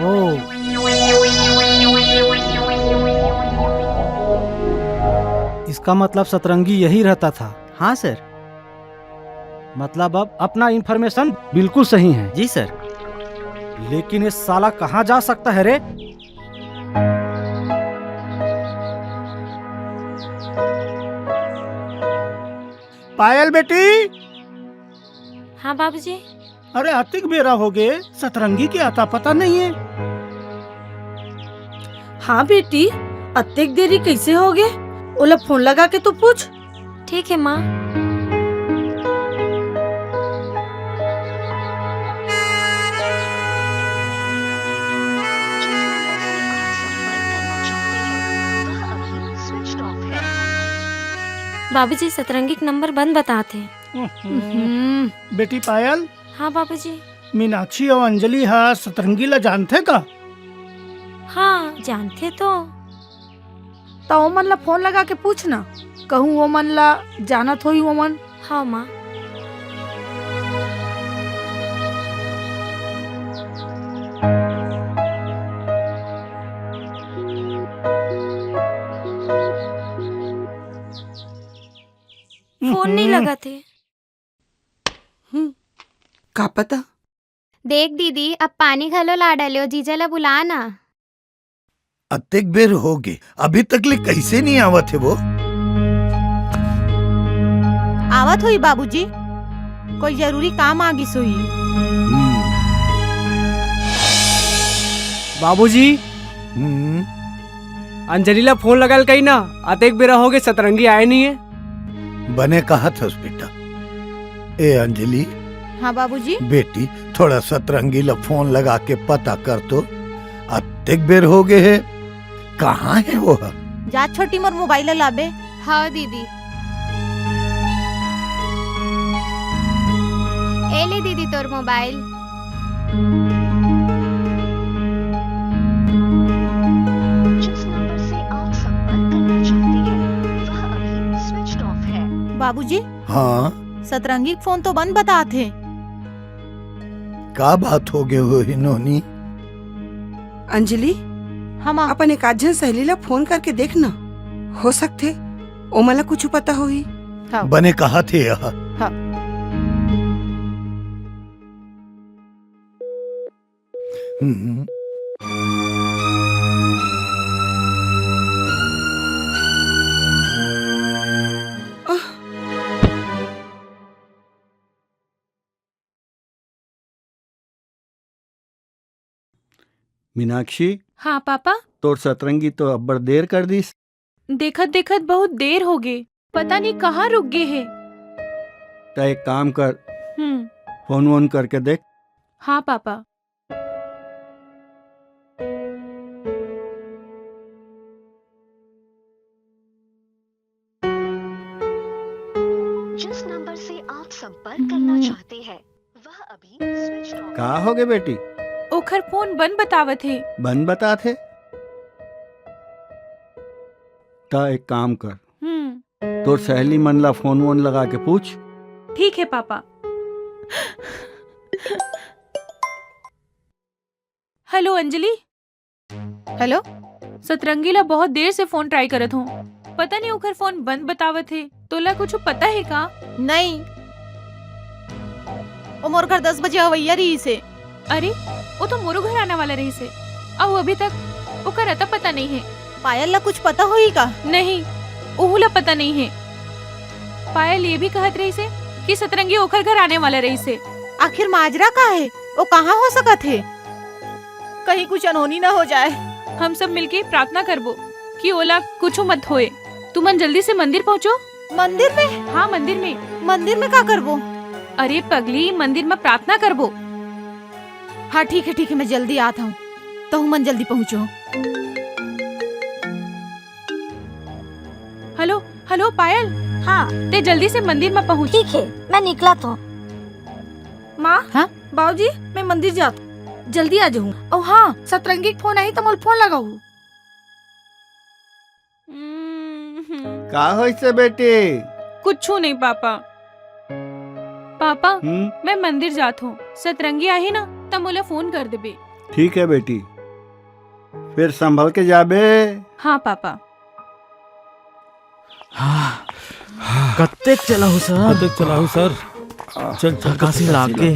ओ। इसका मतलब सतरंगी यही रहता था। हाँ सर। मतलब अब अपना इन्फॉर्मेशन बिल्कुल सही है। जी सर। लेकिन ये साला कहाँ जा सकता है रे? पायल बेटी, हाँ बाबूजी। अरे, अतिक बेरा हो गे, सतरंगी के अता पता नहीं है। हाँ बेटी, अतिक देरी कैसे हो गे? ओला फोन लगा के तो पूछ। ठीक है माँ। बाबूजी, सतरंगी के नंबर बंद बताते। हम्म। बेटी पायल। हाँ बाबूजी। मीनाक्षी अउ अंजलि ह सतरंगी ला जानथे का? हाँ, जानथे तो। त ओमन ला फोन लगा के पूछ ना, कहूँ ओमन ला जानत होही ओमन। हाँ माँ। फोन नहीं हम्म। लगा थे। हम्म, का पता? देख दीदी, अब पानी घलो ला डल्यो, जीजा ला बुला ना। अतेक बेर हो गे, अभी तक ले कैसे नहीं आवत हे वो? आवत होही बाबूजी, कोई जरूरी काम आ गिस होही। हम्म। बाबूजी, हम्म। अंजलि ला फोन लगाल कही ना, अतेक बेरा हो गे, सतरंगी आए नहीं है। बने कहत हस बेटा। ए अंजलि। हाँ बाबूजी। बेटी, थोड़ा सतरंगी ला फोन लगा के पता कर तो, अतेक बेर हो गे हे, कहाँ हे वो ह? जा छोटी, मोर मोबाइल ला लाबे। हाँ दीदी। ए ले दीदी तोर मोबाइल। जिस नंबर से आप संपर्क करना चाहते हैं, वह अभी switched off है। बाबूजी। हाँ। सतरंगी के फोन तो बंद बतात हे। का बात हो गे होही नोनी? अंजलि, हाँ माँ। अपन एक आध झन सहेली ला फोन करके देख ना, हो सकथे ओमन ला कुछु पता होही। हाँ। बने कहत हे यह। हाँ। हम्म। मीनाक्षी। हाँ पापा। तोर सतरंगी तो अब्बड़ देर कर दिस। देखत देखत बहुत देर हो गे, पता नहीं कहाँ रुक गे हे। त एक काम कर, हम्म। फोन वोन करके देख। हाँ पापा। जिस नंबर से आप संपर्क करना चाहते हैं, वह अभी switched off। का हो गे बेटी? ओखर फोन बंद बतावत हे। बंद बतात हे? त एक काम कर, हम्म। तोर सहेली मन ला फोन वोन लगा के पूछ। ठीक है पापा। हेलो अंजलि। हेलो। सतरंगी ला बहुत देर से फोन try करत हूँ, पता नहीं ओखर फोन बंद बतावत हे। तोला कुछ पता है का? नहीं, ओ मोर घर दस बजे अवैया रहिस हे। अरे, वो तो मोरो घर आने वाला रहिस हे, अउ अभी तक ओकर अता पता नहीं है। पायल ला कुछ पता होही का? नहीं, ओहू ला पता नहीं है। पायल ये भी कहत रहिस हे कि सतरंगी ओखर घर आने वाला रहिस हे। आखिर माजरा का है? वो कहाँ हो सकत हे? कहीं कुछ अनहोनी न हो जाए। हम सब मिलके प्रार्थना करबो कि ओला कुछ मत होए। तुमन जल्दी से मंदिर पहुँचो। मंदिर में? हाँ, मंदिर में। मंदिर में का करबो? अरे पगली, मंदिर में प्रार्थना करबो। हाँ ठीक है, ठीक है, मैं जल्दी आत हूँ, तहु मन जल्दी पहुँचो। हेलो, हेलो पायल। हाँ। ते जल्दी से मंदिर में पहुँच। ठीक है, मैं निकलत हूँ। माँ, हाँ? बाबूजी, मैं मंदिर जात हूँ, जल्दी आ जाऊँ। ओ हाँ, सतरंगी के फोन आही त मोला फोन लगाहू। का होइसे बेटी? कुछू नहीं पापा। पापा, हम्म? मैं मंदिर जात हूँ, सतरंगी आही ना, त मोला फोन कर देबे। ठीक है बेटी, फिर संभल के जाबे। हाँ पापा। कत्तेक चलाहू सर? कत्तेक चलाहू सर? चल, चल, थकासी लाग गे।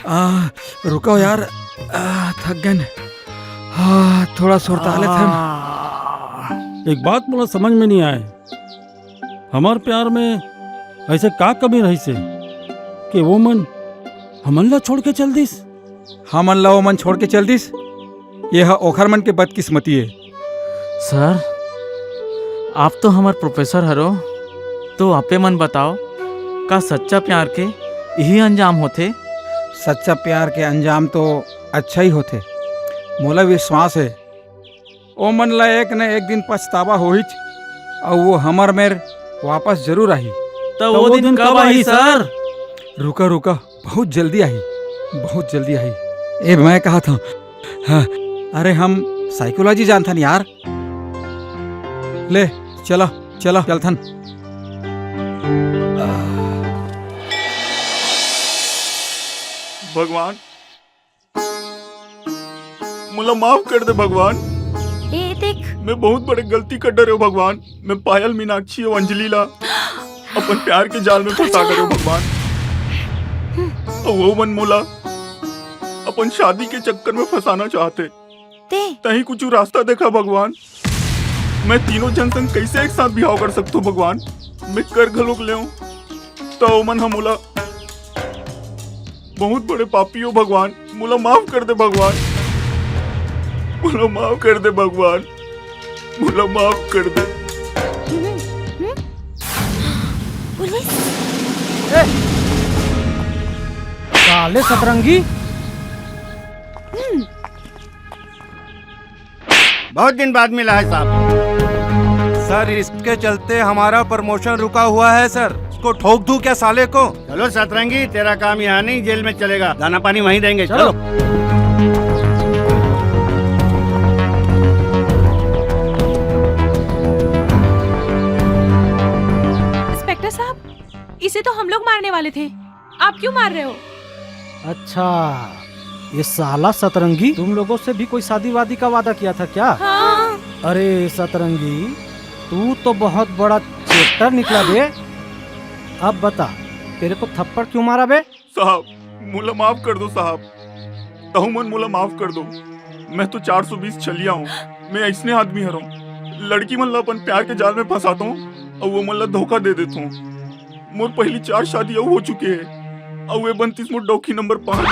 आ, रुको यार, आ, थक गेन। आ, थोड़ा सुरता लेथन। एक बात मोला समझ में नहीं आए, हमर प्यार में ऐसे का कमी रहिसे कि वो मन हमन ला छोड़ के चल दिस? हमन ला वो मन छोड़ के चल दिस? ये ह ओखर मन के बदकिस्मती हे। सर, आप तो हमर प्रोफेसर हरो, तो आपे मन बताओ, का सच्चा प्यार के यही अंजाम होथे? सच्चा प्यार के अंजाम तो अच्छा ही होथे। मोला विश्वास हे, ओ मन ला एक न एक दिन पछतावा होहिच, अउ वो हमर मेर वापस जरूर आही। त त वो वो दिन दिन कब कब आही, आही, सर? सर? रुका, रुका, बहुत जल्दी आही, बहुत जल्दी आही। ए, मैं कहा था, हाँ, अरे, हम साइकोलॉजी जानथन यार। ले, चला, चला, चलथन। भगवान, मोला माफ कर दे भगवान। ए देख। मैं बहुत बड़े गलती कर डरे हो भगवान। मैं पायल, मीनाक्षी अउ अंजलि ला अपन प्यार के जाल में फंसा डरे हो भगवान। अउ वो मन मोला अपन शादी के चक्कर में फंसाना चाहते। ते? तहीं कुछ रास्ता देखा भगवान। मैं तीनों झन संग कैसे एक साथ बिहाव कर सकथो भगवान? मैं कर घलोक लेव, त ओमन ह मोला बहुत बड़े पापी हो भगवान, मोला माफ कर दे भगवान, मोला माफ कर दे भगवान, मोला माफ कर दे। पुलिस। ए, साले सतरंगी। बहुत दिन बाद मिला है साहब। सर, इसके चलते हमारा प्रमोशन रुका हुआ है सर। इसको ठोक दूं क्या साले को? चलो सतरंगी, तेरा काम यहाँ नहीं, जेल में चलेगा। दाना पानी वहीं देंगे। चलो। चलो। इंस्पेक्टर साहब, इसे तो हम लोग मारने वाले थे, आप क्यों मार रहे हो? अच्छा, ये साला सतरंगी तुम लोगों से भी कोई शादी वादी का वादा किया था क्या? हाँ। अरे सतरंगी, तू तो बहुत बड़ा चेटर निकला बे। अब बता, तेरे को थप्पड़ क्यों मारा बे? साहब, मोला माफ कर दो साहब, तहु मन मोला माफ कर दो। मैं तो चार सौ बीस छलिया हूँ। मैं ऐसने आदमी हरौं, लड़की मन ला अपन प्यार के जाल में फंसाता हूँ और वो मन ला धोखा दे देता हूँ। मोर पहली चार शादी अउ हो चुके हे, अउ ये बनतीस मोर डौकी नंबर पाँच,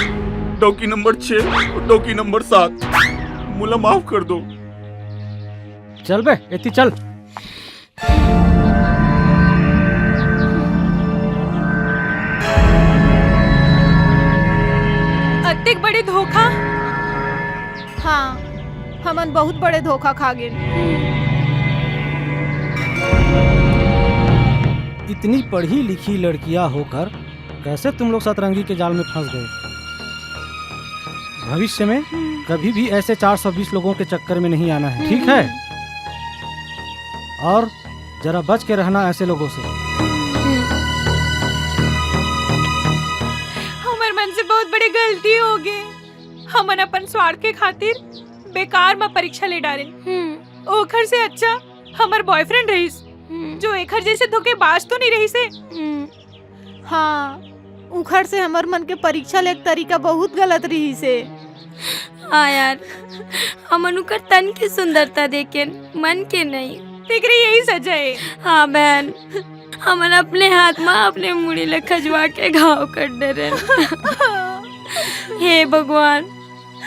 डौकी नंबर छः और डौकी नंबर सात। मोला माफ कर दो। चल बे, एती चल। अतेक बड़े धोखा। हाँ, हमन बहुत बड़े धोखा खा गेन। इतनी पढ़ी लिखी लड़कियां होकर कैसे तुम लोग सतरंगी के जाल में फंस गए? भविष्य में हम्म। कभी भी ऐसे चार सौ बीस लोगों के चक्कर में नहीं आना है, ठीक है? हम्म। और जरा बच के रहना ऐसे लोगों से। हमर मन से बहुत बड़े गलती हो गे। हमन अपन स्वार्थ के खातिर बेकार म परीक्षा ले डारेन। हम्म। ओखर से अच्छा हमर बॉयफ्रेंड रहिस, हम्म। जो एखर जैसे धोखेबाज तो नहीं रहिस हे। हम्म। हाँ, उखर से हमर मन के परीक्षा ले के तरीका बहुत गलत रहिस हे। हाँ यार, हमन उकर तन के सुंदरता देखेन, मन के नहीं। तेकरे यही सजा हे। हाँ बहन, हमन अपने हाथ मा अपने मुड़ी ले खजवा के घाव कर डरेन। हे भगवान,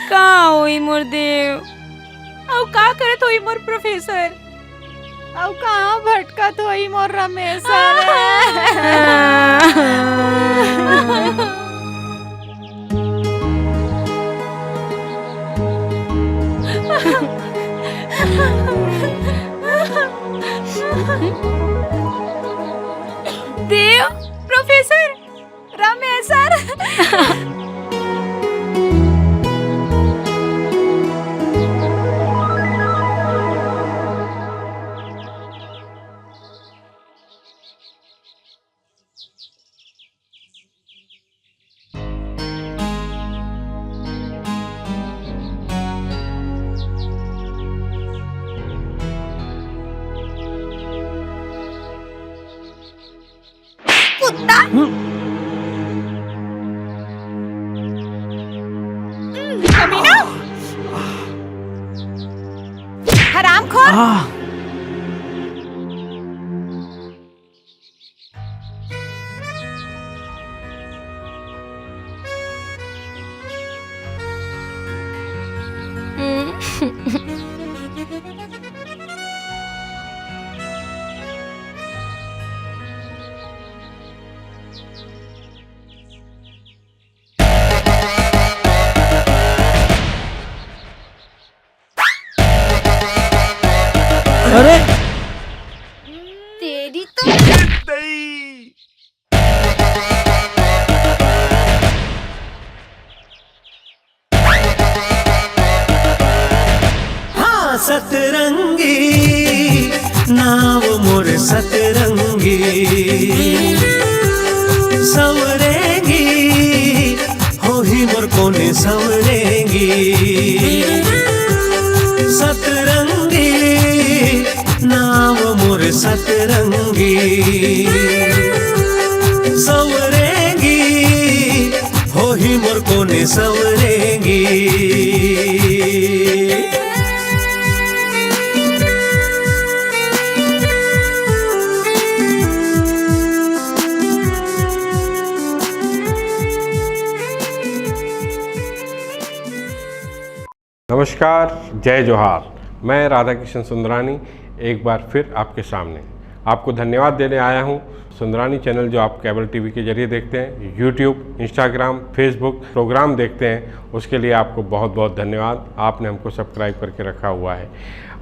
का होई मोर देव? अउ का करत होई मोर प्रोफेसर? अउ कहाँ भटकत होई मोर रमेश? देव, प्रोफेसर, रमेश सर। कुत्ता। हम्म। हम्म, कमीना। हरामखोर। आह। अरे तेरी तो। हाँ, सतरंगी नाव मोर सतरंगी, सवरेंगी होही मोर कोने सवरेंगी। सतरंगी नाव मोर सतरंगी, सवरेंगी होही मोर कोने सवरेंगी। नमस्कार, जय जोहार। मैं राधा किशन सुंदरानी एक बार फिर आपके सामने। आपको धन्यवाद देने आया हूँ। सुंदरानी चैनल जो आप केबल टीवी के जरिए देखते हैं, यूट्यूब, इंस्टाग्राम, फेसबुक, प्रोग्राम देखते हैं, उसके लिए आपको बहुत बहुत धन्यवाद। आपने हमको सब्सक्राइब करके रखा हुआ है।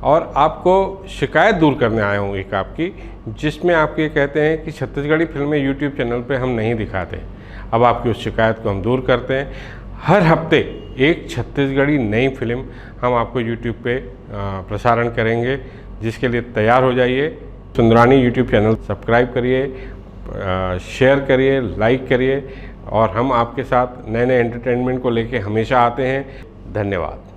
और आपको शिकायत दूर करने आया हूँ एक आपकी, जिसमें आप ये कहते हैं कि छत्तीसगढ़ी फिल्में यूट्यूब चैनल पे हम नहीं दिखाते। अब आपकी उस शिकायत को हम दूर करते हैं। हर हफ्ते एक छत्तीसगढ़ी नई फिल्म हम आपको यूट्यूब पे, अ, प्रसारण करेंगे, जिसके लिए तैयार हो जाइए। सुंदरानी यूट्यूब चैनल सब्सक्राइब करिए, अ, शेयर करिए, लाइक करिए, और हम आपके साथ नए नए एंटरटेनमेंट को लेके हमेशा आते हैं। धन्यवाद।